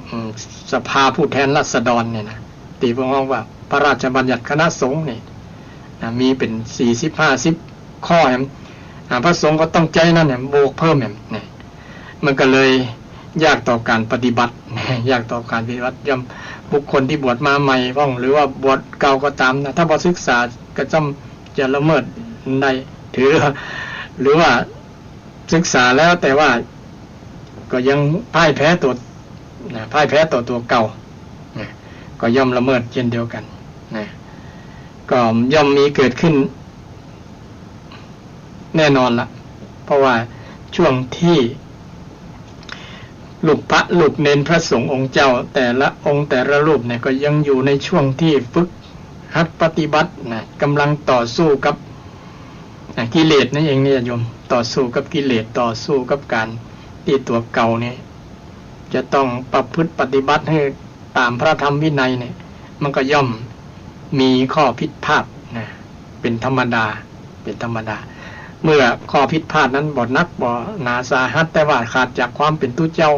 อืม สภาผู้แทนราษฎรเนี่ยนะ ตี้เปิ้นฮ้องว่าพระราชบัญญัติคณะสงฆ์นี่นะ มีเป๋นสี่สิบห้าสิบข้อแหม อ่า พระสงฆ์ก็ต้องใจ๊นั้นแหม บวกเพิ่มแหม เนี่ย มันก็เลยยากต่อก๋านปฏิบัติ ยากต่อก๋านปฏิบัติ ย่อมบุคคลตี้บวชมาใหม่พ่อง หรือว่าบวชเก่าก็ต๋ามนะ ถ้าบ่ศึกษาก็จ้อมจะละเมิดได้ ถือ หรือว่าศึกษาแล้วแต่ว่าก็ยังพ่ายแพ้ตั๋ว นะ พ่ายแพ้ต่อตั๋วเก่า นะ ก็ย่อมละเมิดเช่นเดียวกั๋น นะ ก็ย่อมมีเกิดขึ้นแน่นอนละ เพราะว่าช่วงตี้ลูกพระลูกเณรพระสงฆ์องค์เจ้าแต่ละองค์แต่ละรูปเนี่ย ก็ยังอยู่ในช่วงตี้ฝึกหัดปฏิบัตินะ ก่ำลังต่อสู้กับ นะ กิเลสนั่นเองเนี่ยโยม ต่อสู้กับกิเลส ต่อสู้กับก๋านตี้ตั๋วเก่าเนี่ย จะต้องประพฤติปฏิบัติหื้อต๋ามพระธรรมวินัยเนี่ย มันก็ย่อมมีข้อผิดพลาดนะ เป๋นธรรมดา เป๋นธรรมดา เมื่อข้อผิดพลาดนั้นบ่หนักบ่หนาสาหัส แต่ว่าขาดจากความเป๋นตุ๊เจ้า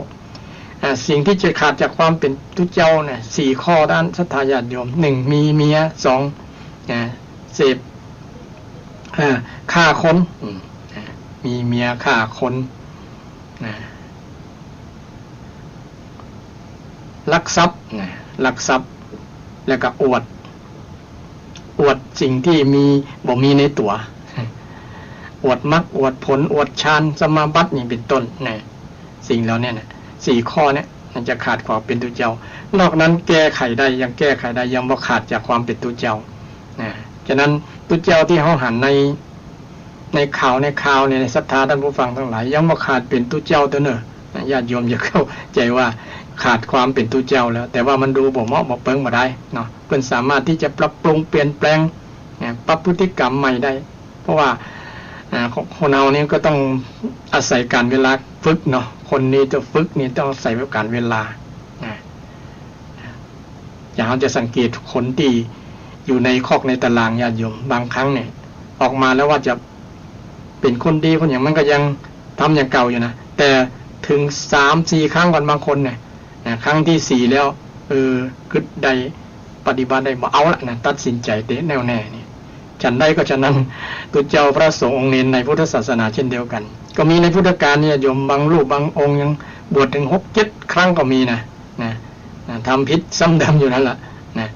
อ่า สิ่งตี้จะขาดจากความเป๋นตุ๊เจ้าเนี่ย สี่ข้อนั้น ศรัทธาญาติโยม หนึ่ง มีเมีย สอง อ่า เสพ อ่า ฆ่าคน อืม อ่า มีเมียฆ่าคน นะ ลักทรัพย์นะ ลักทรัพย์ แล้วก็อวด อวดสิ่งตี้มี บ่มีในตั๋ว อวดมรรค อวดผล อวดฌาน สมาบัตินี่เป๋นต้นนะ สิ่งเหล่านี้นะ สี่ข้อเนี่ย มันจะขาดความเป๋นตุ๊เจ้า นอกนั้นแก้ไขได้ ยังแก้ไขได้ ยังบ่ขาดจากความเป๋นตุ๊เจ้านะ ฉะนั้นตุ๊เจ้าตี้เฮาหันใน ในข่าว ในข่าวเนี่ย ศรัทธาต้านผู้ฟังตังหลาย ยังบ่ขาดเป๋นตุ๊เจ้าเต้าเน่อ นะ ญาติโยมอย่าเข้าใจ๋ว่าขาดความเป๋นตุ๊เจ้าแล้ว แต่ว่ามันดูบ่เหมาะบ่เปิงบ่ดายเนาะ เปิ้นสามารถตี้จะปรับปรุงเปลี่ยนแปลง นะ ปรับพฤติกรรมใหม่ได้ เพราะว่า อ่า คนเฮานี่ก็ต้องอาศัยก๋านเวลาฝึกเนาะ คนนี่จะฝึกนี่ต้องอาศัยก๋านเวลา นะ อย่างเฮาจะสังเกตคนตี้อยู่ในคอกในตารางญาติโยม บางครั้งเนี่ย ออกมาแล้วว่าจะเป๋นคนดีคนหยัง มันก็ยังทำอย่างเก่าอยู่นะ แต่เถิงสามสี่ครั้งก่อน บางคนเนี่ย นะ ครั้งตี้สี่แล้ว เออ กึ๊ดได้ ปฏิบัติได้ บ่เอาละนะ ตัดสินใจ๋เต๊อะ แน่วแน่นี่ ฉันใดก็ฉะนั้น ตุ๊เจ้าพระสงฆ์องค์เณรในพุทธศาสนาเช่นเดียวกั๋น ก็มีในพุทธกาลเนี่ยโยม บางรูปบางองค์ยังบวชเถิงหกเจ็ดครั้งก็มีนะ นะ นะ ทำผิดซ้ำเดิมอยู่นั่นแหละนะ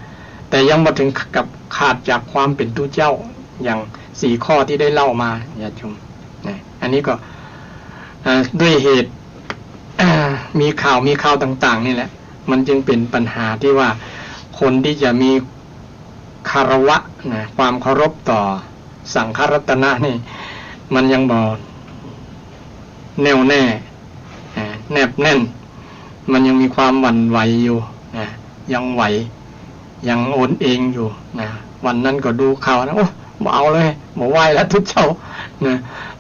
แต่ยังบ่เถิงกับขาดจากความเป๋นตุ๊เจ้า อย่างสี่ข้อตี้ได้เล่ามาญาติโยมนะ อันนี้ก็ อ่า ด้วยเหตุ อ่า มีข่าว มีข่าวต่างๆ นี่แหละ มันจึงเป๋นปัญหาตี้ว่าคนตี้จะมีคารวะนะ ความเคารพต่อสังฆรัตนะนี่ มันยังบ่แน่วแน่ อ่า แนบแน่น มันยังมีความหวั่นไหวอยู่นะ ยังไหว ยังโอนเอนอยู่นะ วันนั้นก็ดูข่าวนะ โอ้ บ่เอาเลย บ่ไหว้ละตุ๊เจ้านะ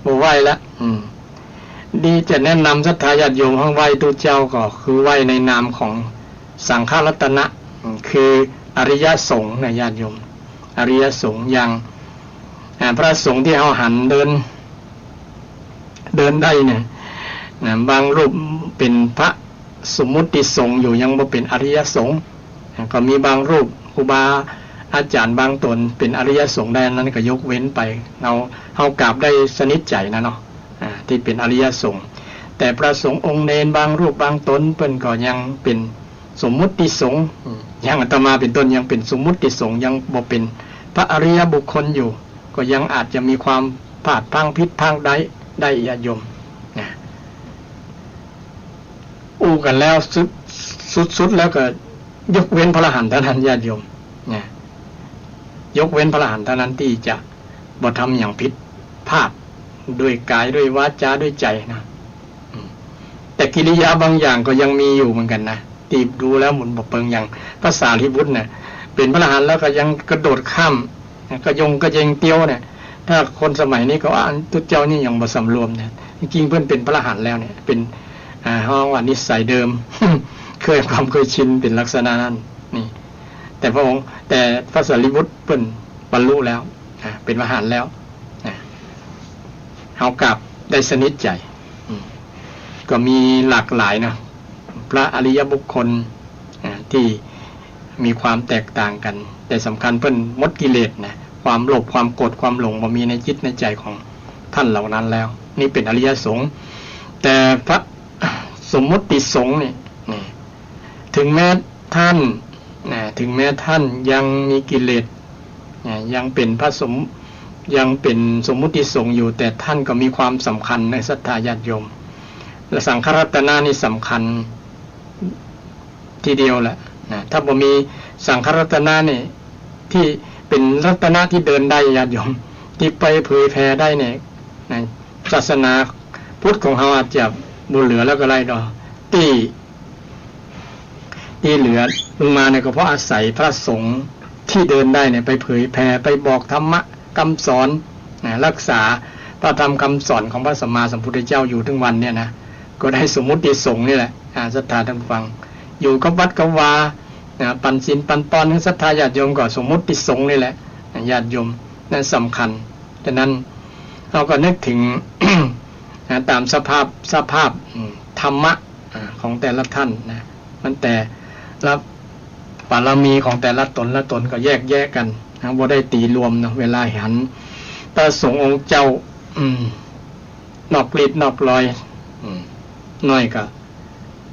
บ่ไหว้ละ อืม ดีจะแนะนำศรัทธาญาติโยมหื้อไหว้ตุ๊เจ้าก็คือไหว้ในนามของสังฆรัตนะ อืม คืออริยสงฆ์นะญาติโยม อริยสงฆ์อย่าง อ่า พระสงฆ์ตี้เฮาหันเดิน เดินได้เนี่ยนะ บางรูปเป๋นพระสมมุติสงฆ์อยู่ ยังบ่เป๋นอริยสงฆ์นะ ก็มีบางรูปครูบาอาจ๋ารย์บางต๋นเป๋นอริยสงฆ์ได้ อันนั้นก็ยกเว้นไป เฮา เฮากราบได้สนิทใจ๋นะเนาะ อ่า ตี้เป๋นอริยสงฆ์ แต่พระสงฆ์องค์เณรบางรูปบางต๋นเปิ้นก็ยังเป๋นสมมุติสงฆ์ อืม อย่างอาตมาเป๋นต้นยังเป๋นสมมุติสงฆ์ ยังบ่เป๋นพระอริยบุคคลอยู่ ก็ยังอาจจะมีความพลาดพลั้งผิดพลาดได้ได้ญาติโยมนะ อู้กั๋นแล้วสุด สุดๆ แล้วก็ยกเว้นพระอรหันต์เต้านั้นญาติโยมนะ ยกเว้นพระอรหันต์เต้านั้นตี้จะบ่ทำอย่างผิดพลาดด้วยก๋ายด้วยวาจาด้วยใจ๋นะ อืม แต่กิริยาบางอย่างก็ยังมีอยู่เหมือนกั๋นนะ ตี้ดูแล้วมันบ่เปิง อย่างพระสารีบุตรน่ะ เป๋นพระอรหันต์แล้วก็ยังกระโดดข้าม กระยงกระเยงเตี้ยวเนี่ย ถ้าคนสมัยนี้ก็ว่าตุ๊เจ้านี่ยังบ่สำรวมเนี่ย จริงๆ เปิ้นเป๋นพระอรหันต์แล้วเนี่ย เป๋น อ่า เฮาว่านิสัยเดิม เคย ความเคยชินเป๋นลักษณะนั้น นี่ แต่พระองค์ แต่พระสารีบุตรเปิ้นบรรลุแล้ว อ่า เป๋นพระอรหันต์แล้ว อ่า เฮากราบได้สนิทใจ๋ อืม ก็มีหลากหลายนะ พระอริยบุคคล อ่า ตี้มีความแตกต่างกั๋น แต่สำคัญเปิ้นหมดกิเลสนะ ความโลภ ความโกรธ ความหลงบ่มีในจิตในใจ๋ของต้านเหล่านั้นแล้ว นี่เป๋นอริยสงฆ์ แต่พระสมมุติสงฆ์นี่ นี่ ถึงแม้ต้านนะ ถึงแม้ต้านยังมีกิเลสนะ ยังเป๋นพระสม ยังเป๋นสมมุติสงฆ์อยู่ แต่ต้านก็มีความสำคัญในศรัทธาญาติโยม และสังฆรัตนะนี่สำคัญ ทีเดียวแหละนะ ถ้าบ่มีสังฆรัตนะนี่ ตี้เป๋นรัตนะตี้เดินได้ ญาติโยม ตี้ไปเผยแผ่ได้เนี่ยนะ ศาสนาพุทธของเฮาอาจจะบ่เหลือแล้วก็ได้ดอก ตี้ ตี้เหลือลงมาเนี่ยก็เพราะอาศัยพระสงฆ์ตี้เดินได้เนี่ย ไปเผยแผ่ ไปบอกธรรมะกำสอนนะ รักษาพระธรรมกำสอนของพระสัมมาสัมพุทธเจ้าอยู่ถึงวันเนี่ยนะ ก็ได้สมมุติสงฆ์นี่แหละ อ่า ศรัทธาท่านผู้ฟัง อยู่กับวัดกับวานะ ปันศีลปันปอนหื้อศรัทธาญาติโยมก็สมมุติสงฆ์นี่แหละนะ ญาติโยม นั่นสำคัญ ฉะนั้นเฮาก็นึกถึง นะ ต๋ามสภาพ สภาพ อืม ธรรมะ อ่า ของแต่ละท่านนะ มันแต่ละบารมีของแต่ละต๋นละต๋นก็แยกแยะกั๋นนะ บ่ได้ตี๋รวมเนาะ เวลาหันพระสงฆ์องค์เจ้า อืม นอกลีดนอกลอย อืม น้อยก็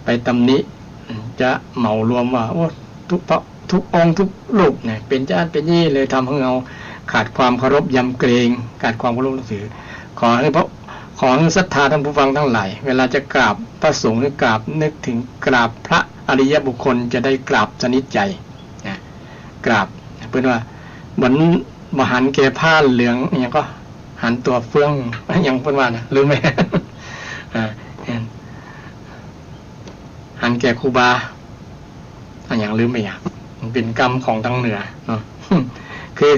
ไปตำหนิ อืม จะเหมารวมว่า โอ้ ทุกพระ ทุกองค์ทุกรูปเนี่ย เป๋นจาอั้นเป๋นอี้ เลยทำหื้อเฮาขาดความเคารพยำเกรง ขาดความเคารพนับถือ ขอหื้อพระ ขอหื้อศรัทธาท่านผู้ฟังตังหลาย เวลาจะกราบพระสงฆ์หรือกราบ นึกถึงกราบพระอริยบุคคล จะได้กราบสนิทใจ๋นะ กราบ เปิ้นว่า เหมือนบ่หันแก่ผ้าเหลือง อะหยังก็ หันตั๋วเฟือง อะหยังเปิ้นว่านะ ลืมไป อ่า หันแก่ครูบา อะหยังลืมไปอะ มันเป๋นกำของตังเหนือเนาะ คือ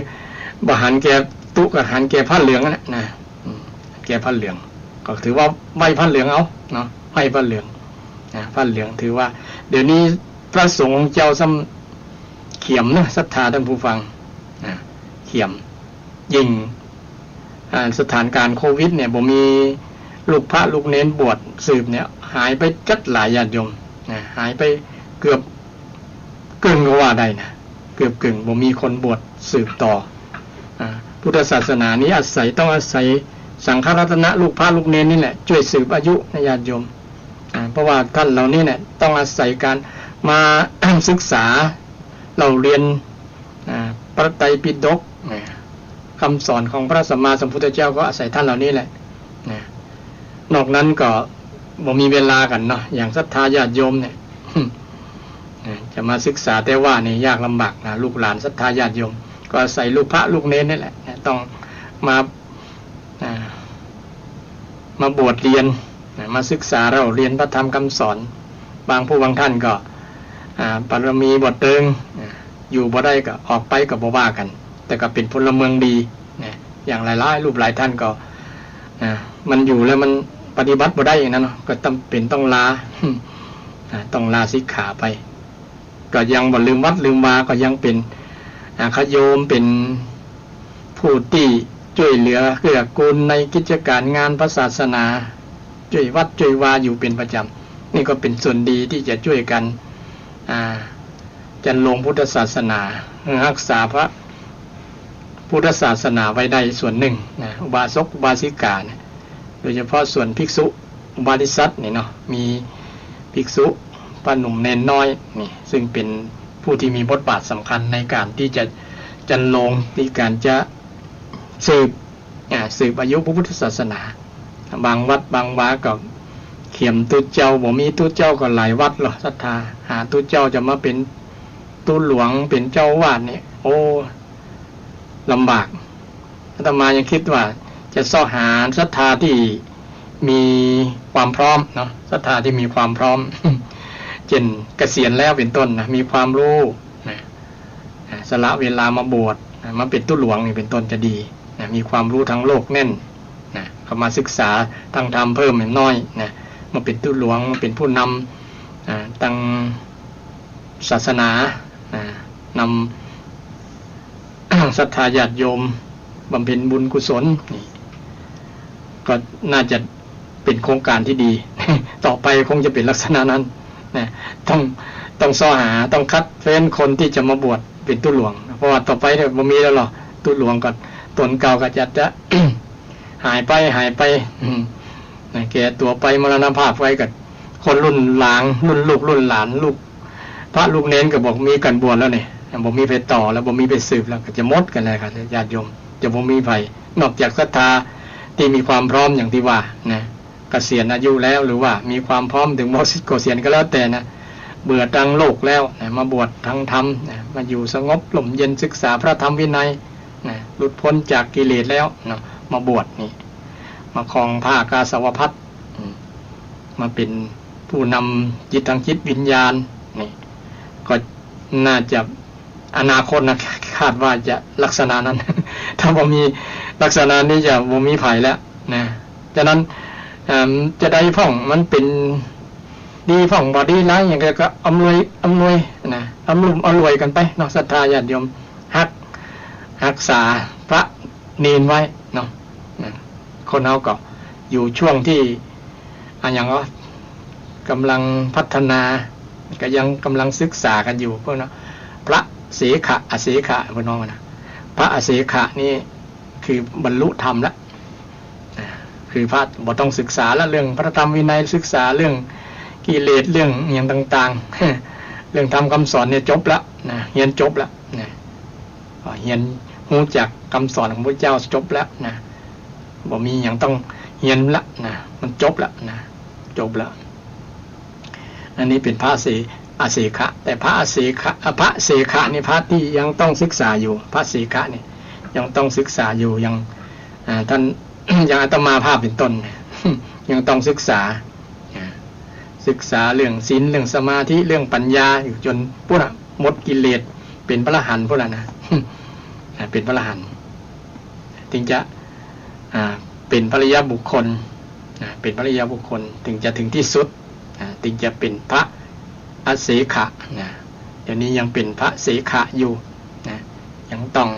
บ่หันแก่ตุ๊ก็หันแก่ผ้าเหลืองนั่นแหละนะ อืม แก่ผ้าเหลือง ก็ถือว่าไหว้ผ้าเหลืองเอาเนาะ ไหว้ผ้าเหลืองนะ ผ้าเหลืองถือว่า เดี๋ยวนี้พระสงฆ์องค์เจ้าซ้ำเขียมเนาะ ศรัทธาท่านผู้ฟังนะ เขียม ยิ่ง อ่า สถานการณ์โควิดเนี่ย บ่มีลูกพระลูกเณรบวชสืบเนี่ย หายไปจั๊ดหลายญาติโยมนะ หายไปเกือบเกิ่งก็ว่าได้นะ เกือบเกิ่ง บ่มีคนบวชสืบต่อ อ่า พุทธศาสนานี้อาศัย ต้องอาศัยสังฆรัตนะ ลูกพระลูกเณรนี่แหละ จ้วยสืบอายุนะญาติโยม อ่า เพราะว่าท่านเหล่านี้เนี่ย ต้องอาศัยก๋านมา ศึกษาเล่าเรียน อ่า พระไตรปิฎกนะ กำสอนของพระสัมมาสัมพุทธเจ้าก็อาศัยท่านเหล่านี้แหละนะ นอกนั้นก็บ่มีเวลากั๋นเนาะ อย่างศรัทธาญาติโยมเนี่ย นะ จะมาศึกษาแต่ว่านี่ยากลำบากนะ ลูกหลานศรัทธาญาติโยม ก็อาศัยลูกพระลูกเณรนี่แหละนะ ต้องมา อ่า มาบวชเรียนนะ มาศึกษาเล่าเรียนพระธรรมกำสอน บางผู้บางท่านก็ อ่า บารมีบ่เติง อ่า อยู่บ่ได้ก็ออกไปก็บ่ว่ากั๋น แต่ก็เป๋นพลเมืองดีนะ อย่างหลายๆ รูปหลายท่านก็ อ่า มันอยู่แล้วมันปฏิบัติบ่ได้อย่างนั้นเนาะ ก็จำเป๋นต้องลา อ่า ต้องลาสิกขาไป ก็ยังบ่ลืมวัดลืมวา ก็ยังเป๋น อ่า ญาติโยม เป๋นผู้ตี้จ้วยเหลือเกื้อกูลในกิจก๋านงานพระศาสนา จ้วยวัดจ้วยวาอยู่เป๋นประจ๋ำ นี่ก็เป๋นส่วนดีตี้จะจ้วยกั๋น อ่า จันโลงพุทธศาสนา รักษาพระพุทธศาสนาไว้ได้ส่วนนึ่งนะ อุบาสกอุบาสิกาเนี่ย โดยเฉพาะส่วนภิกษุอุบาทิสัตว์นี่เนาะ มีภิกษุ พระหนุ่มเณรน้อยนี่ ซึ่งเป๋นผู้ตี้มีบทบาทสำคัญในก๋านตี้จะจันโลง ในก๋านจะสืบ อ่า สืบอายุพระพุทธศาสนา บางวัดบางวาก็เขียมตุ๊เจ้า บ่มีตุ๊เจ้าก็หลายวัดเนาะ ศรัทธา หาตุ๊เจ้าจะมาเป๋นตุ๊หลวง เป๋นเจ้าอาวาสเนี่ย โอ้ ลำบาก อาตมายังกึ๊ดว่าจะเซาะหาศรัทธาตี้มีความพร้อมเนาะ ศรัทธาตี้มีความพร้อม เช่นเกษียณแล้วเป๋นต้นนะ มีความฮู้นะ อ่า สละเวลามาบวชนะ มาเป๋นตุ๊หลวงนี่เป๋นต้นจะดีนะ มีความฮู้ตางโลกแน่นนะ เข้ามาศึกษาตางธรรมเพิ่มอย่างน้อยนะ มาเป๋นตุ๊หลวง มาเป๋นผู้นำ อ่า ตางศาสนา อ่า นำ ศรัทธาญาติโยมบำเพ็ญบุญกุศลนี่ ก็น่าจะเป๋นโครงก๋านตี้ดี ต่อไปคงจะเป๋นลักษณะนั้นนะ ต้อง ต้องเซาะหา ต้องคัดเฟ้นคนตี้จะมาบวชเป๋นตุ๊หลวง เพราะว่าต่อไปเนี่ยบ่มีแล้วเนาะ ตุ๊หลวงก็ต๋นเก่าก็จะ จะ หายไป หายไป อืม นะ แก่ตั๋วไป มรณภาพไปก็ คนรุ่นหลัง รุ่นลูกรุ่นหลาน ลูกพระลูกเณรก็บ่มีกั๋นบวชแล้วเนี่ย บ่มีไปต่อแล้ว บ่มีไปสืบแล้ว ก็จะหมดกั๋นแล้วครับ ญาติโยม จะบ่มีใผ นอกจากศรัทธาตี้มีความพร้อมอย่างตี้ว่านะ เกษียณอายุแล้ว หรือว่ามีความพร้อมเถิงบ่เกษียณก็แล้วแต่นะ เบื่อตางโลกแล้วนะ มาบวชตางธรรมนะ มาอยู่สงบร่มเย็น ศึกษาพระธรรมวินัยนะ หลุดพ้นจากกิเลสแล้วเนาะ มาบวชนี่ มาครองผ้ากาสาวพัสตร์ อืม มาเป๋นผู้นำจิต ตางจิตวิญญาณนี่ ก็น่าจะ อนาคตนะ คาดว่าจะลักษณะนั้น ถ้าบ่มีลักษณะนี้จะบ่มีใผแล้วนะ ฉะนั้น เอิ่ม จะใดพ่องมันเป๋นดีพ่องบ่ดีหลายอย่างก็ ก็อำนวย อำนวยนะ อำรุมอำนวยกั๋นไปเนาะ ศรัทธาญาติโยม ฮัก ฮักษาพระเณรไว้เนาะนะ คนเฮาก็อยู่ช่วงตี้ อะหยังวะ ก่ำลังพัฒนา ก็ยังก่ำลังศึกษากั๋นอยู่ พวกนั้น พระเสขะ อเสขะ พวกน้องนะ พระอเสขะนี่คือบรรลุธรรมแล้ว อ่า คือพระบ่ต้องศึกษาแล้ว เรื่องพระธรรมวินัย ศึกษาเรื่องกิเลส เรื่องอะหยังต่างๆ เรื่องธรรมคำสอนเนี่ยจบแล้วนะ เฮียนจบแล้วนะ อ่า เฮียนฮู้จักกำสอนของพระเจ้าจบแล้วนะ บ่มีหยังต้องเฮียนละนะ มันจบแล้วนะ จบแล้ว อันนี้เป๋นพระเส อเสขะ แต่พระอเสขะ อ่ะ พระเสขะนี่พระตี้ยังต้องศึกษาอยู่ พระเสขะนี่ยังต้องศึกษาอยู่ ยัง อ่า ต้าน อย่างอาตมาภาพเป๋นต้นเนี่ย ยังต้องศึกษา อ่า ศึกษาเรื่องศีล เรื่องสมาธิ เรื่องปัญญา อยู่จ๋นปู๊นน่ะ หมดกิเลส เป๋นพระอรหันต์ปู๊นน่ะนะ อ่า เป๋นพระอรหันต์ ถึงจะ อ่า เป๋นพระอริยบุคคล อ่า เป๋นพระอริยบุคคล ถึงจะถึงตี้สุด อ่า ถึงจะเป๋นพระอเสขะนะ เดี๋ยวนี้ยังเป๋นพระเสขะอยู่นะ ยังต้อง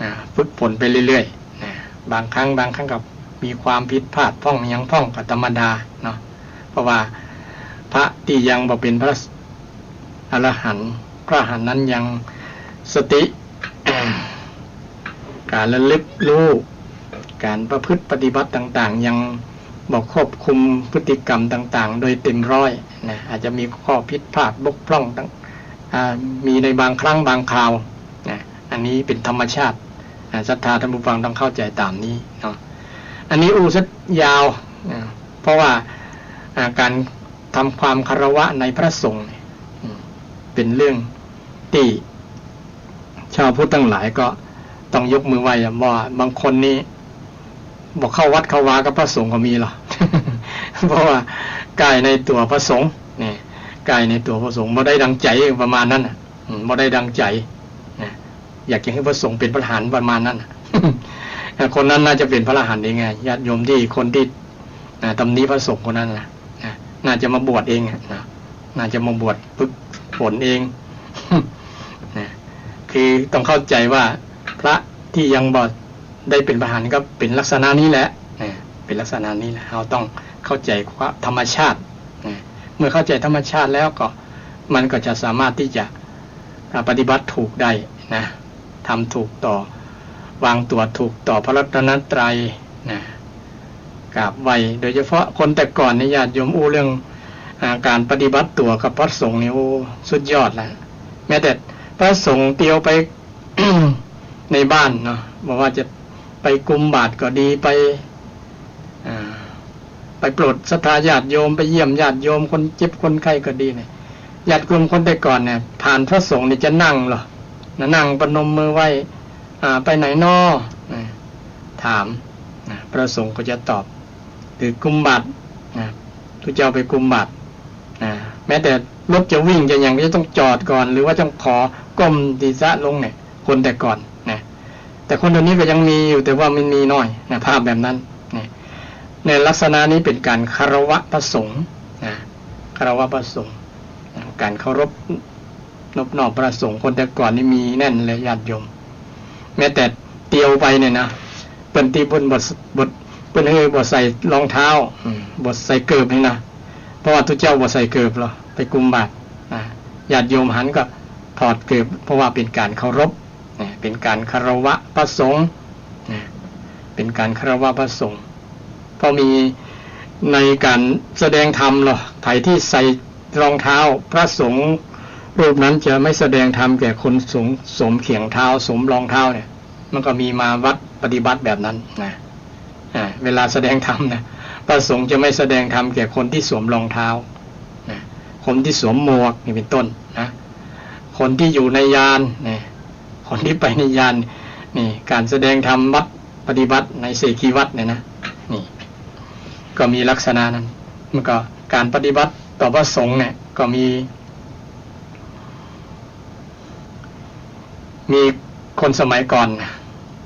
อ่า ฝึกฝนไปเรื่อยๆ นะ บางครั้ง บางครั้งก็มีความผิดพลาดพ่องหยังพ่องก็ธรรมดาเนาะ เพราะว่าพระตี้ยังบ่เป๋นพระอรหันต์ พระอรหันต์นั้นยังสติ ก๋านระลึกฮู้ ก๋านประพฤติปฏิบัติต่างๆ ยังบ่ควบคุมพฤติกรรมต่างๆ โดยเต็มร้อยนะ อาจจะมีข้อผิดพลาดบกพร่องต่าง อ่า มีในบางครั้งบางคราวนะ อันนี้เป๋นธรรมชาติ อ่า ศรัทธาท่านผู้ฟังต้องเข้าใจ๋ต๋ามนี้เนาะ อันนี้อู้สักยาวนะ เพราะว่า อ่า ก๋านทำความคารวะในพระสงฆ์เนี่ย อืม เป๋นเรื่องตี้ ชาวพุทธตังหลายก็ต้องยกมือไหว้อะ ว่าบางคนนี่บ่เข้าวัดเข้าวากับพระสงฆ์ก็มีหรอก เพราะว่าใก้ในตั๋วพระสงฆ์เนี่ย ใก้ในตั๋วพระสงฆ์ บ่ได้ดังใจ๋ประมาณนั้นน่ะ อืม บ่ได้ดังใจ๋นะ อยากจะหื้อพระสงฆ์เป๋นพระอรหันต์ประมาณนั้นน่ะ คนนั้นน่าจะเป๋นพระอรหันต์เองไง ญาติโยมตี้ คนตี้ นะ ตำหนิพระสงฆ์คนนั้นน่ะ นะ น่าจะมาบวชเองอะ นะ น่าจะมาบวชฝึกฝนเอง นะ คือต้องเข้าใจ๋ว่าพระตี้ยังบ่ได้เป๋นพระอรหันต์ก็เป๋นลักษณะนี้แหละ นะ เป๋นลักษณะนี้แหละ เฮาต้องเข้าใจ๋ความธรรมชาติ นะ เมื่อเข้าใจ๋ธรรมชาติแล้วก็ มันก็จะสามารถตี้จะ อ่า ปฏิบัติถูกได้นะ ทำถูกต่อ วางตั๋วถูกต่อพระรัตนตรัยนะ กราบไหว้ โดยเฉพาะคนแต่ก่อนนี่ ญาติโยมอู้เรื่อง อ่า ก๋านปฏิบัติตั๋วกับพระสงฆ์นี่ โอ้ สุดยอดละ แม้แต่พระสงฆ์เตียวไป ในบ้านเนาะ บ่ว่าจะไปกุมบาตรก็ดี ไป อ่า ไปโปรดศรัทธาญาติโยม ไปเยี่ยมญาติโยม คนเจ็บคนไข้ก็ดีเนี่ย ญาติโยมคนแต่ก่อนเนี่ย ผ่านพระสงฆ์นี่จะนั่งเหรอ นะ นั่งประนมมือไหว้ อ่า ไปไหนน้อ นะ ถาม นะ พระสงฆ์ก็จะตอบ หรือกุมบาตร นะ ตุ๊เจ้าไปกุมบาตร นะ แม้แต่รถจะวิ่งจะหยังก็จะต้องจอดก่อน หรือว่าต้องขอก้มศีรษะลงเนี่ย คนแต่ก่อนนะ แต่คนเดี๋ยวนี้ก็ยังมีอยู่ แต่ว่ามันมีน้อยนะ ภาพแบบนั้นนะ ในลักษณะนี้เป๋นก๋านคารวะพระสงฆ์นะ คารวะพระสงฆ์นะ ก๋านเคารพนบนอบพระสงฆ์ คนแต่ก่อนนี่มีแน่นเลยญาติโยม แม้แต่เตียวไปเนี่ยนะ เปิ้นตี้เปิ้นบ่ บ่ เปิ้นหื้อบ่ใส่รองเท้า อืม บ่ใส่เกิบนี่นะ เพราะว่าตุ๊เจ้าบ่ใส่เกิบหรอก ไปกุมบาตรนะ ญาติโยมหันก็ถอดเกิบ เพราะว่าเป๋นก๋านเคารพ นะ เป๋นก๋านคารวะพระสงฆ์ นะ เป๋นก๋านคารวะพระสงฆ์ เพราะมีในก๋านแสดงธรรมเหรอ ใผตี้ใส่รองเท้า พระสงฆ์รูปนั้นจะไม่แสดงธรรมแก่คนสวม สวมเขียงเท้า สวมรองเท้าเนี่ย มันก็มีมาวัดปฏิบัติแบบนั้นนะ อ่า เวลาแสดงธรรมนะ พระสงฆ์จะไม่แสดงธรรมแก่คนที่สวมรองเท้านะ ค คนตี้สวมหมวก นี่เป๋นต้นนะ คนตี้อยู่ในยาน นี่ คนตี้ไปในยาน นี่ ก๋านแสดงธรรมวัตรปฏิบัติในเสขีวัตรเนี่ยนะ นี่ ก็มีลักษณะนั้น มันก็ก๋านปฏิบัติต่อพระสงฆ์เนี่ย ก็มี มีคนสมัยก่อน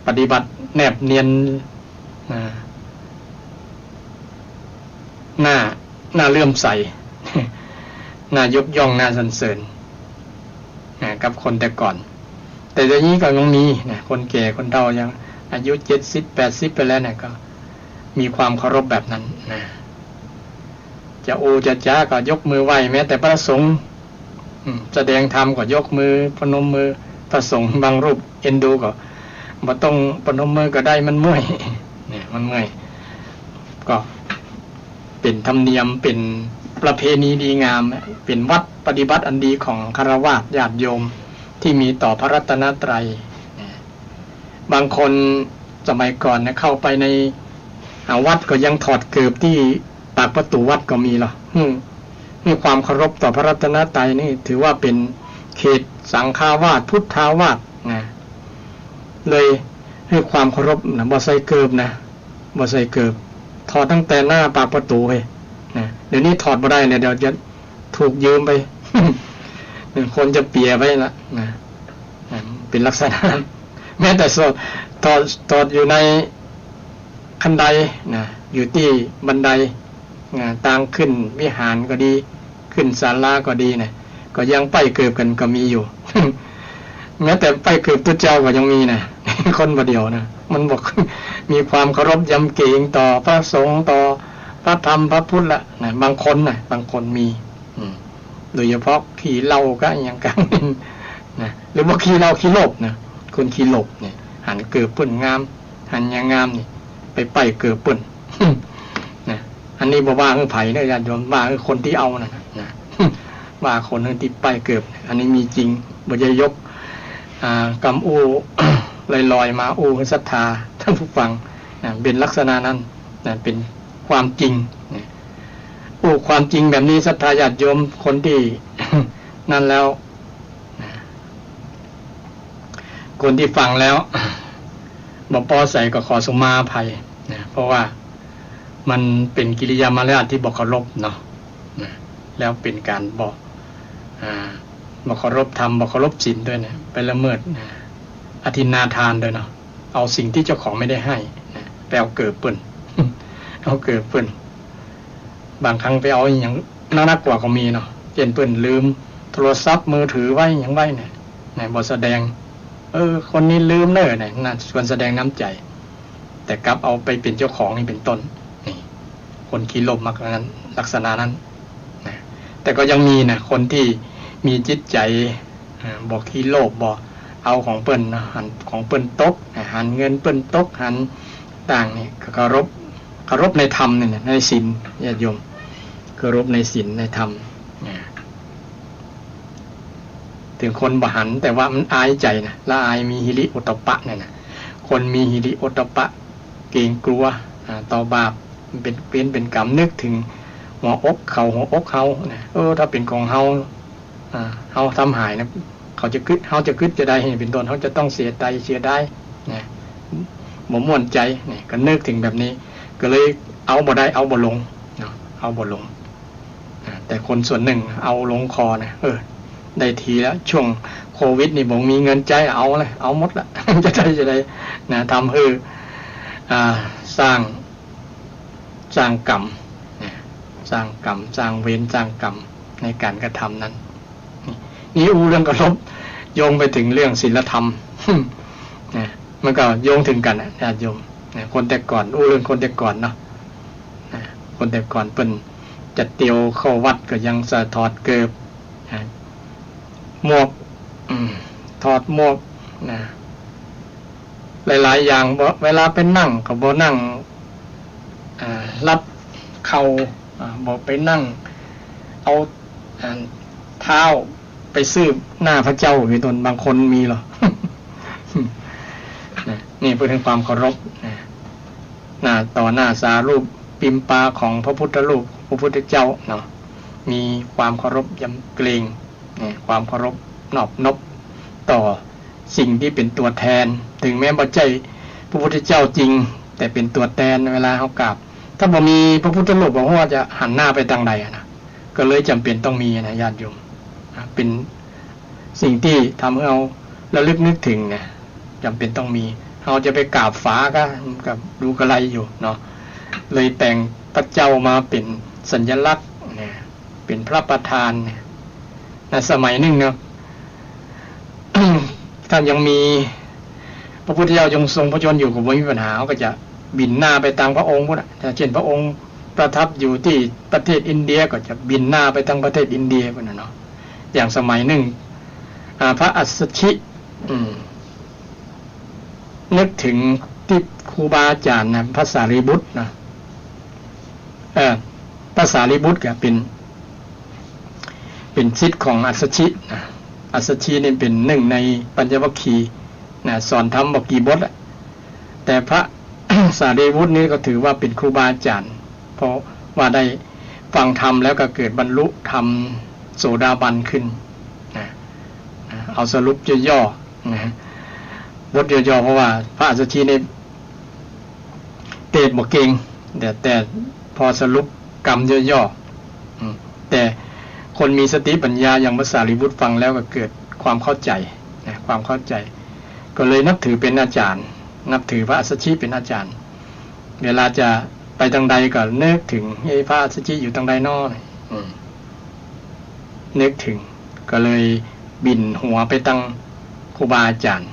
ปฏิบัติแนบเนียน นะ น่า น่าเลื่อมใส น่ายกย่อง น่าสรรเสริญ นะ กับคนแต่ก่อน แต่เดี๋ยวนี้ก็ยังมีนะ คนแก่คนเฒ่ายังอายุเจ็ดสิบแปดสิบไปแล้วเนี่ย ก็มีความเคารพแบบนั้นนะ จะอู้จะจ๋าก็ยกมือไหว้ แม้แต่พระสงฆ์ อืม แสดงธรรมก็ยกมือ พนมมือ พระสงฆ์บางรูปเอ็นดูก็ บ่ต้องพนมมือก็ได้ มันเมื่อย เนี่ย มันเมื่อย ก็เป๋นธรรมเนียม เป๋นประเพณีดีงาม เป๋นวัตรปฏิบัติอันดีของฆราวาสญาติโยม ตี้มีต่อพระรัตนตรัย นะ บางคนสมัยก่อนนะ เข้าไปใน อ่า วัดก็ยังถอดเกิบตี้ปากประตู๋วัดก็มีลอ หื้อ หื้อความเคารพต่อพระรัตนตรัยนี่ ถือว่าเป๋นเขตสังฆาวาส พุทธาวาสนะ เลยหื้อความเคารพนะ บ่ใส่เกิบนะ บ่ใส่เกิบ ถอดตั้งแต่หน้าปากประตู๋เลยนะ เดี๋ยวนี้ถอดบ่ได้เลย เดี๋ยวจะถูกยืมไป คนจะเปียไปละนะ นะ เป๋นลักษณะ แม้แต่ถอด ถอด ถอดอยู่ในคันไดนะ อยู่ตี้บันไดนะ ตางขึ้นวิหารก็ดี ขึ้นศาลาก็ดีนะ ก็ยังป้ายเกิบกั๋นก็มีอยู่ แม้แต่ป้ายเกิบตุ๊เจ้าก็ยังมีนะ คนบ่าเดี่ยวนะ มันบอก มีความเคารพยำเกรงต่อพระสงฆ์ ต่อพระธรรมพระพุทธละนะ บางคนนะ บางคนมี อืม โดยเฉพาะขี้เหล้าก็อย่างกั๋นนะ หรือว่าขี้เหล้าขี้โลภนะ คนขี้โลภเนี่ย หันเกิบเปิ้นงาม หันอย่างงามนี่ ไปป้ายเกิบเปิ้น นะ อันนี้บ่ว่าหื้อใผเน่อญาติโยม ว่าหื้อคนตี้เอานั่นนะ นะ ว่าคนตี้ป้ายเกิบ อันนี้มีจริง บ่ใจ้ยก อ่า กำอู้ ลอยๆ มาอู้หื้อศรัทธาท่านผู้ฟังนะ เป๋นลักษณะนั้นนะ เป๋นความจริงนะ อู้ความจริงแบบนี้ ศรัทธาญาติโยม คนตี้ นั่นแล้วนะ คนตี้ฟังแล้วบ่ปอใสก็ขอสุมาอภัยนะ เพราะว่ามันเป๋นกิริยามารยาทตี้บ่เคารพเนาะนะ แล้วเป๋นก๋านบ่ อ่า บ่เคารพธรรม บ่เคารพศีลด้วยนะ ไปละเมิดนะ อทินนาทานด้วยเนาะ เอาสิ่งตี้เจ้าของไม่ได้ให้นะ ไปเอาเกิบเปิ้น เอาเกิบเปิ้น บางครั้งไปเอาอย่างหนักๆ กว่าก็มีเนาะ เจ้นเปิ้นลืมโทรศัพท์มือถือไว้หยังไว้เนี่ย นะ บ่แสดง เออ คนนี้ลืมเน่อเนี่ย นั่นควรแสดงน้ำใจ๋ แต่กลับเอาไปเป๋นเจ้าของนี่เป๋นต้น นี่ คนขี้โลภมักลักษณะนั้นนะ แต่ก็ยังมีนะ คนตี้มีจิตใจ๋ อ่า บ่ขี้โลภ บ่เอาของเปิ้นเนาะ หันของเปิ้นตก อ่า หันเงินเปิ้นตก หันต่างนี่ ก็เคารพ เคารพในธรรมนี่นะ ในศีล ญาติโยม เคารพในศีลในธรรมนะ เถิงคนบ่หัน แต่ว่ามันอายใจ๋นะ ละอาย มีหิริโอตตัปปะเนี่ยนะ คนมีหิริโอตตัปปะ เกรงกลัว อ่า ต่อบาป มันเป๋นเวรเป๋นก๋รรม นึกเถิงหัวอกเขา หัวอกเฮานะ เออ ถ้าเป๋นของเฮา อ่า เฮาทำหายนะ เขาจะกึ๊ด เฮาจะกึ๊ดจะใด เป๋นต้น เฮาจะต้องเสียใจ๋ เสียดายนะ บ่ม่วนใจ๋เนี่ย ก็นึกเถิงแบบนี้ ก็เลยเอาบ่ได้ เอาบ่ลงเนาะ เอาบ่ลง อ่า แต่คนส่วนหนึ่งเอาลงคอนะ เออ ได้ทีละ ช่วงโควิดนี่บ่มีเงินใจ๊ เอาเลย เอาหมดละ จะใดจะใดนะ ทำหื้อ อ่า สร้าง สร้างกรรมนะ สร้างกรรม สร้างเวร สร้างกรรมในก๋านกระทำนั้น นี่ นี่อู้เรื่องเคารพ โยงไปเถิงเรื่องศีลธรรม นะ มันก็โยงเถิงกั๋นนะ ญาติโยมนะ คนแต่ก่อน อู้เรื่องคนแต่ก่อนเนาะ นะ คนแต่ก่อนเปิ้นจะเตียวเข้าวัดก็ยังสะถอดเกิบ นะ หมวก อืม ถอดหมวก นะ หลายๆ อย่าง บ่ เวลาไปนั่งก็บ่นั่ง อ่า รับเข่า อ่า บ่ไปนั่ง เอา อ่า เท้าไปซืบหน้าพระเจ้า เป๋นต้น บางคนมีลอ นะ นี่พูดถึงความเคารพนะ หน้า ต่อหน้าสารูปปิมปาของพระพุทธรูป พระพุทธเจ้าเนาะ มีความเคารพยำเกรง นะ ความเคารพนอบนบต่อสิ่งตี้เป๋นตั๋วแทน เถิงแม้บ่ใจ้พระพุทธเจ้าจริง แต่เป๋นตั๋วแทน เวลาเฮากราบ ถ้าบ่มีพระพุทธรูป บ่ฮู้ว่าจะหันหน้าไปตางใดอะนะ ก็เลยจ๋ำเป๋นต้องมีนะญาติโยม นะ เป๋นสิ่งตี้ทำหื้อเฮาระลึกนึกเถิงนะ จ๋ำเป๋นต้องมี เฮาจะไปกราบฝาก็ ก็ดูกะไรอยู่เนาะ เลยแต่งพระเจ้ามาเป๋นสัญลักษณ์นะ เป๋นพระประธานนะ ในสมัยนึ่งเนาะ ถ้ายังมีพระพุทธเจ้ายังทรงพระชนม์อยู่ก็บ่มีปัญหา เขาก็จะบินหน้าไปตางพระองค์พุ้นน่ะ ถ้าเช่นพระองค์ประทับอยู่ตี้ประเทศอินเดียก็จะบินหน้าไปตางประเทศอินเดียพุ้นน่ะเนาะ อย่างสมัยนึ่ง อ่า พระอัสสชิ อืม นึกเถิงตี้ครูบาอาจ๋ารย์นะ พระสารีบุตรนะ เอ่อ พระสารีบุตรก็เป๋น เป๋นศิษย์ของอัสสชินะ อัสสชินี่เป๋นนึ่งในปัญจวัคคีย์นะ สอนธรรมบ่กี่บทอะ แต่พระ สารีบุตรนี่ก็ถือว่าเป๋นครูบาอาจ๋ารย์ เพราะว่าได้ฟังธรรมแล้วก็เกิดบรรลุธรรมโสดาบันขึ้นนะ นะ เอาสรุปย่อๆ นะ บทย่อๆ เพราะว่าพระอัสสชินี่ เตสน์บ่เก่ง แต่ แต่พอสรุปกำย่อๆ อืม แต่คนมีสติปัญญาอย่างพระสารีบุตรฟังแล้วก็เกิดความเข้าใจ๋นะ ความเข้าใจ๋ ก็เลยนับถือเป๋นอาจ๋ารย์ นับถือพระอัสสชิเป๋นอาจ๋ารย์ เวลาจะไปตางใดก็นึกเถิง เอ๊ะ พระอัสสชิอยู่ตางใดน้อ อืม นึกเถิง ก็เลยบินหัวไปตางครูบาอาจ๋ารย์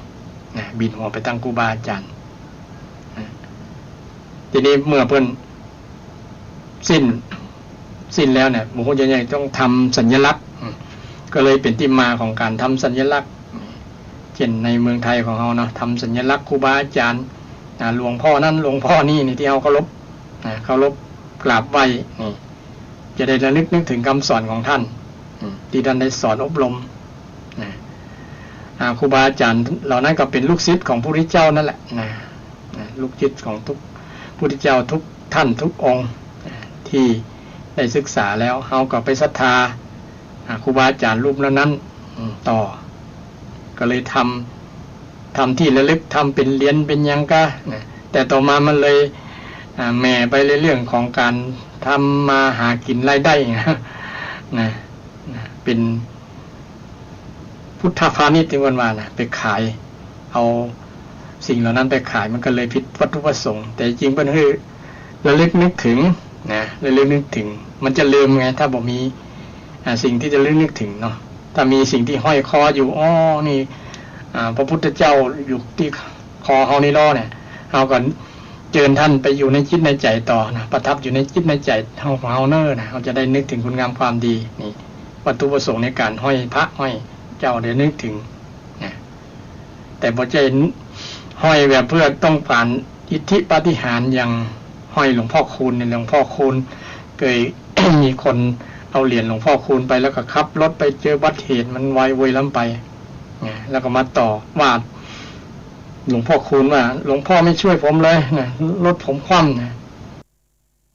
นะ บินหัวไปตางครูบาอาจ๋ารย์นะ ทีนี้เมื่อเปิ้นสิ้น สิ้นแล้วเนี่ย บ่ฮู้จะยังไง ต้องทำสัญลักษณ์ อืม ก็เลยเป๋นตี้มาของก๋านทำสัญลักษณ์ เช่นในเมืองไทยของเฮาเนาะ ทำสัญลักษณ์ครูบาอาจ๋ารย์ อ่า หลวงพ่อนั้นหลวงพ่อนี่ นี่ตี้เฮาเคารพ อ่า เคารพกราบไหว้ นี่ จะได้ระลึกนึกเถิงกำสอนของท่าน อืม ตี้ท่านได้สอนอบรม นะ อ่า ครูบาอาจ๋ารย์เหล่านั้นก็เป๋นลูกศิษย์ของพระพุทธเจ้านั่นแหละนะ นะ ลูกศิษย์ของทุกพุทธเจ้าทุกท่านทุกองค์ อ่า ตี้ได้ศึกษาแล้ว เฮาก็ไปศรัทธา อ่า ครูบาอาจ๋ารย์รูปนั้นๆ อืม ต่อ ก็เลยทำ ทำตี้ระลึก ทำเป๋นเหรียญเป๋นหยังกานะ แต่ต่อมามันเลย อ่า แหม่ไปในเรื่องของก๋านทำมาหากิ๋นรายได้นะ นะ นะ เป๋นพุทธพาณิชย์ตี้เปิ้นว่านะ ไปขาย เอาสิ่งเหล่านั้นไปขาย มันก็เลยผิดวัตถุประสงค์ แต่จริงเปิ้นหื้อระลึกนึกเถิงนะ ระลึกนึกเถิง มันจะลืมไง ถ้าบ่มี อ่า สิ่งตี้จะระลึกนึกเถิงเนาะ ถ้ามีสิ่งตี้ห้อยคออยู่ อ้อ นี่ อ่า พระพุทธเจ้าอยู่ตี้คอเฮานี่ลอเนี่ย เฮาก็เจิญท่านไปอยู่ในจิตในใจ๋ต่อนะ ประทับอยู่ในจิตในใจ๋เฮา ของเฮาเน่อนะ เฮาจะได้นึกเถิงคุณงามความดี นี่ วัตถุประสงค์ในก๋านห้อยพระห้อยเจ้า ได้นึกเถิงนะ แต่บ่ใจ้ห้อยแบบเพื่อต้องก๋านอิทธิปาฏิหาริย์อย่างห้อยหลวงพ่อคูณเนี่ย หลวงพ่อคูณเกย มีคนเอาเหรียญหลวงพ่อคูณไป แล้วก็ขับรถไปเจออุบัติเหตุ มันวายเวยล้ำไปนะ แล้วก็มาต่อว่าหลวงพ่อคูณว่า "หลวงพ่อไม่ช่วยผมเลยนะ รถผมคว่ำ" นะ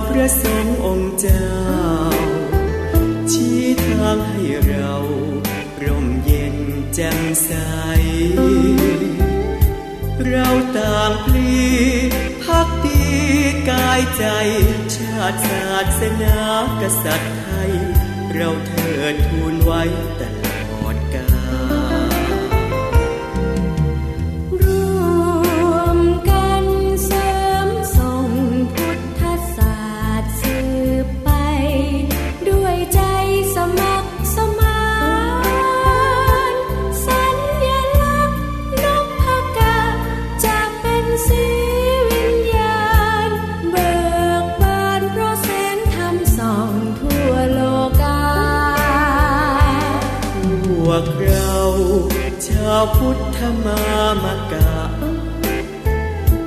พระสงฆ์องค์เจ้า ชี้ทางให้เรา ร่มเย็นแจ่มใส เราต่างพลีภักดีกายใจ ชาติศาสนากษัตริย์ไทย เราเทิดทูนไว้ตลอดกาล ร่วมกันเสริมส่งพุทธศาสตร์สืบไป ด้วยใจสมัครสมาน สัญลักษณ์นพกะจะเป็นสีวิญญาณ เบิกบานเพราะแสงธรรมส่องทั่วโลกา พวกเราชาวพุทธมามกะ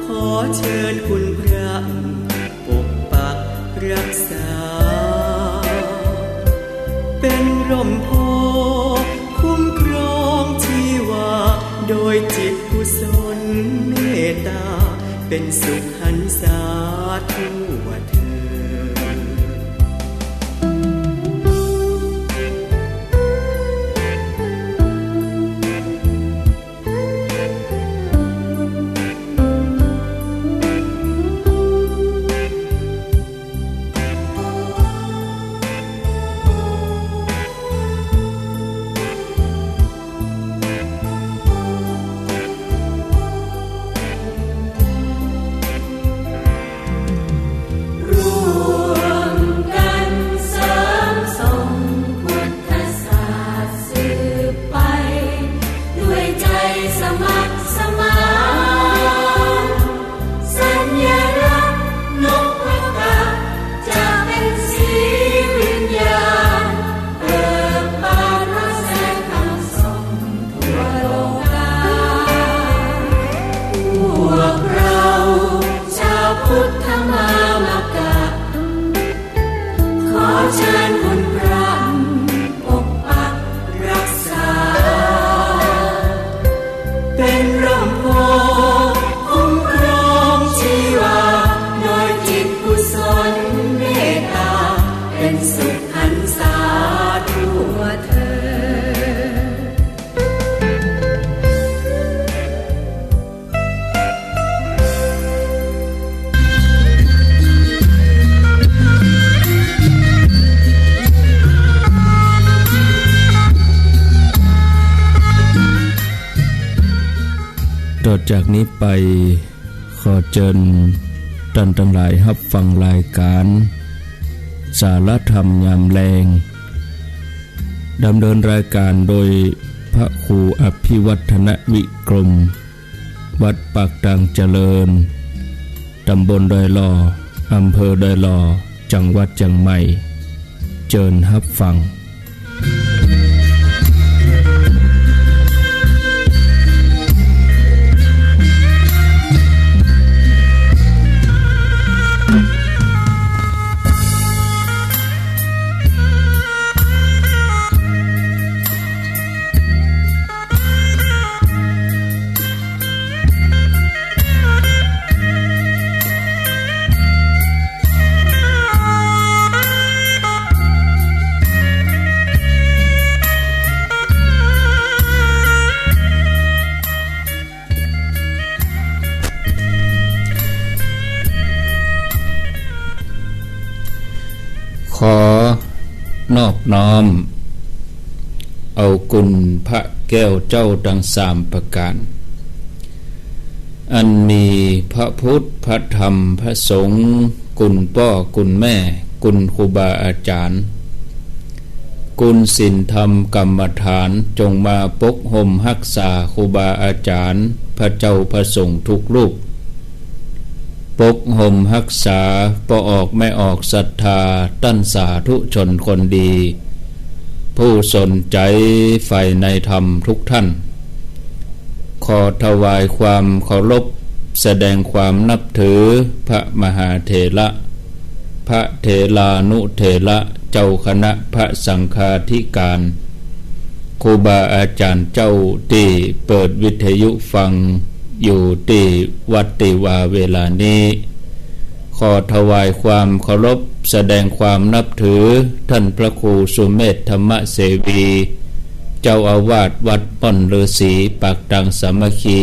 ขอเชิญคุณพระปกปักรักษา เป็นร่มโพธิ์คุ้มครองชีวา โดยจิตกุศลเมตตา เป็นสุขหันษาทั่วเทิน จากนี้ไปขอเจิญต้านตังหลายฮับฟังรายก๋านสารธรรมยามแลง ดำเนินรายก๋านโดยพระครูอภิวัฒนวิกรม วัดปากตางเจริญ ต๋ำบลดอยหล่อ อำเภอดอยหล่อ จังหวัดเจียงใหม่ เจิญฮับฟัง ขอนอบน้อมเอาคุณพระแก้วเจ้าตังสามประก๋าน อันมีพระพุทธ พระธรรม พระสงฆ์ คุณป้อ คุณแม่ คุณครูบาอาจ๋ารย์ คุณศีลธรรมกรรมฐาน จงมาปกห่มฮักษาครูบาอาจ๋ารย์ พระเจ้าพระสงฆ์ทุกรูป ปกห่มฮักษาป้อออกแม่ออกศรัทธา ต้านสาธุชนคนดี ผู้สนใจ๋ใฝ่ในธรรมทุกท่าน ขอถวายความเคารพ แสดงความนับถือพระมหาเถระ พระเถรานุเถระ เจ้าคณะพระสังฆาธิการ ครูบาอาจ๋ารย์เจ้าตี้เปิดวิทยุฟังอยู่ตี้วัดตี้วาเวลานี้ ขอถวายความเคารพ แสดงความนับถือต้านพระครูสุเมธธรรมเสวี เจ้าอาวาสวัดม่อนฤๅษีปากตางสามัคคี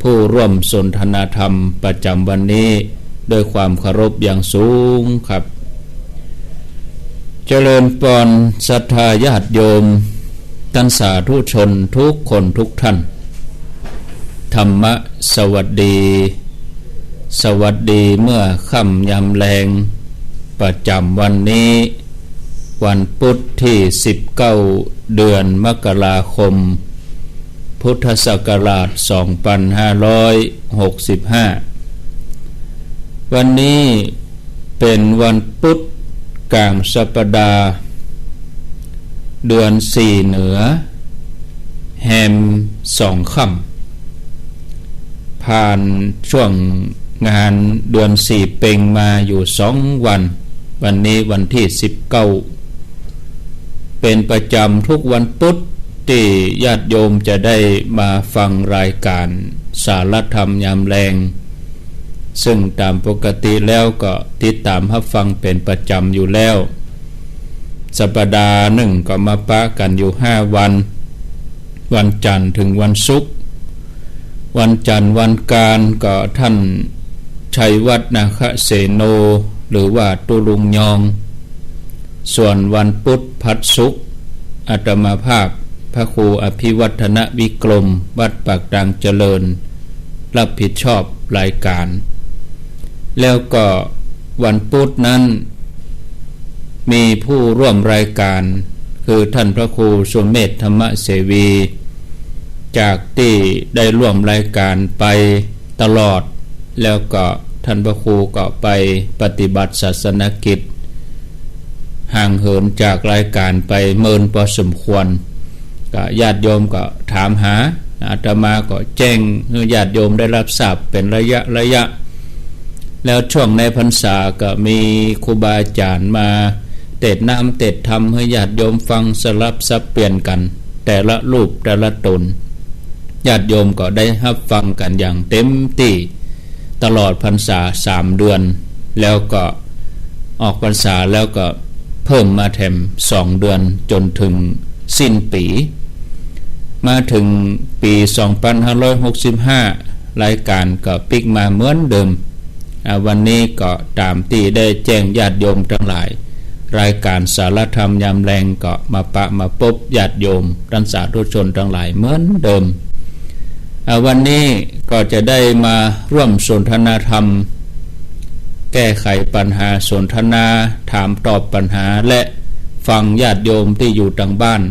ผู้ร่วมสนทนาธรรมประจ๋ำวันนี้ ด้วยความเคารพอย่างสูงครับ เจริญปอนศรัทธาญาติโยม ต้านสาธุชนทุกคนทุกท่าน ธรรมะสวัสดี สวัสดีเมื่อค่ำยามแลง ประจ๋ำวันนี้ วันปุ๊ดตี้สิบเก้า เดือนมกราคม พุทธศักราชสองปันห้าร้อยหกสิบห้า วันนี้เป๋นวันปุ๊ดก๋างสัปดาห์ เดือนสี่เหนือ แฮมสองค่ำ ผ่านช่วงงานเดือนสี่เป็งมาอยู่สองวัน วันนี้วันตี้สิบเก้า เป๋นประจ๋ำทุกวันปุ๊ดตี้ญาติโยมจะได้มาฟังรายก๋านสารธรรมยามแลง ซึ่งต๋ามปกติแล้วก็ติดต๋ามฮับฟังเป๋นประจ๋ำอยู่แล้ว สัปดาห์นึ่งก็มาปะกั๋นอยู่ห้าวัน วันจันทร์เถิงวันศุกร์ วันจันทร์วันกาลก็ต้านชัยวัฒน์นาคเสโน หรือว่าตุ๊ลุงยอง ส่วนวันปุ๊ดผัดศุกร์ อาตมาภาพพระครูอภิวัฒนวิกรม วัดปากตางเจริญ รับผิดชอบรายก๋าน แล้วก็วันปุ๊ดนั้น มีผู้ร่วมรายก๋าน คือต้านพระครูสุเมธธรรมเสวี จากตี้ได้ร่วมรายก๋านไปตลอด แล้วก็ต้านพระครูก็ไปปฏิบัติศาสนกิจ ห่างเหินจากรายก๋านไปเมินพอสมควร ก็ญาติโยมก็ถามหา อาตมาก็แจ้งหื้อญาติโยมได้รับทราบเป๋นระยะระยะ แล้วช่วงในพรรษาก็มีครูบาอาจ๋ารย์มาเตสน์น้ำเตสน์ธรรมหื้อญาติโยมฟังสลับสับเปลี่ยนกั๋น แต่ละรูปแต่ละต๋น ญาติโยมก็ได้ฮับฟังกั๋นอย่างเต็มตี้ ตลอดพรรษาสามเดือน แล้วก็ออกพรรษาแล้วก็เพิ่มมาแถมสองเดือนจ๋นเถิงสิ้นปี๋ มาเถิงปี๋สองปันห้าร้อยหกสิบห้า รายก๋านก็ปิ๊กมาเหมือนเดิม อ่า วันนี้ก็ต๋ามตี้ได้แจ้งญาติโยมตังหลาย รายก๋านสารธรรมยามแลงก็มาปะมาปบญาติโยมต้านสาธุชนตังหลายเหมือนเดิม อ่า วันนี้ก็จะได้มาร่วมสนทนาธรรม แก้ไขปัญหา สนทนา ถามตอบปัญหา และฟังญาติโยมตี้อยู่ตางบ้าน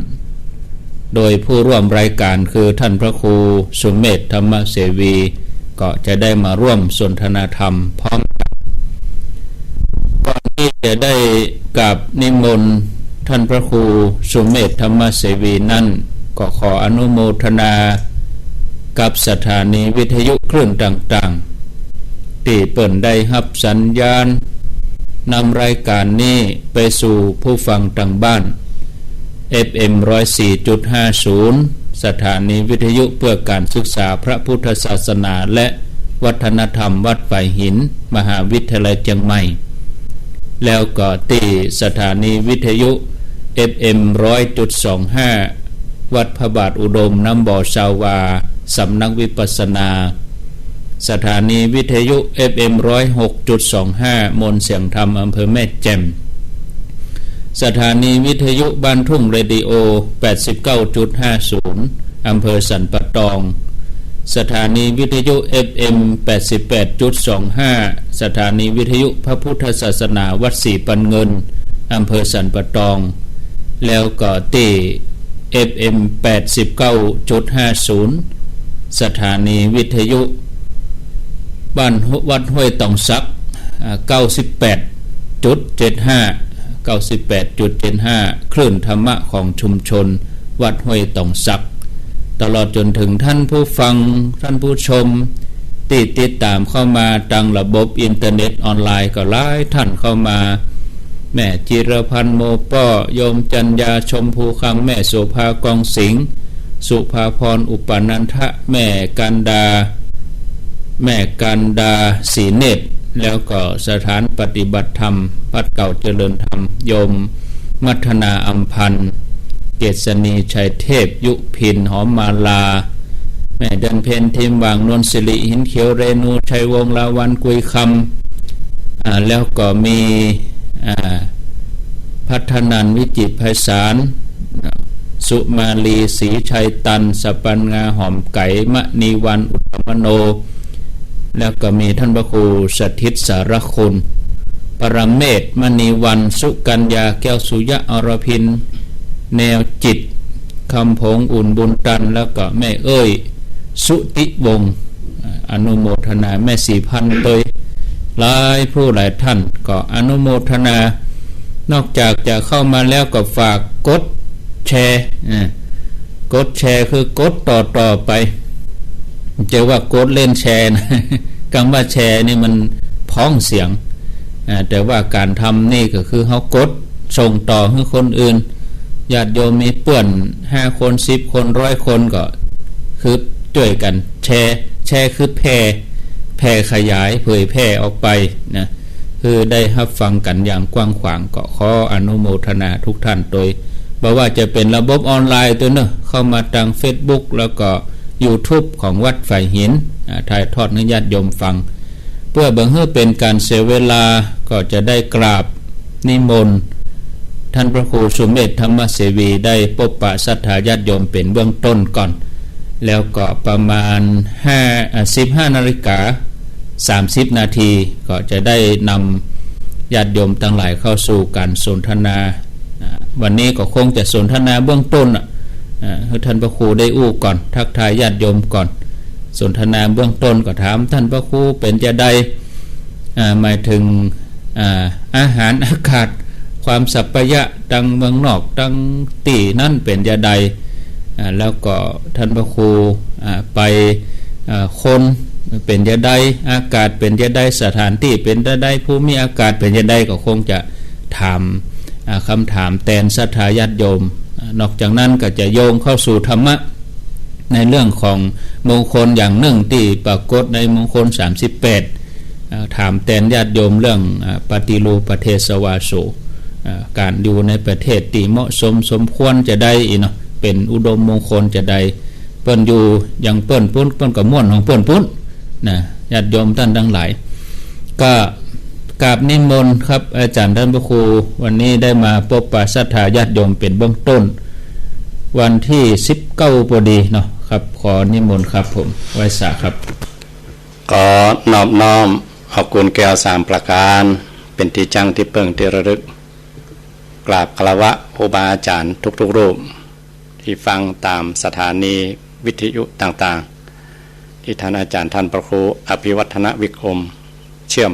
โดยผู้ร่วมรายก๋านคือท่านพระครูสุเมธ ธรรมเสวี ก็จะได้มาร่วมสนทนาธรรมพร้อมกั๋น ก่อนตี้จะได้กราบนิมนต์ท่านพระครูสุเมธ ธรรมเสวีนั้น ก็ขออนุโมทนากับสถานีวิทยุคลื่นต่างๆ ตี้เปิ้นได้ฮับสัญญาณนำรายก๋านนี้ไปสู่ผู้ฟังตางบ้าน เอฟเอ็ม ร้อยสี่จุดห้าศูนย์ สถานีวิทยุเพื่อการศึกษาพระพุทธศาสนาและวัฒนธรรมวัดฝายหิน มหาวิทยาลัยเจียงใหม่ แล้วก็ตี้สถานีวิทยุ เอฟเอ็ม ร้อยจุดสองห้า วัดพระบาทอุดม น้ำบ่อซาวา สำนักวิปัสสนา สถานีวิทยุ เอฟเอ็ม ร้อยหกจุดสองห้า มนต์เสียงธรรม อำเภอแม่แจ่ม สถานีวิทยุบ้านทุ่งเรดิโอ แปดสิบเก้าจุดห้าศูนย์ อำเภอสันป่าตอง สถานีวิทยุ เอฟเอ็ม แปดสิบแปดจุดสองห้า สถานีวิทยุพระพุทธศาสนาวัดศรีปันเงิน อำเภอสันป่าตอง แล้วก็ตี้ เอฟเอ็ม แปดสิบเก้าจุดห้าศูนย์ สถานีวิทยุบ้านห้วย วัดห้วยตองสัก อ่า เก้าสิบแปดจุดเจ็ดห้า เก้าสิบแปดจุดเจ็ดห้า คลื่นธรรมะของชุมชนวัดห้วยตองสัก ตลอดจนเถิงท่านผู้ฟัง ท่านผู้ชม ตี้ติดต๋ามเข้ามาตางระบบอินเทอร์เน็ตออนไลน์ก็หลายท่านเข้ามา แม่จิรพันธ์ โมป้อ โยมจัญญา ชมพูคลัง แม่โสภา กองสิงห์ สุภาพร อุปนันทะ แม่กันดา แม่กันดา ศรีเนตร แล้วก็สถานปฏิบัติธรรมวัดเก่าเจริญธรรม โยมมัทนา อำพันธ์ เกษณี ชัยเทพ ยุพิน หอมมาลา แม่เดือนเพ็ญ ทิมหว่าง นวลสิริ หินเขียว เรนู ชัยวงศ์ ลาวัลย์ กุยคำ อ่า แล้วก็มี อ่า พัฒนันท์ วิจิตรไพศาล สุมาลี ศรีชัยตัน สปัญญา หอมไก๋ มณีวรรณ อุตตมโน แล้วก็มีท่านพระครูสถิต สารคุณ ปรเมศ มณีวรรณ สุกัญญา แก้วสุยะ อรพิน แนวจิต คำผง อุ่นบุญตัน แล้วก็แม่เอ้ย สุติวงศ์ อนุโมทนา แม่ศรีพันธ์เตย หลายผู้หลายท่านก็อนุโมทนา นอกจากจะเข้ามาแล้วก็ฝากกดแชร์ อ่า กดแชร์คือกดต่อๆ ไป จะว่ากดเล่นแชร์นะ กำว่าแชร์นี่มันพ้องเสียง อ่า แต่ว่าก๋านทำนี่ก็คือเฮากดส่งต่อหื้อคนอื่น ญาติโยมมีเปื้อนห้าคน สิบคน ร้อยคนก็คือจ้วยกั๋นแชร์ แชร์คือแผ่ แผ่ขยาย เผยแผ่ออกไปนะ คือได้ฮับฟังกั๋นอย่างกว้างขวาง ก็ขออนุโมทนาทุกท่านโดย บ่ว่าจะเป๋นระบบออนไลน์ตวยเนาะ เข้ามาตางเฟซบุ๊ก แล้วก็ยูทูบของวัดฝายหิน อ่า ถ่ายทอดหื้อญาติโยมฟัง เปื้อบ่หื้อเป๋นก๋านเสียเวลา ก็จะได้กราบนิมนต์ท่านพระครูสุเมธ ธรรมเสวี ได้ปบปะศรัทธาญาติโยมเป๋นเบื้องต้นก่อน แล้วก็ประมาณห้า อ่า สิบห้านาฬิกาสามสิบนาที ก็จะได้นำญาติโยมตังหลายเข้าสู่ก๋านสนทนา อ่า วันนี้ก็คงจะสนทนาเบื้องต้นน่ะ อ่า หื้อท่านพระครูได้อู้ก่อน ทักทายญาติโยมก่อน สนทนาเบื้องต้นก็ถามท่านพระครูเป๋นจาใด อ่า หมายเถิง อ่า อาหารอากาศ ความสัปปายะตางเมืองนอกตางตี้นั้นเป๋นจาใด อ่า แล้วก็ท่านพระครู อ่า ไป อ่า คนเป๋นจาใด อากาศเป๋นจาใด สถานตี้เป๋นจาใด ภูมิอากาศเป๋นจาใด ก็คงจะถาม อ่า กำถามแตนศรัทธาญาติโยม อ่า นอกจากนั้นก็จะโยงเข้าสู่ธรรมะ ในเรื่องของมงคลอย่างนึ่งตี้ปรากฏในมงคลสามสิบแปด อ่า ถามแตนญาติโยมเรื่อง อ่า ปฏิรูปประเทศวาโส อ่า ก๋านอยู่ในประเทศตี้เหมาะสมสมควรจาใดอี้เนาะ เป๋นอุดมมงคลจาใด เปิ้นอยู่อย่างเปิ้นปู้น เปิ้นก็ม่วนของเปิ้นปู้นนะ ญาติโยมต้านตังหลาย ก็กราบนิมนต์ครับ อาจ๋ารย์ต้านพระครู วันนี้ได้มาปบปะศรัทธาญาติโยมเป๋นเบื้องต้น วันตี้สิบเก้าปอดีเนาะ ครับ ขอนิมนต์ครับผม ไหว้สาครับ ขอนอบน้อมเอากุณแก้วสามประการ เป๋นตี้จั้งตี้เปิ้งตี้ระลึก กราบคารวะครูบาอาจ๋ารย์ทุกๆ รูป ตี้ฟังต๋ามสถานีวิทยุต่างๆ ตี้ต้านอาจ๋ารย์ต้านพระครูอภิวัฒนวิกรมเชื่อม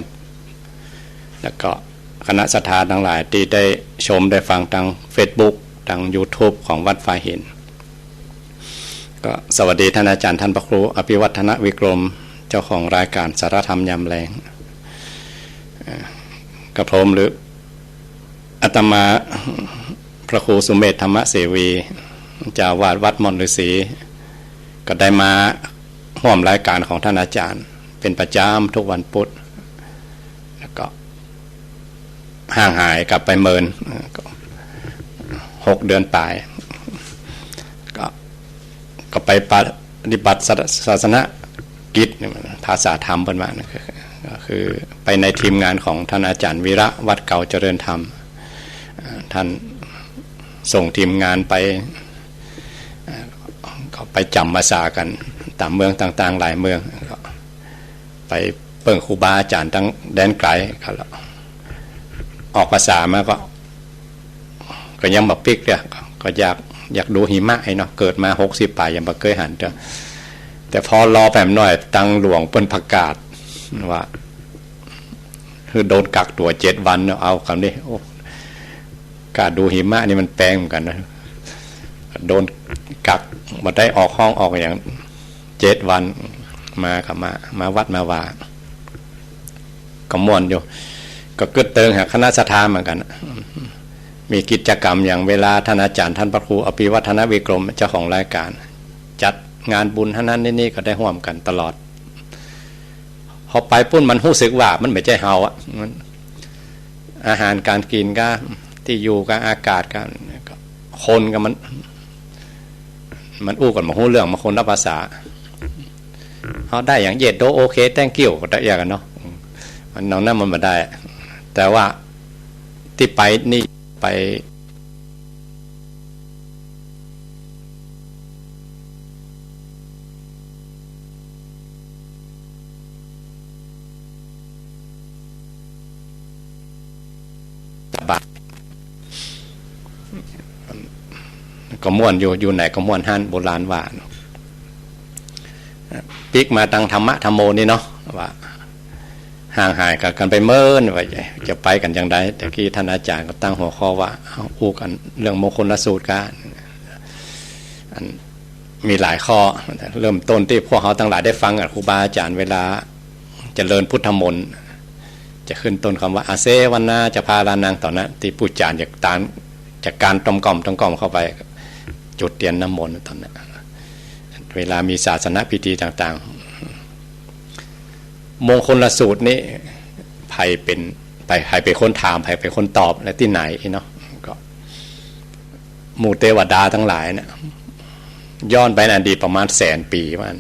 แล้วก็คณะศรัทธาตังหลายตี้ได้ชมได้ฟังตางเฟซบุ๊ก ตางยูทูบของวัดฝายหิน ก็สวัสดีต้านอาจ๋ารย์ต้านพระครูอภิวัฒนวิกรม เจ้าของรายการสาระธรรมยามแลง เอ่อ กระผมหรืออาตมา พระครูสุเมธธรรมเสวี เจ้าอาวาสวัดม่อนฤๅษี ก็ได้มาฮ่วมรายการของต้านอาจ๋ารย์เป๋นประจ๋ำทุกวันปุธ แล้วก็ ห่างหายกลับไปเมิน เอ่อ ก็หกเดือนป๋าย ก็ ก็ไปปฏิบัติศาสนกิจ ภาษาธรรมเปิ้นว่านะ ก็คือไปในทีมงานของต้านอาจ๋ารย์วีระ วัดเก่าเจริญธรรม เอ่อ ต้านส่งทีมงานไป เอ่อ ก็ไปจ๋ำพรรษากั๋นต๋ามเมืองต่างๆ หลายเมือง ก็ ไปเปิ้งครูบาอาจ๋ารย์ตางแดนไก๋ ก็ออกพรรษามาก็ ก็ยังบ่ปิ๊กเตื้อ ก็อยาก อยากดูหิมะไอ้เนาะ เกิดมาหกสิบป๋ายยังบ่เกยหันเตื้อ แต่พอรอแป๊บหน้อย ตางหลวงเปิ้นประกาศว่า หื้อโดนกักตั๋วเจ็ดวันเนาะ เอากำนี้ โอ้ ก้าดูหิมะนี่มันแปงเหมือนกั๋นนะ โดนกัก บ่ได้ออกห้องออกหยัง เจ็ดวัน มาก็มา มาวัดมาวา ก็ม่วนอยู่ ก็กึ๊ดเติงหาคณะศรัทธาเหมือนกั๋น มีกิจกรรมอย่างเวลาต้านอาจ๋ารย์ต้านพระครูอภิวัฒนวิกรม เจ้าของรายการ จัดงานบุญหั้นหั้นนี่นี่ ก็ได้ฮ่วมกั๋นตลอด พอไปปุ้นมันฮู้สึกว่ามันบ่ใจ้เฮาอะ มัน อาหารก๋านกิ๋นก็ ตี้อยู่ก็ อากาศก็ คนก็มัน มันอู้กั๋นบ่ฮู้เรื่อง มันคนละภาษา เฮาได้หยัง เยส โด โอเค แต๊งก์กิว ก็ได้อย่างกั๋นเนาะ มันนอกนั้นมันบ่ได้ แต่ว่าตี้ไปนี่ไป บาท ก็ม่วนอยู่ อยู่ไหนก็ม่วนหั้น โบราณว่าเนาะ ปิ๊กมาตางธรรมะธัมโมนี่เนาะ ว่า ห่างหายกั๋นไปเมิน ว่าจะ จะไปกั๋นจังใด แต่กี้ต้านอาจ๋ารย์ก็ตั้งหัวข้อว่า เอา อู้กั๋นเรื่องมงคลสูตรกั๋น อัน มีหลายข้อ เริ่มต้นตี้พวกเฮาตังหลายได้ฟังกั๋น ครูบาอาจ๋ารย์เวลาเจริญพุทธมนต์ จะขึ้นต้นกำว่า อาเสวนาจะพาลานัง ต๋อนนั้น ตี้ผู้จ๋ารย์จะตาน จะกานต้อมก้อมต้อมก้อมเข้าไป จุดเตียนน้ำมนต์ต๋อนนั้น เวลามีศาสนพิธีต่างๆ มงคลสูตรนี่ ใผเป๋น ใผ ใผเป๋นคนถาม ใผเป๋นคนตอบ และตี้ไหนเนาะ ก็ หมู่เตวดาตังหลายเนี่ย ย้อนไปในอดีตประมาณแสนปี๋ว่าอั้น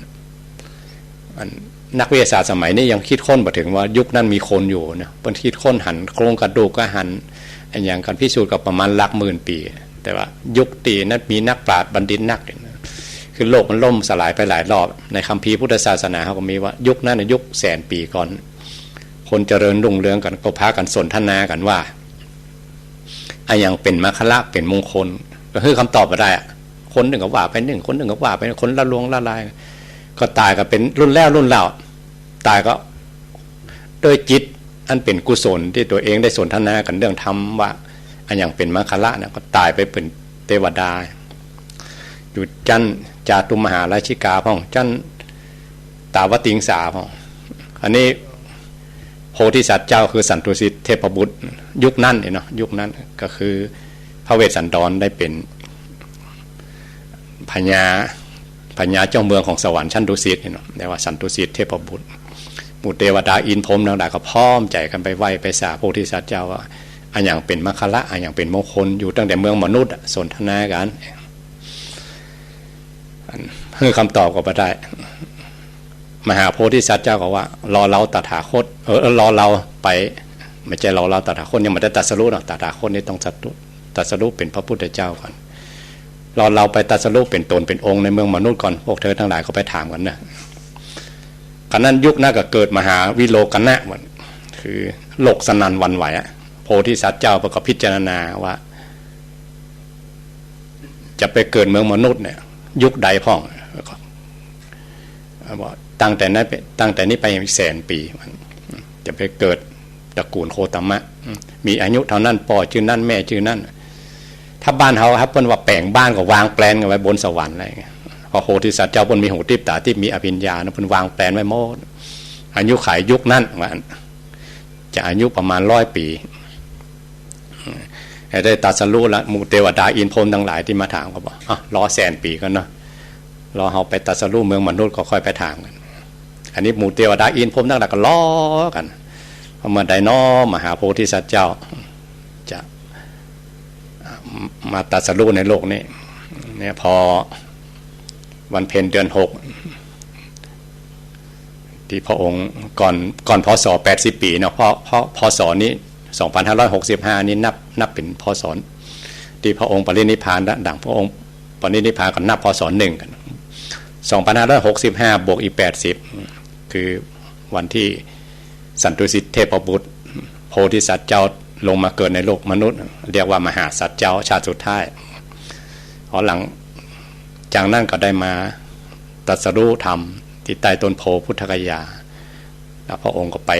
อัน นักวิทยาศาสตร์สมัยนี้ยังคิดค้นบ่เถิงว่ายุคนั้นมีคนอยู่นะ เปิ้นคิดค้นหันโครงกระดูกก็หัน อะหยังกั๋นพิสูจน์ก็ประมาณหลักหมื่นปี๋ แต่ว่ายุคตี้นั้นมีนักปราชญ์บัณฑิตนัก คือโลกมันล่มสลายไปหลายรอบ ในคัมภีร์พุทธศาสนาเฮาก็มีว่ายุคนั้นน่ะยุคแสนปี๋ก่อน คนเจริญรุ่งเรืองกั๋นก็พากั๋นสนทนากั๋นว่า อะหยังเป๋นมังคละเป๋นมงคล ก็หื้อคำตอบบ่ได้อะ คนนึ่งก็ว่าไปนึ่ง คนนึ่งก็ว่าไปคนละลวงละลาย ก็ต๋ายก็เป๋นรุ่นแล้วรุ่นเล่า ต๋ายก็ ด้วยจิตอันเป๋นกุศลตี้ตั๋วเองได้สนทนากั๋นเรื่องธรรมว่า อะหยังเป๋นมังคละนะ ก็ต๋ายไปเป๋นเตวดา อยู่จั๊นจาตุมหาราชิกาพ่อง จั๊นตาวติงสาพ่อง อันนี้โพธิสัตว์เจ้าคือสันตุสิทธิ์เทพบุตร ยุคนั้นเนี่ยเนาะ ยุคนั้นก็คือพระเวสสันดรได้เป๋น พญา พญาเจ้าเมืองของสวรรค์ชั้นดุสิตนี่เนาะ เรียกว่าสันตุสิทธิ์เทพบุตร หมู่เตวดาอินทร์พรหมตังหลายก็พร้อมใจ๋กั๋นไปไหว้ไปสาโพธิสัตว์เจ้าว่า อะหยังเป๋นมังคละ อะหยังเป๋นมงคล อยู่ตั้งแต่เมืองมนุษย์อะ สนทนากั๋น อัน หื้อคำตอบก็บ่ได้ มหาโพธิสัตว์เจ้าก็ว่า รอเราตถาคต เออ รอเราไป บ่ใจ้รอเราตถาคต ยังบ่ได้ตรัสรู้เนาะ ตถาคตนี่ต้องตรัสรู้ ตรัสรู้เป๋นพระพุทธเจ้าก่อน ลอเฮาไปตรัสรู้เป๋นต๋นเป๋นองค์ในเมืองมนุษย์ก่อน พวกเธอตังหลายก็ไปถามกั๋นนะ ขณะนั้นยุคนั้นก็เกิดมหาวิโลกขณะ คือโลกสนั่นหวั่นไหวอะ โพธิสัตว์เจ้าก็พิจารณาว่า จะไปเกิดเมืองมนุษย์เนี่ย ยุคใดพ่อง บอกตั้งแต่นั้นไป ตั้งแต่นี้ไปอีกแสนปี๋ จะไปเกิดตระกู๋ลโคตมะ มีอายุเท่านั้น ป้อจื้อนั้น แม่จื้อนั้น ถ้าบ้านเฮาครับ เปิ้นว่าแป๋งบ้านก็วางแปลนกั๋นไว้บนสวรรค์อะไรเงี้ย พระโพธิสัตว์เจ้าเปิ้นมีหูติ๊บต๋าติ๊บ มีอภิญญานะ เปิ้นวางแปลนไว้หมด อายุขัยยุคนั้นว่า จะอายุประมาณร้อยปี๋ ให้ได้ตรัสรู้ละ หมู่เตวดาอินทร์พรหมตังหลายตี้มาถามก็บอก อ่ะ รอแสนปี๋ก่อนเนาะ รอเฮาไปตรัสรู้เมืองมนุษย์ก็ค่อยไปถามกั๋น อันนี้หมู่เตวดาอินทร์พรหมตังหลายก็รอกั๋น ว่าเมื่อใดน้อมหาโพธิสัตว์เจ้า จะมาตรัสรู้ในโลกนี้ เนี่ย พอวันเพ็ญเดือนหก ตี้พระองค์ก่อน ก่อน พ.ศ. แปดสิบปี๋เนาะ เพราะ เพราะ พ.ศ. นี้ สองพันห้าร้อยหกสิบห้า นี้นับ นับเป๋น พ.ศ. ตี้พระองค์ปรินิพพานละ ดั่งพระองค์ปรินิพพานก็นับ พ.ศ. นึ่งกั๋น สองพันห้าร้อยหกสิบห้า บวกอีก แปดสิบ คือวันตี้สันตุสิทธิเทพบุตร โพธิสัตว์เจ้าลงมาเกิดในโลกมนุษย์ เรียกว่ามหาสัตว์เจ้าชาติสุดท้าย พอหลังจากนั้นก็ได้มาตรัสรู้ธรรมตี้ใต้ต้นโพธิ์พุทธคยา แล้วพระองค์ก็ไป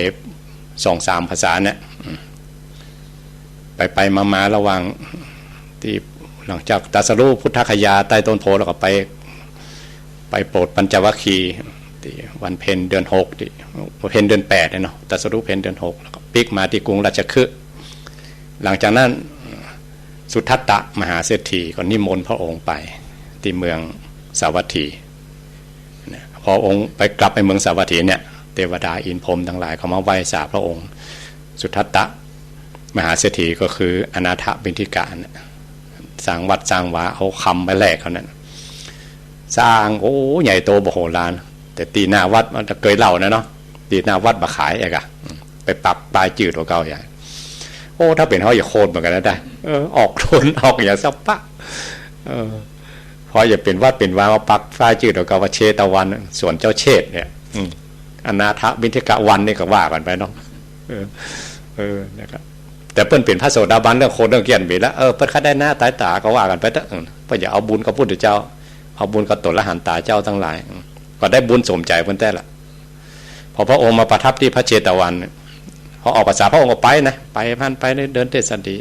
สองสามพรรษาเนี่ย ไปไปมามาระหว่างตี้หลังจากตรัสรู้พุทธคยาใต้ต้นโพธิ์แล้วก็ไป ไปโปรดปัญจวัคคีย์ตี้วันเพ็ญเดือนหก ตี้เพ็ญเดือนแปดเนี่ยเนาะ ตรัสรู้เพ็ญเดือนหก แล้วก็ปิ๊กมาตี้กรุงราชคฤห์ หลังจากนั้นสุทัตตะมหาเศรษฐีก็นิมนต์พระองค์ไปตี้เมืองสาวัตถี เนี่ย พอองค์ไปกลับไปเมืองสาวัตถีเนี่ย เตวดาอินทร์พรหมตังหลายก็มาไหว้สาพระองค์ สุทัตตะมหาเศรษฐีก็คืออนาถบิณฑิกะเนี่ย สร้างวัดสร้างวา เอาคำไปแลกเขานั่น สร้าง โอ้ ใหญ่โตมโหฬาร แต่ตี้หน้าวัดมันจะเกยเล่านะเนาะ ตี้หน้าวัดบ่ขายเอกอะ ไปปักป้ายจื้อตั๋วเก่าใหญ่ โอ้ ถ้าเป๋นเฮาอย่าโคตรเหมือนกั๋นนะได้ เออ ออกทุนออกอย่างสัปปะ เออ พออย่าเป๋นวัดเป๋นวา มาปักป้ายจื้อตั๋วเก่าว่าเชตวัน สวนเจ้าเชษเนี่ย อืม อนาถบิณฑิกะวันนี่ก็ว่ากั๋นไปเนาะ เออ เออ นะครับ แต่เปิ้นเป๋นพระโสดาบัน เรื่องโคตรเรื่องเกี้ยนมีแล้ว เออ เปิ้นคัดได้หน้าตายต๋าก็ว่ากั๋นไปเต๊อะ อืม เปิ้นอย่าเอาบุญกับพุทธเจ้า เอาบุญกับต๋นอรหันต๋าเจ้าตังหลาย อืม ก็ได้บุญสมใจ๋เปิ้นแต๊ละ พอพระองค์มาประทับตี้พระเชตวัน พอออกพรรษาพระองค์ก็ไปนะ ไปพันไปเดินเทศน์สันติ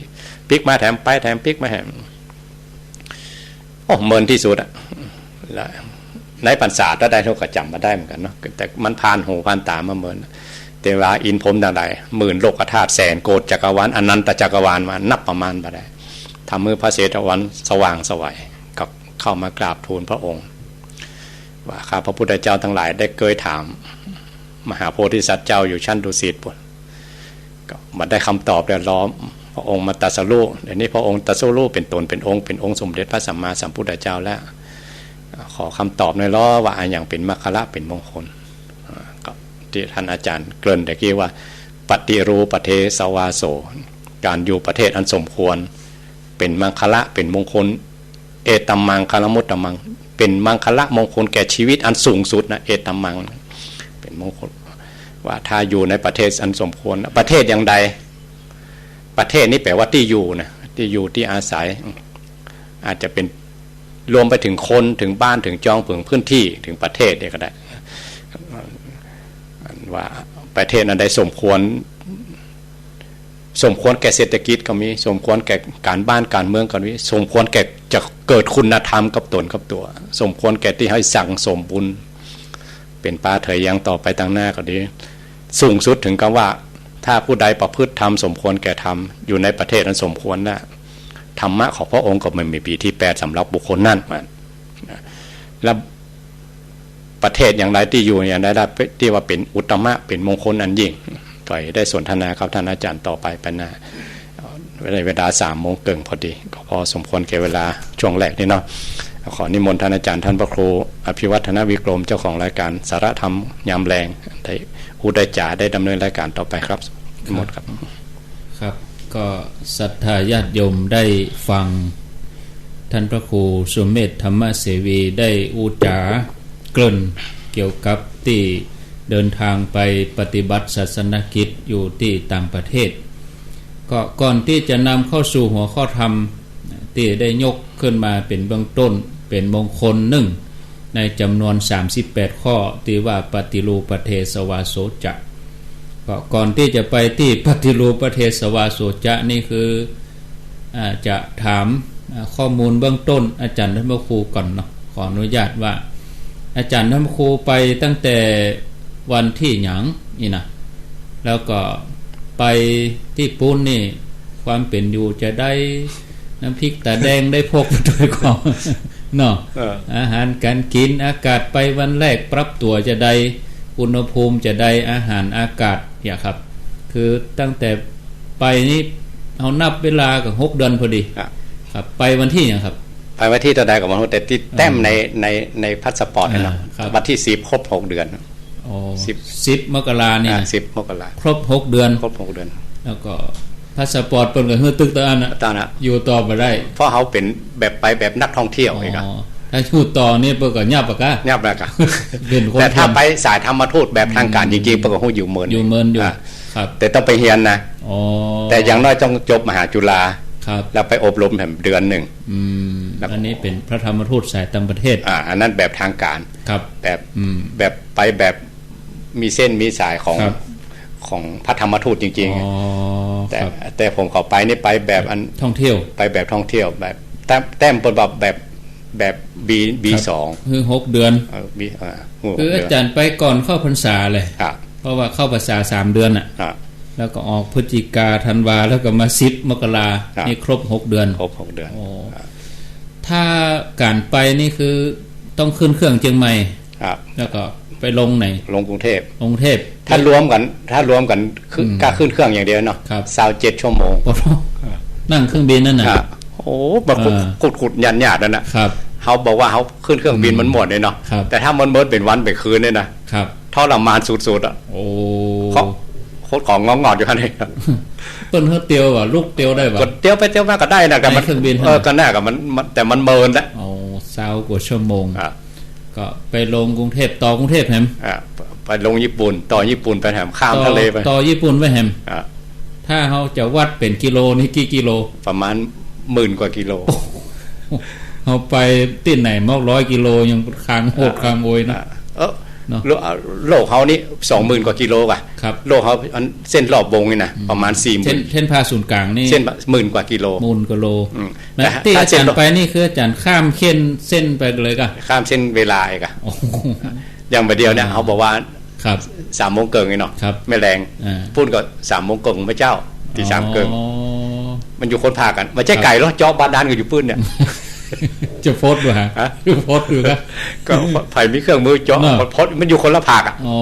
ปิ๊กมาแถมไปแถมปิ๊กมาแถม โอ้ เมินตี้สุดอะ แล้วในพรรษาเต้าใดเฮาก็จ๋ำบ่ได้เหมือนกั๋นเนาะ แต่มันผ่านหูผ่านต๋ามาเมิน เตวดาอินทร์พรหมตังหลาย หมื่นโลกธาตุ แสนโกฏจักรวาล อนันตจักรวาล มานับประมาณบ่ได้ ทำหื้อพระเชตวันสว่างไสว ก็เข้ามากราบทูลพระองค์ ว่าข้าพระพุทธเจ้าตังหลายได้เกยถามมหาโพธิสัตว์เจ้าอยู่ชั้นดุสิตปู๊น ก็บ่ได้กำตอบ เดี๋ยวรอพระองค์มาตรัสรู้ เดี๋ยวนี้พระองค์ตรัสรู้เป๋นต๋นเป๋นองค์ เป๋นองค์สมเด็จพระสัมมาสัมพุทธเจ้าแล้ว ขอกำตอบหน่อยลอว่าอะหยังเป๋นมังคละเป๋นมงคล อ่า ก็ตี้ต้านอาจ๋ารย์เกริ่นตะกี้ว่า ปฏิรูปเทศวาโส ก๋านอยู่ประเทศอันสมควร เป๋นมังคละเป๋นมงคล เอตัมมังคลมุตตมัง เป๋นมังคละมงคลแก่ชีวิตอันสูงสุดนะ เอตัมมัง เป๋นมงคล ว่าถ้าอยู่ในประเทศอันสมควร ประเทศอย่างใด ประเทศนี่แปลว่าตี้อยู่นะ ตี้อยู่ตี้อาศัย อาจจะเป๋นรวมไปเถิงคน เถิงบ้าน เถิงจอง เถิงพื้นตี้ เถิงประเทศเนี่ยก็ได้ ว่าประเทศอันใดสมควร สมควรแก่เศรษฐกิจก็มี สมควรแก่ก๋านบ้านก๋านเมืองก็มี สมควรแก่จะเกิดคุณธรรมกับต๋นกับตั๋ว สมควรแก่ตี้หื้อสั่งสมบุญ เป๋นปาเถยยังต่อไปตังหน้าก็ดี สูงสุดเถิงกับว่า ถ้าผู้ใดประพฤติธรรมสมควรแก่ธรรม อยู่ในประเทศอันสมควรแล้ว ธรรมะของพระองค์ก็บ่มีปี๋ตี้แปดสำหรับบุคคลนั้น แล้วประเทศอย่างใดตี้อยู่อย่างใดละ ตี้ว่าเป๋นอุตตมะ เป๋นมงคลอันยิ่ง ก็ได้สนทนากับต้านอาจ๋ารย์ต่อไปไปหน้า ในเวลาสามโมงเกิ่งพอดี ก็พอสมควรแก่เวลาช่วงแรกนี้เนาะ ขอนิมนต์ต้านอาจ๋ารย์ ต้านพระครูอภิวัฒนวิกรม เจ้าของรายก๋านสาระธรรมยามแลง ได้อู้ได้จ๋า ได้ดำเนินรายก๋านต่อไปครับ นิมนต์ครับ ครับ ก็ศรัทธาญาติโยมได้ฟัง ท่านพระครูสุเมธธรรมเสวีได้อู้จ๋าเกริ่นเกี่ยวกับตี้เดินทางไปปฏิบัติศาสนกิจอยู่ตี้ต่างประเทศ ก็ก่อนตี้จะนำเข้าสู่หัวข้อธรรมตี้ได้ยกขึ้นมาเป๋นเบื้องต้น เป๋นมงคลนึ่งในจ๋ำนวนสามสิบแปดข้อตี้ว่าปฏิรูปเทศวาโสจะ ก็ก่อนตี้จะไปตี้ปฏิรูปเทศวาโสจะนี่คือ อ่า จะถาม อ่า ข้อมูลเบื้องต้นอาจ๋ารย์ท่านพระครูก่อนเนาะ ขออนุญาตว่า อาจ๋ารย์ท่านพระครูไปตั้งแต่วันตี้หยังนี่นะ แล้วก็ไปตี้ปู๊นนี่ ความเป๋นอยู่จะใด น้ำพริกต๋าแดงได้พกไปตวยก่อเนาะ เออ อาหารก๋านกิ๋น อากาศไปวันแรกปรับตั๋วจะใด อุณหภูมิจะใด อาหารอากาศเนี่ยครับ คือตั้งแต่ไปนี่เฮานับเวลาก็หกเดือนพอดี ครับ ครับ ไปวันตี้หยังครับ ไปวันตี้เต้าใดก็บ่ฮู้ แต่ตี้แต้มใน ใน ในพาสปอร์ตเนี่ยเนาะ อ่า ครับ วันตี้สิบครบหกเดือน อ๋อ สิบ สิบมกรานี่นะ อ่า สิบมกรา ครบหกเดือน ครบหกเดือน แล้วก็พาสปอร์ตเปิ้นก็หื้อตึกเต้าอั้นน่ะ เต้าอั้นน่ะ อยู่ต่อบ่ได้ เพราะเฮาเป๋นแบบไปแบบนักท่องเที่ยว อ๋อ เองอะ ถ้าอยู่ต่อนี่เปิ้นก็ยับอะกะ ยับแล้วกะ เป๋นคน แต่ถ้าไปสายธรรมทูตแบบทางก๋านจริงๆ เปิ้นก็หื้ออยู่เมิน อยู่เมินอยู่ อ่ะ ครับ แต่ต้องไปเฮียนนะ อ๋อ แต่อย่างน้อยต้องจบมหาจุฬา ครับ แล้วไปอบรมแหมเดือนนึ่ง อืม แล้ว อันนี้เป๋นพระธรรมทูตสายต่างประเทศ อ่า อันนั้นแบบทางก๋าน ครับ แบบ อืม แบบไปแบบมีเส้นมีสายของ ครับ ของพระธรรมทูตจริงๆ อ๋อ แต่ ครับ แต่ผมเข้าไปนี่ไปแบบอัน ท่องเที่ยว ไปแบบท่องเที่ยว แบบแต้ม แต้มเปิ้นแบบ แบบ แบบ B ครับ B สอง คือหกเดือน เออ B อ่า คืออาจ๋ารย์ไปก่อนเข้าพรรษาเลย ครับ เพราะว่าเข้าพรรษาสามเดือนน่ะ ครับ แล้วก็ออกพฤศจิกา ธันวา แล้วก็มาสิบมกรา ครับ นี่ครบหกเดือน ครบหกเดือน โอ้ ครับ ถ้าก๋านไปนี่คือต้องขึ้นเครื่องเจียงใหม่ ครับ แล้วก็ไปลงไหน ลงกรุงเทพ ลงกรุงเทพ ถ้ารวมกั๋น ถ้ารวมกั๋นคือ อืม ก้าขึ้นเครื่องอย่างเดียวเนาะ ครับ ซาวเจ็ดชั่วโมง โอ้โห นั่งเครื่องบินนั่นน่ะ ครับ โอ้ มันขุด เออ ขุดๆ หยาดๆ นั่นน่ะ ครับ เฮาบอกว่าเฮาขึ้นเครื่องบิน อืม มันม่วนเลยเนาะ ครับ แต่ถ้ามันเมิดเป๋นวันเป๋นคืนเนี่ยนะ ครับ ทรมานสุดๆ อ่ะ โอ้ เพราะโคตรของงอกๆ อยู่หั่นนี่ เปิ้นหื้อเตียวอะ ลุกเตียวได้ปะ ก็เตียวไปเตียวมาก็ได้นะ แต่มัน ในเครื่องบิน เออ ก็น่า ก็มัน มัน แต่มันเมินละ โอ้ ซาวกว่าชั่วโมง อ่ะ ก็ไปลงกรุงเทพ ต่อกรุงเทพแหม อ่ะ ไปลงญี่ปุ่น ต่อญี่ปุ่นไปแหม ข้ามทะเลไป ต่อ ต่อญี่ปุ่นไปแหม อ่ะ ถ้าเฮาจะวัดเป๋นกิโลนี่กี่กิโล ประมาณหมื่นกว่ากิโล โอ้โห เฮาไปตี้ไหนมอกร้อยกิโลยังคางโหด อ่ะ คางโอยเนาะ อ่ะ เออ เนาะ โลก โลกเฮานี่สองหมื่นกว่ากิโลกะ ครับ โลกเฮาอันเส้นรอบวงนี่นะ อืม ประมาณสี่หมื่น เส้น เส้นผ่าศูนย์กลางนี่ เส้นหมื่นกว่ากิโล หมื่นกว่าโล อืม นะ แต่ ตี้อาจ๋ารย์ ถ้าเส้นรอบ ไปนี่คืออาจ๋ารย์ข้ามเส้น เส้นไปเลยกะ ข้ามเส้นเวลาเองกะ โอ้โห อย่างบ่าเดี่ยวเนี่ย อ่า เฮาบอกว่า ครับ สามโมงเกิ่งนี่เนาะ ครับ แม่แลง อ่า ปู๊นก็สามโมงเกิ่งเมื่อเจ๊า ตี้สามเกิ่ง อ๋อ มันอยู่คนละภาคกั๋น บ่ใจ้ ครับ ไก๋หรอก เจาะบาดาลกั๋นอยู่ปู๊นเนี่ย จะฟดอยู่ฮะ ฮะ จะฟดอยู่ครับ ก็ใผมีเครื่องมือเจาะ เนาะ ฟด มันอยู่คนละภาคอะ อ๋อ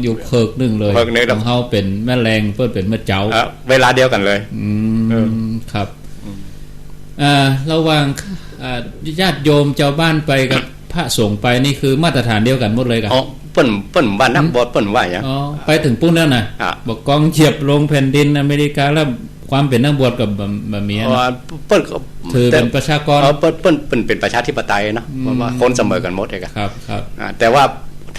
อยู่เผิกนึ่งเลย เผิกนึ่ง ของเฮาเป๋นแม่แลง เปิ้นเป๋นเมื่อเจ๊า เออ เวลาเดียวกั๋นเลย อืม เออ ครับ อืม อ่า ระหว่าง อ่า ญาติโยมจาวบ้านไปกับพระสงฆ์ไปนี่คือมาตรฐานเดียวกั๋นหมดเลยกะ อ๋อ เปิ้น เปิ้นว่านักบวช เปิ้นว่าหยัง อ๋อ ไปเถิงปู๊นแล้วนะ อ่ะ บอกกองเจียบลงแผ่นดินอเมริกาแล้ว ความเป๋นนักบวชก็บ่ บ่มีอะนะ อ๋อ เปิ้นก็ ถือเป๋นประชากร เออ เปิ้น เปิ้น เปิ้นเป๋นประชาธิปไตยเนาะ อืม เพราะว่าคนเสมอกั๋นหมดเองกะ ครับ ครับ อ่า แต่ว่า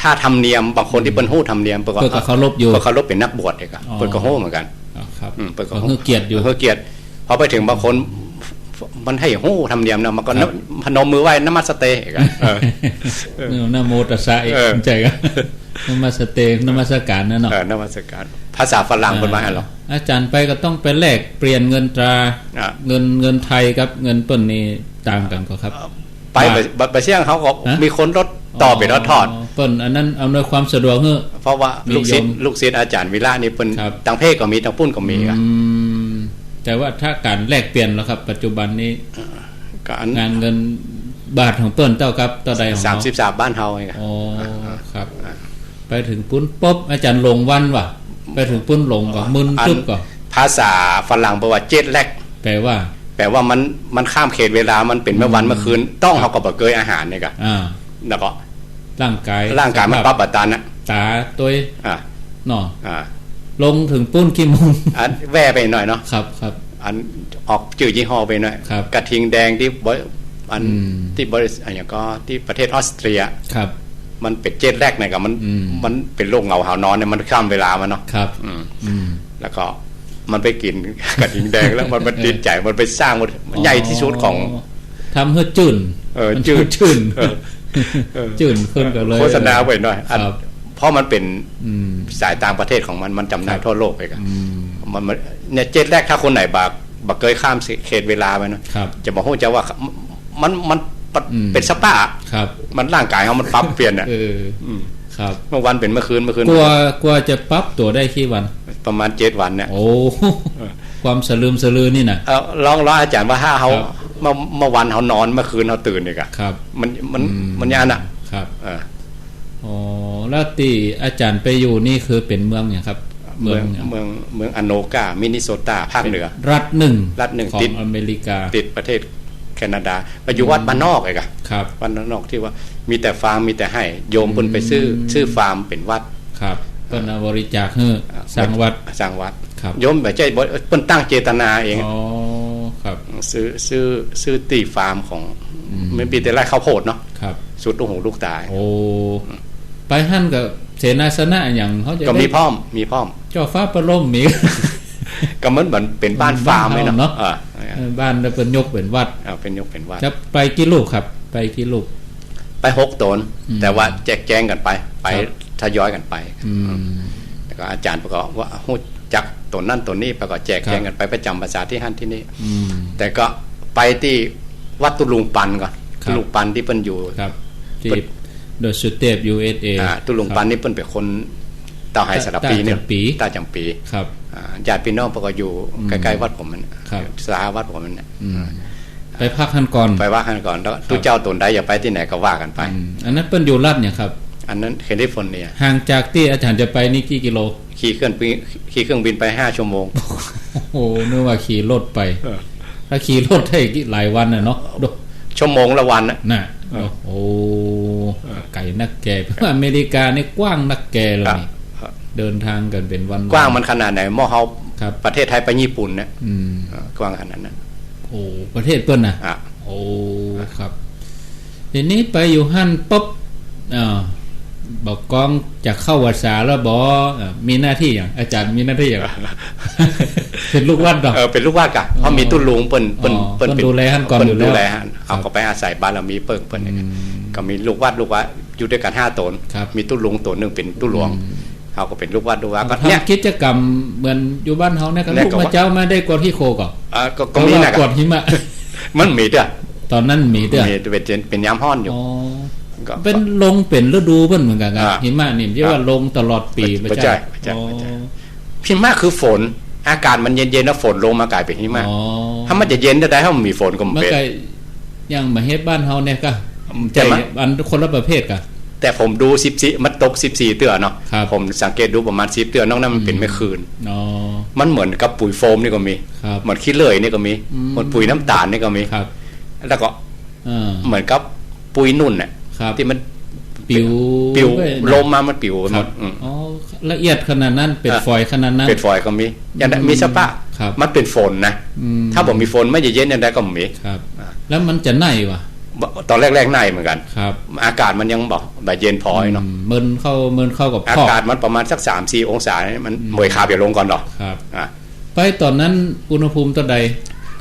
ถ้าธรรมเนียม บางคนตี้เปิ้นฮู้ธรรมเนียม เปิ้นก็ เปิ้นก็เคารพอยู่ เปิ้นเคารพเป๋นนักบวชเองกะ อ๋อ เปิ้นก็ฮู้เหมือนกั๋น อ๋อ ครับ อืม เปิ้นก็ ก็ ฮู้ หื้อเกียรติอยู่ หื้อเกียรติ พอไปเถิงบางคน มันหื้อฮู้ธรรมเนียมเนาะ มันก็ ครับ น- พนมมือไหว้ นะมัสเต เองกะ เออ เออ นะโมตัสสะ เอง เออ ใจ้กะ นะมัสเต นมัสการนะเนาะ เออ นมัสการ ภาษาฝรั่งเปิ้นว่าหยังหรอ อาจ๋ารย์ไปก็ต้องไปแลกเปลี่ยนเงินตรา อ่ะ เงิน เงินไทยกับเงินเปิ้นนี่ต่างกั๋นก่อครับ ไป บาท บ่ บ่เสี้ยง เฮาก็ ฮะ มีคนลดต่อเป๋นทอดๆ อ๋อ เปิ้นอันนั้นอำนวยความสะดวกหื้อ เพราะว่า นิยม ลูกศิษย์ ลูกศิษย์อาจ๋ารย์วีระนี่เปิ้น ครับ ต่างประเทศก็มี ต่างปู๊นก็มีอะ อืม แต่ว่าถ้าก๋านแลกเปลี่ยนแล้วครับ ปัจจุบันนี้ เอ่อ ก๋าน งานเงินบาทของเปิ้นเต้ากับเต้าใดของเฮา สามสิบสามบ้านเฮาไง อ๋อ อ่า ครับ อ่า ไปเถิงปู๊นปุ๊บ อาจ๋ารย์หลงวันว่ะ ไปเถิงปู๊นหลงก่อ มึนตึ๊บก่อ ภาษาฝรั่งเปิ้นว่า เจ็ตแล็ก แปลว่า แปลว่ามัน มันข้ามเขตเวลา มันเป๋นเมื่อวัน อืม เมื่อคืน ต๊องเฮาก็บ่เกยอาหารเนี่ยกะ อ่า แล้วก็ ร่างก๋าย ร่างก๋ายมัน สภาพ ปรับบ่ตันอะ ต๋าตวย อ่า เนาะ อ่า ลงเถิงปู๊นกี่โมง อันแว่ไปหน่อยเนาะ ครับ ครับ อันออกจื้อยี่ห้อไปหน่อย ครับ กระทิงแดงตี้บ่ อัน อืม ตี้บริษัท อะหยังก็ตี้ประเทศออสเตรีย ครับ มันเป๋นเจ็ตแล็กเนี่ยก็มัน อืม มันเป๋นโรคเหงาหาวนอนเนี่ย มันข้ามเวลามันเนาะ ครับ อืม อืม แล้วก็มันไปกิ๋นกระทิงแดงแล้วมัน มันติดใจ๋ มันไปสร้าง มัน อ๋อ ใหญ่ตี้สุดของ ทำหื้อจื้น เออ มัน จื้น จื้น เออ เออ จื้นขึ้นก็เลย โฆษณาไปหน่อย อัน ครับ เพราะมันเป๋น อืม สายต่างประเทศของมัน มันจ๋ำหน่าย ครับ ทั่วโลกเลยอะ อืม มัน มัน เนี่ย เจ็ตแล็ก ถ้าคนไหนบ่ บ่เกยข้ามเขตเวลาไปนะ ครับ จะบ่ฮู้จักว่า มัน มัน มัน อืม เป๋นสปา ครับ มันร่างกายเฮามันปรับเปลี่ยนอะ เออ อืม ครับ เมื่อวันเป๋นเมื่อคืน เมื่อคืน กว่า กว่าจะปรับตั๋วได้กี่วัน ประมาณเจ็ดวันเนี่ย โอ้ เออ ความสะลืมสะลือนี่นะ เออ ลอง ลองอาจ๋ารย์ว่าถ้าเฮา ครับ เมื่อ เมื่อวันเฮานอน เมื่อคืนเฮาตื่นอีกอะ ครับ มัน มัน อืม มันอย่างนั้นอะ ครับ เออ อ๋อ แล้วตี้อาจ๋ารย์ไปอยู่นี่คือเป๋นเมืองหยังครับ เมือง เมืองหยัง เมือง เมืองอโนกา มินนิโซตา ภาคเหนือ เป๋นรัฐนึ่ง รัฐนึ่ง ของ ติด อเมริกา ติดประเทศแคนาดา ไปอยู่วัด อืม บ้านนอกเองอะ ครับ วัดบ้านนอกตี้ว่ามีแต่ฟาร์ม มีแต่ไฮ่ โยมเปิ้นไปซื้อ อืม ซื้อฟาร์มเป๋นวัด ครับ เปิ้นเอาบริจาคหื้อ อ่า สร้างวัด สร้างวัด ครับ โยมบ่ใจ้บ่ เปิ้นตั้งเจตนาเอง อ๋อ ครับ ซื้อ ซื้อ ซื้อตี้ฟาร์มของ อืม มันมีแต่ไร่ข้าวโพดเนาะ ครับ สุดลูกหูลูกตา โอ้ ไปหั้นก็เสนาสนะหยังเขาจะ ก็มี ได้ พร้อม มีพร้อม เจ้าฟ้าประโลมมี ก็มันเหมือนเป๋นบ้านฟาร์มเลยเนาะ บ้านเฮาเนาะ อ่า เออ บ้านแล้วเปิ้นยกเป๋นวัด อ่า เป๋นยกเป๋นวัด จะไปกี่ลูกครับ ไปกี่ลูก ไปหกต๋น อืม แต่ว่าแจกแจงกั๋นไป ไป ครับ ทยอยกั๋นไป อืม แล้วก็อาจ๋ารย์ประกอบว่าฮู้จักต๋นนั้นต๋นนี้ ประกอบแจกแจงกั๋นไป ครับ ไปจ๋ำพรรษาตี้หั้นตี้นี่ อืม แต่ก็ไปตี้วัดตุ๊ลุงปันก่อน ครับ ตุ๊ลุงปันตี้เปิ้นอยู่ ครับ ตี้ เปิ้น ดอยสุเตพ ยูเอสเอ อ่า ตุ๊ลุงปัน ครับ นี่เปิ้นเป๋นคนเต้าไฮสระพีเนี่ย เต้าจ๋ำปี๋ เต้าจ๋ำปี๋ ครับ อ่า ญาติพี่น้องเปิ้นก็อยู่ อืม ใก้ๆ วัดผมนั่นน่ะ ครับ สหาวัดผมนั่นน่ะ อืม อ่า ไปพักหั้นก่อน ไปพักหั้นก่อน แล้ว ครับ ตุ๊เจ้าต๋นใดอยากไปตี้ไหนก็ว่ากั๋นไป อืม อันนั้นเปิ้นอยู่รัฐหยังครับ อันนั้นแคลิฟอร์เนีย ห่างจากตี้อาจ๋ารย์จะไปนี่กี่กิโล ขี่เครื่องบิน ขี่เครื่องบินไปห้าชั่วโมง โอ้โห นึกว่าขี่รถไป เออ ถ้าขี่รถได้หลายวันน่ะเนาะ ชั่วโมงละวันน่ะ น่ะ เออ โอ้ เออ ไก๋นักแก่ อเมริกานี่กว้างนักแก่เลยนี่ ครับ เดินทางกั๋นเป๋นวันๆ กว้างมันขนาดไหน หม้อเฮา ครับ ประเทศไทยไปญี่ปุ่นเนี่ย อืม เออ กว้างขนาดนั้น โอ้ ประเทศเปิ้นน่ะ อ่ะ โอ้ ครับ ทีนี้ไปอยู่หั้นปุ๊บ อ่า บ่ากองจะเข้าพรรษาแล้วบ่ อ่า มีหน้าตี้หยัง อาจ๋ารย์มีหน้าตี้หยัง เป๋นลูกวัดเนาะ เออ เป๋นลูกวัดก่ะ เพราะมีตุ๊ลุงเปิ้น เปิ้น อ๋อ เปิ้น เปิ้นดูแลหั้นก่อนอยู่แล้ว เปิ้นดูแลหั้น ครับ เฮาก็ไปอาศัยบารมีเปิ้น เปิ้น อืม ก็มีลูกวัด ลูกวัดอยู่ตวยกั๋นห้าต๋น ครับ มีตุ๊ลุงต๋นนึ่งเป๋นตุ๊หลวง อืม เฮาก็เป๋นลูกวัด ลูกวัด ก็ ทำ เนี่ย กิจกรรมเหมือนอยู่บ้านเฮาเนี่ย ก็ เนี่ย ลูก ก็ มาเจ๊ามาได้กวาดขี้โคลนก่อ อ่า ก็ ก็มีนะ กวาดหิมะ มันมีเตื้อ ต๋นนั้นมีเตื้อ มี เป๋น เป๋นยามฮ้อนอยู่ อ๋อ ก็ เป๋นลงเป๋นฤดูเปิ้นเหมือนกั๋นครับ อ่า หิมะนี่ เรียกว่า อ่า ลงตลอดปี๋ บ่ บ่ใจ้ บ่ใจ้ อ๋อ บ่ใจ้ หิมะคือฝน อากาศมันเย็นๆ แล้วฝนลงมาก๋ายเป๋นหิมะ อ๋อ ถ้ามันจะเย็นได้ ถ้ามันมีฝนก็บ่ มัน เป๋น ก็อย่างมาเฮ็ดบ้านเฮาเนี่ยก็ แต่มัน อันคนละประเภทก่ะ แต่ผมดูสิบสี่ มันตกสิบสี่เตื้อเนาะ ครับ ผมสังเกตดูประมาณสิบเตื้อ นอกนั้นมันเป๋น อืม เมื่อคืน อ๋อ มันเหมือนกับปุ๋ยโฟมนี่ก็มี ครับ เหมือนขี้เหร่นี่ก็มี อืม เหมือนปุ๋ยน้ำตาลนี่ก็มี ครับ แล้วก็ อ่า เหมือนกับปุยนุ่นน่ะ ครับ ตี้มัน ปิ๋ว ปิ๋ว ไปนะ ลมมามันปิ๋วไปหมด ครับ อืม อ๋อ ละเอียดขนาดนั้น เป๋น อ่ะ ฝอยขนาดนั้น เป๋นฝอยก็มี อย่างนั้น อืม มีสภาพ ครับ มันเป๋นฝนนะ อืม ถ้าบ่มีฝนมันจะเย็นอย่างใดก็บ่มี ครับ อ่ะ แล้วมันจะไหม้วะ บ่ ต๋อนแรกๆ ไหม้เหมือนกั๋น ครับ อากาศมันยังบ่ บ่เย็นพอเนาะ อืม เมินเข้า เมินเข้ากับ อา พอก กาศมันประมาณสักสามสี่องศาเนี่ย มัน อืม เมื่อยขาเปียกลงก่อนเนาะ ครับ อ่ะ ไปต๋อนนั้นอุณหภูมิเต้าใด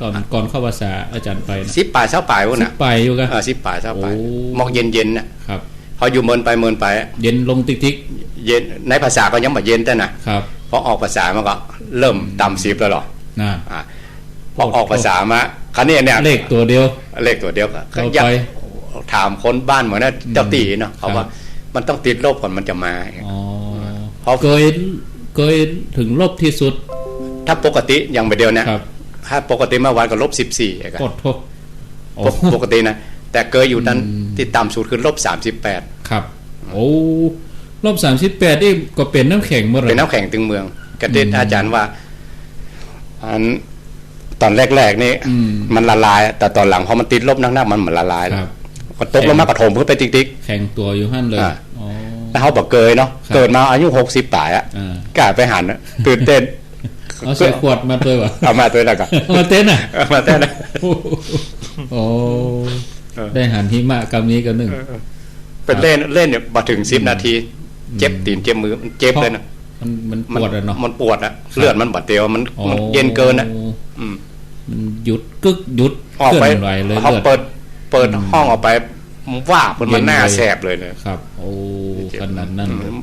ต๋อน อ่ะ ก่อนเข้าพรรษาอาจ๋ารย์ไปน่ะ สิบป๋าย ซาวป๋ายพู้นน่ะ สิบป๋ายอยู่กะ เออ สิบป๋าย ซาวป๋าย โอ้ หมอกเย็นๆ น่ะ ครับ พออยู่เมินไปเมินไป เย็นลงติ๊กๆ เย็น ในพรรษาก็ยังบ่เย็นเตื้อนะ ครับ พอออกพรรษามันก็เริ่ม อืม ต่ำสิบแล้วเหรอ น่ะ อ่ะ พอออกพรรษามา คราวนี้เนี่ย เลขตั๋วเดียว เลขตั๋วเดียวก็ ก็ ก็อยาก ไป ถามคนบ้านเหมือนนะ อืม เจ้าตี้เนาะ เขาว่า ครับ มันต้องติดลบก่อนมันจะมา อ๋อ เพราะ เกย เกยเถิงลบตี้สุด ถ้าปกติอย่างบ่าเดี่ยวเนี่ย ครับ ถ้าปกติเมื่อวานก็ลบสิบสี่เองอะ โอ้โธ่ โอ้ ปก ปกตินะ แต่เกยอยู่นั้น อืม ตี้ต่ำสุดคือลบสามสิบแปด ครับ โอ้ ลบสามสิบแปดนี่ก็เป๋นน้ำแข็งหมดเลย เป๋นน้ำแข็งตึงเมือง กะตี้ อืม อาจ๋ารย์ว่า อัน ต๋อนแรกๆ นี่ อืม มันละลาย แต่ต๋อนหลังพอมันติดลบนักๆ มันบ่ละลาย ครับ ก็ตกลงมา แข็ง ก็ถมขึ้นไปติ๊กๆ แข็งตั๋วอยู่หั้นเลย อ่ะ อ๋อ แล้วเฮาบ่เกยเนาะ ครับ เกิดมาอายุหกสิบป๋ายอะ อ่า ก้าไปหันอะ ตื่นเต้น เอาใส่ขวดมาตวยวะ เอามาตวยแล้วก็ เอามาเต้นน่ะ เอามาเต้นน่ะ โอ้ เออ ได้หันหิมะกำนี้กำนึ่ง เออ เออ ไปเล่น เล่นเนี่ยบ่เถิงสิบนาที อืม เจ็บตี๋นเจ็บมือ มันเจ็บเลยนะ เพราะมัน มันปวดอะเนาะ มัน มันปวดอะ ครับ เลือดมันบ่เตียว มัน อ๋อ มันเย็นเกินอะ อืม มันหยุดกึ๊ก หยุด ออกไป เคลื่อนไหวเลย เขา เลือด เปิด เปิด อืม ห้องออกไป มันวาบ มัน เย็นเลย หน้าแสบเลยเนี่ย ครับ โอ้ เจ็บ ขนาดนั้นเลย อืม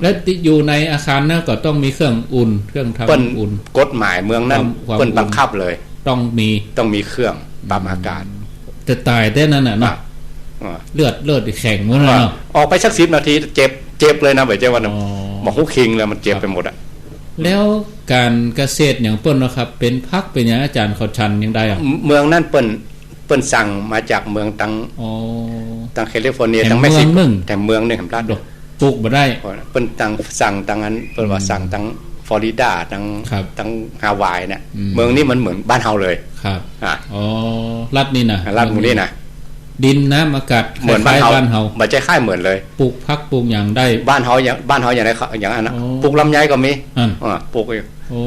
และตี้อยู่ในอาคารนั้นก็ต้องมีเครื่องอุ่น เครื่องทำ เปิ้น อุ่น กฎหมายเมืองนั้น ความ ความ เปิ้น อุ่น บังคับเลย ต้องมี ต้องมีเครื่องปรับอากาศ อืม แต่ต๋ายแต๊นั้นน่ะเนาะ อ่ะ อ่ะ เลือด เลือดแข็งหมดเลยเนาะ อ่ะ ออกไปสักสิบนาที เจ็บ เจ็บเลยนะ บ่าเจ้าว่านะ อ๋อ บ่ฮู้คิงเลย มันเจ็บ ครับ ไปหมดอะ แล้วก๋านเกษตรหยังเปิ้นเนาะครับ เป๋นผักเป๋นหยัง อาจ๋ารย์เขาฉันหยังได้อะ เมืองนั้นเปิ้น เปิ้นสั่งมาจากเมืองตัง อ๋อ ตังแคลิฟอร์เนีย แถม ตังเม็กซิโก เมืองนึ่ง แถมเมืองนึ่ง แถมรัฐ ปลูกบ่ได้ เปิ้นตัง สั่งตังอัน เปิ้นว่า อืม สั่งตังฟลอริดา ตัง ครับ ตังฮาวายเนี่ย อืม เมืองนี้มันเหมือนบ้านเฮาเลย ครับ อ่ะ อ๋อ รัฐนี่นะ รัฐหมู่นี้นะ ดินน้ำอากาศ เหมือนบ้านเฮา คล้ายๆบ้านเฮา บ่ใจ้คล้ายเหมือนเลย ปลูกผักปลูกหยังได้ บ้านเฮาอย่าง บ้านเฮาอย่างใด อย่างอันนะ อ๋อ ปลูกลำไยก็มี อั้น อ่ะ ปลูกอยู่ โอ้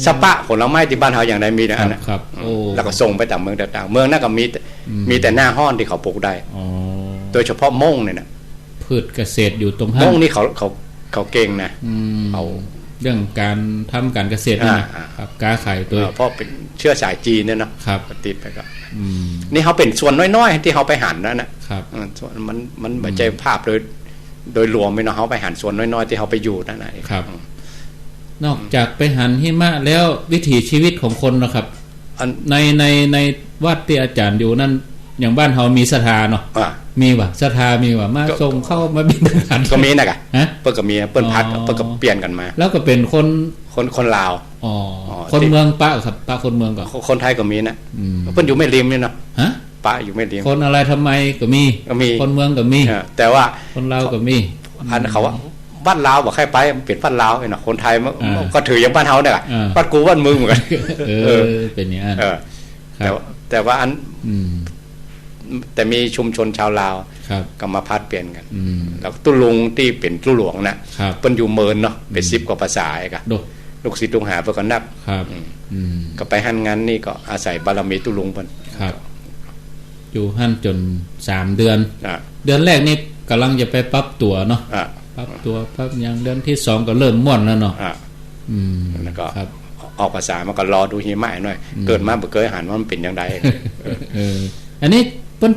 สะปะผลไม้ตี้บ้านเฮาอย่างใดมีนะ ครับ อันนะ ครับ อืม โอ้ แล้วก็ส่งไปต๋ามเมืองต่างๆ เมืองนั้นก็มีแต่ อืม มีแต่หน้าฮ้อนตี้เขาปลูกได้ อ๋อ โดยเฉพาะม่งเนี่ยนะ พืชเกษตรอยู่ตรงหั้น ม่งนี่เขา เขา เขาเก่งนะ อืม เขา เรื่องก๋านทำก๋านเกษตรนี่นะ อ่า อ่า ครับ ก๊าขายตวย เออ เพราะเป๋นเชื้อสายจีนเนี่ยเนาะ ครับ ติดไปก็ อืม นี่เฮาเป๋นส่วนน้อยๆ ตี้เฮาไปหันนั่นน่ะ ครับ เออ ส่วนมัน มัน อืม บ่ใจ้ภาพโดย โดยรวมเนาะ เฮาไปหันส่วนน้อยๆ ตี้เฮาไปอยู่นั่นน่ะ ครับ อืม นอกจากไปหันหิมะแล้ว วิถีชีวิตของคนเนาะครับ อัน ใน ใน ในวัดตี้อาจ๋ารย์อยู่นั้น อย่างบ้านเฮามีศรัทธาเนาะ อ่ะ มีบ่า ศรัทธามีบ่า มา ก็ ส่งข้าว มาบิณฑบาต ก็มีนะกะ ฮะ เปิ้นก็มี เปิ้นผัด อ๋อ เปิ้นก็เปลี่ยนกั๋นมา แล้วก็เป๋นคน คน คนลาว อ๋อ อ๋อ คน ตี้ เมืองปะครับ ปะคนเมืองก่อ คน คนไทยก็มีนะ อืม เปิ้นอยู่แม่ริมนี่เนาะ ฮะ ปะอยู่แม่ริม คนอะไรทำไมก็มี ก็มี คนเมืองก็มี เออ แต่ว่า คนลาวก็มี อันเขาว่า อืม วัดลาวบ่ใค่ไป มันเป๋นวัดลาวไอ้เนาะ คนไทยมัน อ่า ก็ถืออย่างบ้านเฮาเนี่ย อ่า วัดกูวัดมึงเหมือนกั๋น เออ เออ เป๋นอย่างนั้น เออ ครับ แต่ว่า แต่ว่าอัน อืม แต่มีชุมชนชาวลาว ครับ ก็มาผลัดเปลี่ยนกั๋น อืม แล้วตุ๊ลุงตี้เป๋นตุ๊หลวงน่ะ ครับ เปิ้นอยู่เมินเนาะ เป๋น อืม สิบกว่าภาษาไอ้กะ โด ลูกศิษย์ลูกหาเปิ้นก็นัก ครับ อืม อืม ก็ไปหั้นงานนี่ก็อาศัยบารมีตุ๊ลุงเปิ้น ครับ อยู่หั้นจ๋นสามเดือน อ่ะ เดือนแรกนี่ก่ำลังจะไปปรับตั๋วเนาะ อ่ะ ปรับตั๋วปรับหยัง เดือนตี้สองก็เริ่มม่วนแล้วเนาะ อ่ะ อืม แล้วก็ ครับ ออกพรรษามาก็รอดูหิมะหน่อย อืม เกิดมาบ่เกยหันว่ามันเป๋นอย่างใด เออ อันนี้เปิ้น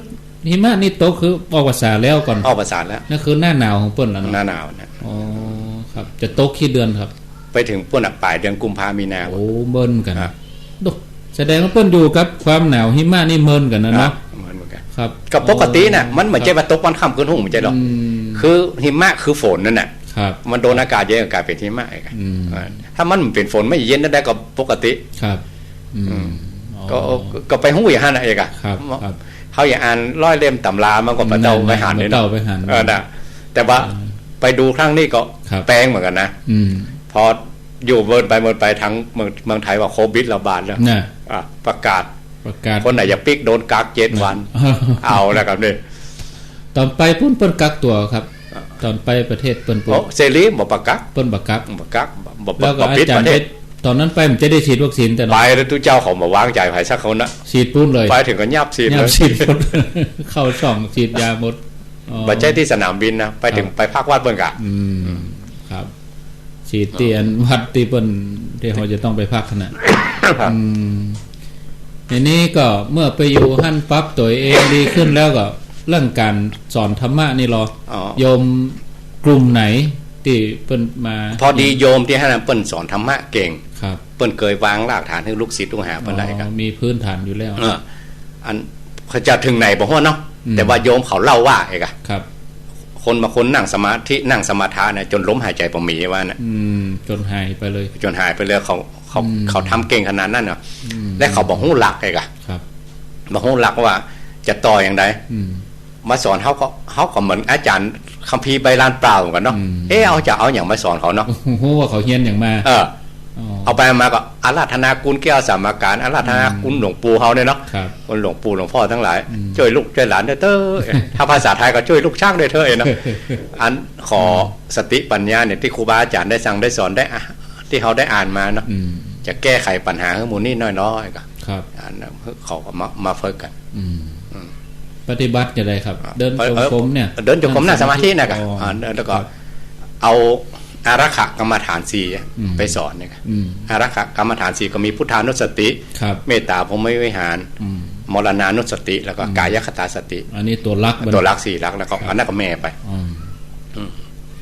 หิมะนี่ตกคือออกพรรษาแล้วก่อ ออกพรรษาแล้ว นั่นคือหน้าหนาวของเปิ้นแล้วเนาะ หน้าหนาวเนี่ย อ๋อ ครับ จะตกกี่เดือนครับ ไปเถิงปู๊นน่ะ ป๋ายเดือนกุมภามีนา โอ้ เมินกั๋น อ่ะ โด แสดงว่าเปิ้นอยู่กับความหนาวหิมะนี่เมินกั๋นนะเนาะ อ่ะ เมินเหมือนกั๋น ครับ ก็ปกติน่ะ อ๋อ มันบ่ใจ้ ครับ ว่าตกวันค่ำคืนฮุ่ง บ่ใจ้หรอก อืม คือหิมะคือฝนนั่นน่ะ ครับ มันโดนอากาศเย็น อากาศเป๋นหิมะไง อืม อ่า ถ้ามันเป๋นฝนไม่เย็นนั่นได้ก็ปกติ ครับ อืม อืม อ๋อ ก็ ก็ไปฮู้อย่างหั้นน่ะเอกอะ ครับ ครับ เฮาอย่าอ่านร้อยเล่มต๋ำรา มันก็บ่เต้าไปหัน บ่เต้าไปหัน เออ น่ะ แต่ว่า อืม ไปดูครั้งนี้ก็ ครับ แปลกเหมือนกั๋นนะ อืม พออยู่เมินไปเมินไป ทางเมือง เมืองไทยว่าโควิดระบาดแล้ว น่ะ อ่ะ ประกาศ ประกาศ คนไหนจะปิ๊กโดนกักเจ็ดวัน น่ะ เอาแล้วครับนี่ ต๋อนไปปู๊นเปิ้นกักตั๋วครับ อ่ะ ต๋อนไปประเทศเปิ้นปู๊น โอ้ เสรี บ่ปะกัก เปิ้นบ่กัก บ่กัก บ่ บ่ แล้วก็ บ่ปิด อาจ๋ารย์ ประเทศ ไป ต๋อนนั้นไปมันจะได้ฉีดวัคซีนแต่เนาะ ไปแล้วตุ๊เจ้าเขาบ่วางใจ๋ใผสักคนนะ ฉีดปู๊นเลย ไปเถิงก็ยับฉีดเลย ยับฉีดปู๊น เข้าช่องฉีดยาหมด อ๋อ บ่ใจ้ตี้สนามบินนะ ไปเถิง ครับ ไปพักวัดเปิ้นก่ะ อืม อืม ครับ ฉีดตี้อันวัดตี้เปิ้น ตี้เฮาจะต้องไปพักหั้นน่ะ ครับ อืม ทีนี้ก็เมื่อไปอยู่หั้นปั๊บตั๋วเองดีขึ้นแล้วก็ เรื่องก๋านสอนธรรมะนี่ลอ อ๋อ โยมกลุ่มไหนตี้เปิ้นมา พอดีโยมตี้หั้นน่ะเปิ้นสอนธรรมะเก่ง ครับ เปิ้นเกยวางรากฐานหื้อลูกศิษย์ลูกหาเปิ้นได้ครับ อ๋อ มีพื้นฐานอยู่แล้ว เออ อันเขาจะเถิงไหนบ่ฮู้เนาะ อืม แต่ว่าโยมเขาเล่าว่าไอ้กะ ครับ คนบางคนนั่งสมาธิ นั่งสมาทาเนี่ย จ๋นลมหายใจ๋บ่มีว่าน่ะ อืม จ๋นหายไปเลย จ๋นหายไปเลย เขา เขา อืม เขาทำเก่งขนาดนั้นเนาะ อืม และเขาบ่ฮู้หลักไอ้กะ ครับ บ่ฮู้หลักว่าจะต่ออย่างใด อืม มาสอนเฮาก็ เฮาก็เหมือนอาจ๋ารย์คัมภีร์ใบลานเปล่าเหมือนกั๋นเนาะ อืม เอ๊ะ เฮาจะเอาหยังมาสอนเขาเนาะ ฮู้ว่าเขาเฮียนหยังมา เออ อ๋อ เอาไปเอามาก็อาราธนากุณแก้วสามประก๋าน อาราธนา อืม กุณหลวงปู่เฮาเนี่ยเนาะ ครับ กุณหลวงปู่หลวงพ่อตังหลาย อืม จ้วยลูกจ้วยหลานด้วยเต๊อะ ถ้าภาษาไทยก็จ้วยลูกช้างด้วยเต๊อะเนาะ อันขอ อืม สติปัญญาเนี่ยตี้ครูบาอาจ๋ารย์ได้สั่งได้สอนได้อะ ตี้เฮาได้อ่านมาเนาะ อืม จะแก้ไขปัญหาหื้อหมู่นี้น้อยๆ ก็ ครับ อันนั้นเขาก็มา มาฝึกกั๋น อืม อืม ปฏิบัติจะไดครับ เดินจงกรมเนี่ย เดินจงกรมนั่งสมาธินะกะ อ๋อ อ่า แล้วก็ ครับ เอาอารักขกรรมฐานสี่ อืม ไปสอนเนี่ยกะ อืม อารักขกรรมฐานสี่ก็มีพุทธานุสติ ครับ เมตตาพรหมวิหาร อืม มรณานุสติ แล้วก็ อืม กายคตาสติ อันนี้ตั๋วหลัก ตั๋วหลักสี่หลัก แล้วก็ ครับ อันนั้นก็แม่ไป อืม อืม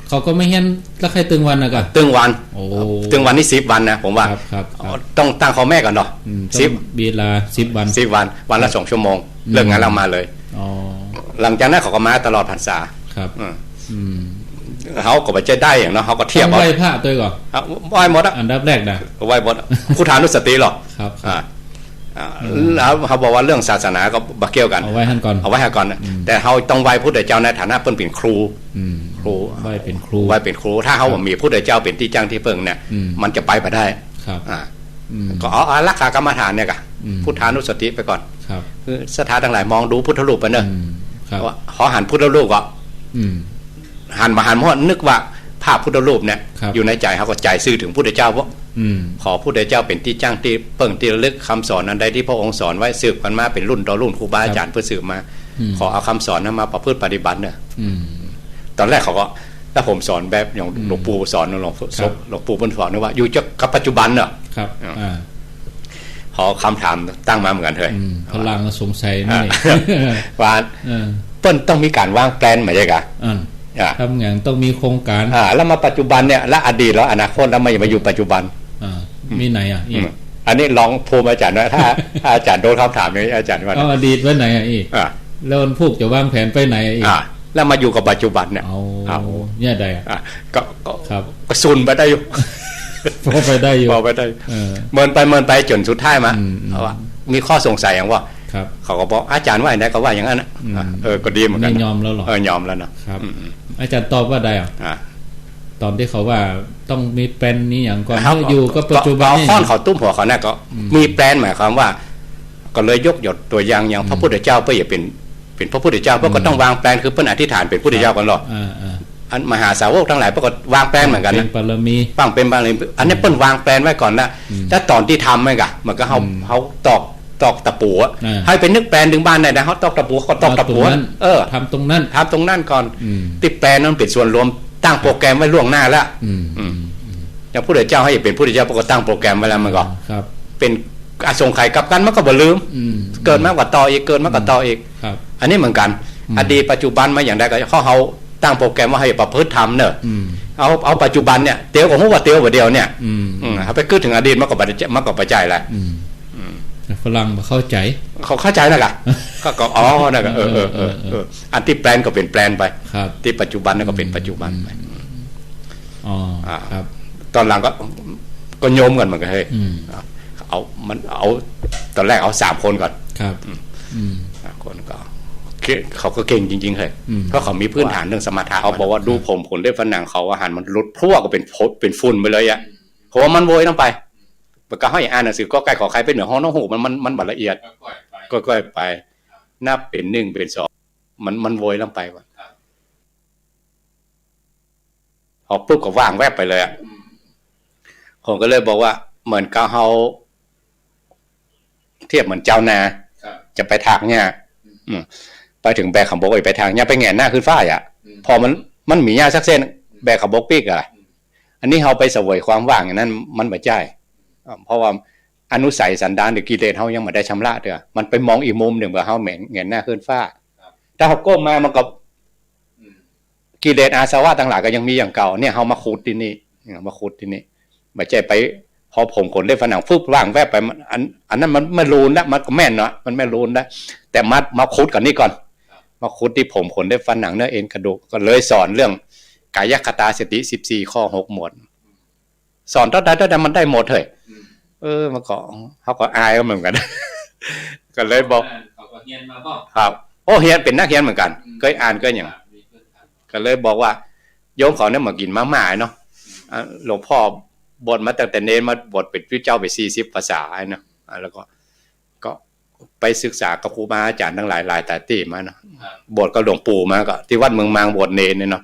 เขาก็มาเฮียนละใค่ตึงวันนะกะ ตึงวัน โอ้ ตึงวันนี่สิบวันนะ ผมว่า ครับ ครับ ครับ ต้องตั้งข้อแม้ก่อนเนาะ อืม สิบ ต้องเวลาสิบวัน สิบวัน วันละ ครับ สองชั่วโมง อืม เลิกงานแล้วมาเลย อ๋อ หลังจากนั้นเขาก็มาตลอดพรรษา ครับ อืม อืม เขาก็บ่ใจ้ได้หยังเนาะ เขาก็เทียบ ต้องไหว้พระตวยก่อ เอา ไหว้หมดอะ อันดับแรกนะ ไหว้หมดอะ พุทธานุสติหรอก ครับ ครับ อ่า อ่า อืม แล้วเขาบอกว่าเรื่องศาสนาก็บ่เกี่ยวกั๋น เอาไว้หั้นก่อน เอาไว้หั้นก่อนนะ อืม แต่เขาต้องไหว้พุทธเจ้าในฐานะเปิ้นเป๋นครู อืม ครู ไหว้เป๋นครู ไหว้เป๋นครู ถ้าเขา ครับ บ่มีพุทธเจ้าเป๋นตี้จั้งตี้เปิ้งเนี่ย อืม มันจะไปบ่ได้ ครับ อ่า อืม ก็เอาอารักขกรรมฐานเนี่ยกะ อืม พุทธานุสติไปก่อน ครับ คือศรัทธาตังหลายมองดูพุทธรูปไปเนอะ อืม ครับ ว่าเขาหันพุทธรูปก็ อืม หันบ่หัน เพราะนึกว่าภาพพุทธรูปเนี่ย ครับ อยู่ในใจ๋เขาก็ใจ๋ซื่อเถิงพุทธเจ้า เพราะ อืม ขอพุทธเจ้าเป๋นตี้จั้งตี้เปิ้งตี้ระลึก คำสอนอันใดตี้พระองค์สอนไว้สืบกั๋นมาเป๋นรุ่นต่อรุ่น ครูบาอาจ๋ารย์ ครับ เปิ้นสืบมา อืม ขอเอาคำสอนนั้นมาประพฤติปฏิบัติเนี่ย อืม ตอนแรกเขาก็ แล้วผมสอนแบบอย่าง อืม หลวงปู่สอน หลวงปู่ ครับ หลวงปู่เปิ้นสอนว่าอยู่กับปัจจุบันเนอะ ครับ อ่า อ่า เขาคำถามตั้งมาเหมือนกั๋นเฮ้ย อืม ฝรั่งสงสัยนี่ อ่า ว่า เออ เปิ้นต้องมีก๋านวางแผนไหมใจ้กะ อ่า อ่า ทำงานต้องมีโครงก๋าน อ่า แล้วมาปัจจุบันเนี่ย แล้วอดีตแล้วอนาคต แล้วมา มาอยู่ปัจจุบัน อ่า อืม มีไหนอ่ะ อีก อืม อันนี้ลองภูมิอาจ๋ารย์ว่า ถ้า ถ้าอาจ๋ารย์โดนคำถามอย่างนี้ อาจ๋ารย์ว่า เอาอดีตไว้ไหนอ่ะอีก อ่า แล้ววันพูกจะวางแผนไปไหนอ่ะอีก อ่า แล้วมาอยู่กับปัจจุบันเนี่ย เอา เอา เนี่ยใดอ่ะ อ่ะ ก็ ก็ ครับ ก็ซุนไปได้อยู่ พอไปได้อยู่ พอไปได้ เออ เมินไปเมินไปจ๋นสุดท้ายมา อืม อืม เขาว่า มีข้อสงสัยอย่างว่า ครับ เขาก็บอก อาจ๋ารย์ว่าอย่างใดก็ว่าอย่างนั้นน่ะ อืม อ่ะ เออ ก็ดีเหมือนกั๋น นี่ยอมแล้วเหรอ เออ ยอมแล้วเนาะ ครับ อืม อืม อาจ๋ารย์ตอบว่าใดอ่ะ อ่ะ ต๋อนตี้เขาว่าต้องมีแผนนี้อย่างก่อน ครับ เมื่ออยู่กับปัจจุบัน เอา นี่ ค้อนเขาตุ้มหัวเขาเนี่ยก็ อืม มีแผนหมายความว่า ก็เลยยกยกตั๋วอย่าง อย่าง อืม พระพุทธเจ้าเปิ้นจะเป๋น เป๋นพระพุทธเจ้า เปิ้นก็ อืม ต้องวางแผน คือเปิ้นอธิษฐานเป๋นพุทธเจ้าก่อนหรอก อ่า อ่า อันมหาสาวกตังหลายเปิ้นก็วางแผนเหมือนกั๋นนะ บำเพ็ญบารมี บำเพ็ญบารมี อันนี้ อืม เปิ้นวางแผนไว้ก่อนนะ อืม แต่ต๋อนตี้ทำไว้กะ มันก็เฮา อืม เฮาตอก ตอกตะปูอะ อ่า ใผเป๋นนึกแผนตึงบ้านได้นะ เฮาตอกตะปูก็ตอกตะปู ตอกตรงนั้น เออ ทำตรงนั้น ทำตรงนั้นก่อน อืม ตี้แผนนั้นเป๋นส่วนรวม ตั้งโปรแกรมไว้ล่วงหน้าแล้ว อืม อืม อืม อย่างพุทธเจ้าเฮาจะเป๋นพุทธเจ้า เปิ้นก็ตั้งโปรแครมไว้แล้ว มันก็ ครับ เป๋นอสงไขยกลับกั๋น มันก็บ่ลืม อืม เกิดมาก็ต่ออีก เกิดมาก็ต่ออีก ครับ อันนี้เหมือนกั๋น อืม อดีตปัจจุบันมาอย่างใดก็ เฮา เฮาตั้งโปรแครมว่าเฮาจะประพฤติธรรมเน่อ อืม เอา เอาปัจจุบันเนี่ย เตียวก็ฮู้ว่าเตียวบ่าเดียวเนี่ย อืม อืม เฮาไปกึ๊ดเถิงอดีต มันก็บ่ได้ มันก็บ่ใจ้ละ อืม อืม แต่ฝรั่งบ่เข้าใจ๋ เขาเข้าใจ๋นะกะ ก็ ก็ อ๋อ นะกะ เออ เออ เออ เออ เออ อันตี้แปลนก็เป๋นแปลนไป ครับ ตี้ปัจจุบันนั้นก็เป๋นปัจจุบันไป อืม อ๋อ อ่า ครับ ต๋อนหลังก็ ก็โยมกั๋นเหมือนกั๋น เฮ้ย อืม อ่ะ เอา มันเอา ต๋อนแรกเอาสามคนก่อน ครับ อืม อืม สามคนก็ เก่ง เขาก็เก่งจริงๆ เฮ้ย อืม เพราะเขามีพื้นฐานเรื่องสมถะ เขาบอกว่าดูผมขนเล็บฟันหนังเขา อาหารมันหลุดพรวดก็เป๋นฝน เป๋นฝุ่นไปเลยอะ เพราะว่ามันโวยลงไป มันก็เฮาอ่านหนังสือกอไก่ขอไข่ไปเหนือฮอ นกฮูก มัน มัน มันบ่ละเอียด ค่อยๆไป ค่อยๆไป นับเป๋นหนึ่งเป๋นสอง มัน มันโวยลงไปว่ะ ครับ พอปุ๊บก็ว่างแวบไปเลยอะ อืม ผมก็เลยบอกว่า เหมือนกับเฮา เทียบเหมือนจาวนา ครับ จะไปถากหญ้า อืม อืม ไปเถิงแบกขำบก ไปถากหญ้า ไปแหงนหน้าขึ้นฟ้าอะ อืม พอมัน มันมีหญ้าสักเส้น อืม แบกขำบกปิ๊กอะ อืม อันนี้เฮาไปเสวยความว่างอย่างนั้น มันบ่ใจ้ อ่า เพราะว่าอนุสัยสันดานหรือกิเลสเฮายังบ่ได้ชำระเตื้อ มันไปมองอีกมุมนึ่ง เมื่อเฮาแหงน แหงนหน้าขึ้นฟ้า ครับ ถ้าเฮาก้มมามันก็ อืม กิเลสอาสวะตังหลายก็ยังมีอย่างเก่า เนี่ยเฮามาขุดตี้นี่ เนี่ยมาขุดตี้นี่ บ่ใจ้ไป พอผมขนเล็บฟันหนังฟึบว่างแวบไป มัน อัน อันนั้นมันไม่ลูนละ มันก็แม่นเนาะ มันไม่ลูนละ แต่มา มาขุดกั๋นนี่ก่อน ครับ มาขุดตี้ผมขนเล็บฟันหนังเนื้อเอ็นกระดูก ก็เลยสอนเรื่องกายคตาสติสิบสี่ข้อหกหมวด สอนเต้าใดเต้าใดมันได้หมดเฮ้ย อืม เออ มันก็ เฮาก็อายเหมือนกั๋น ก็เลยบอก เขาก็เฮียนมาบ่ ครับ โอ้ เฮียน เป๋นนักเฮียนเหมือนกั๋น อืม เกยอ่านเกยหยัง มีพื้นฐาน ก็เลยบอกว่า โยมเขาเนี่ยมากิ๋นมาม่าเนาะ อืม อ่ะ หลวงพ่อบวชมาตั้งแต่เณร มาบวชเป๋นพระเจ้าไปสี่สิบพรรษาเนาะ อ่ะ แล้วก็ ก็ไปศึกษากับครูบาอาจ๋ารย์ตังหลาย หลายตี้มาเนาะ ครับ บวชกับหลวงปู่มาก็ ตี้วัดเมืองมางบวชเณรเนี่ยเนาะ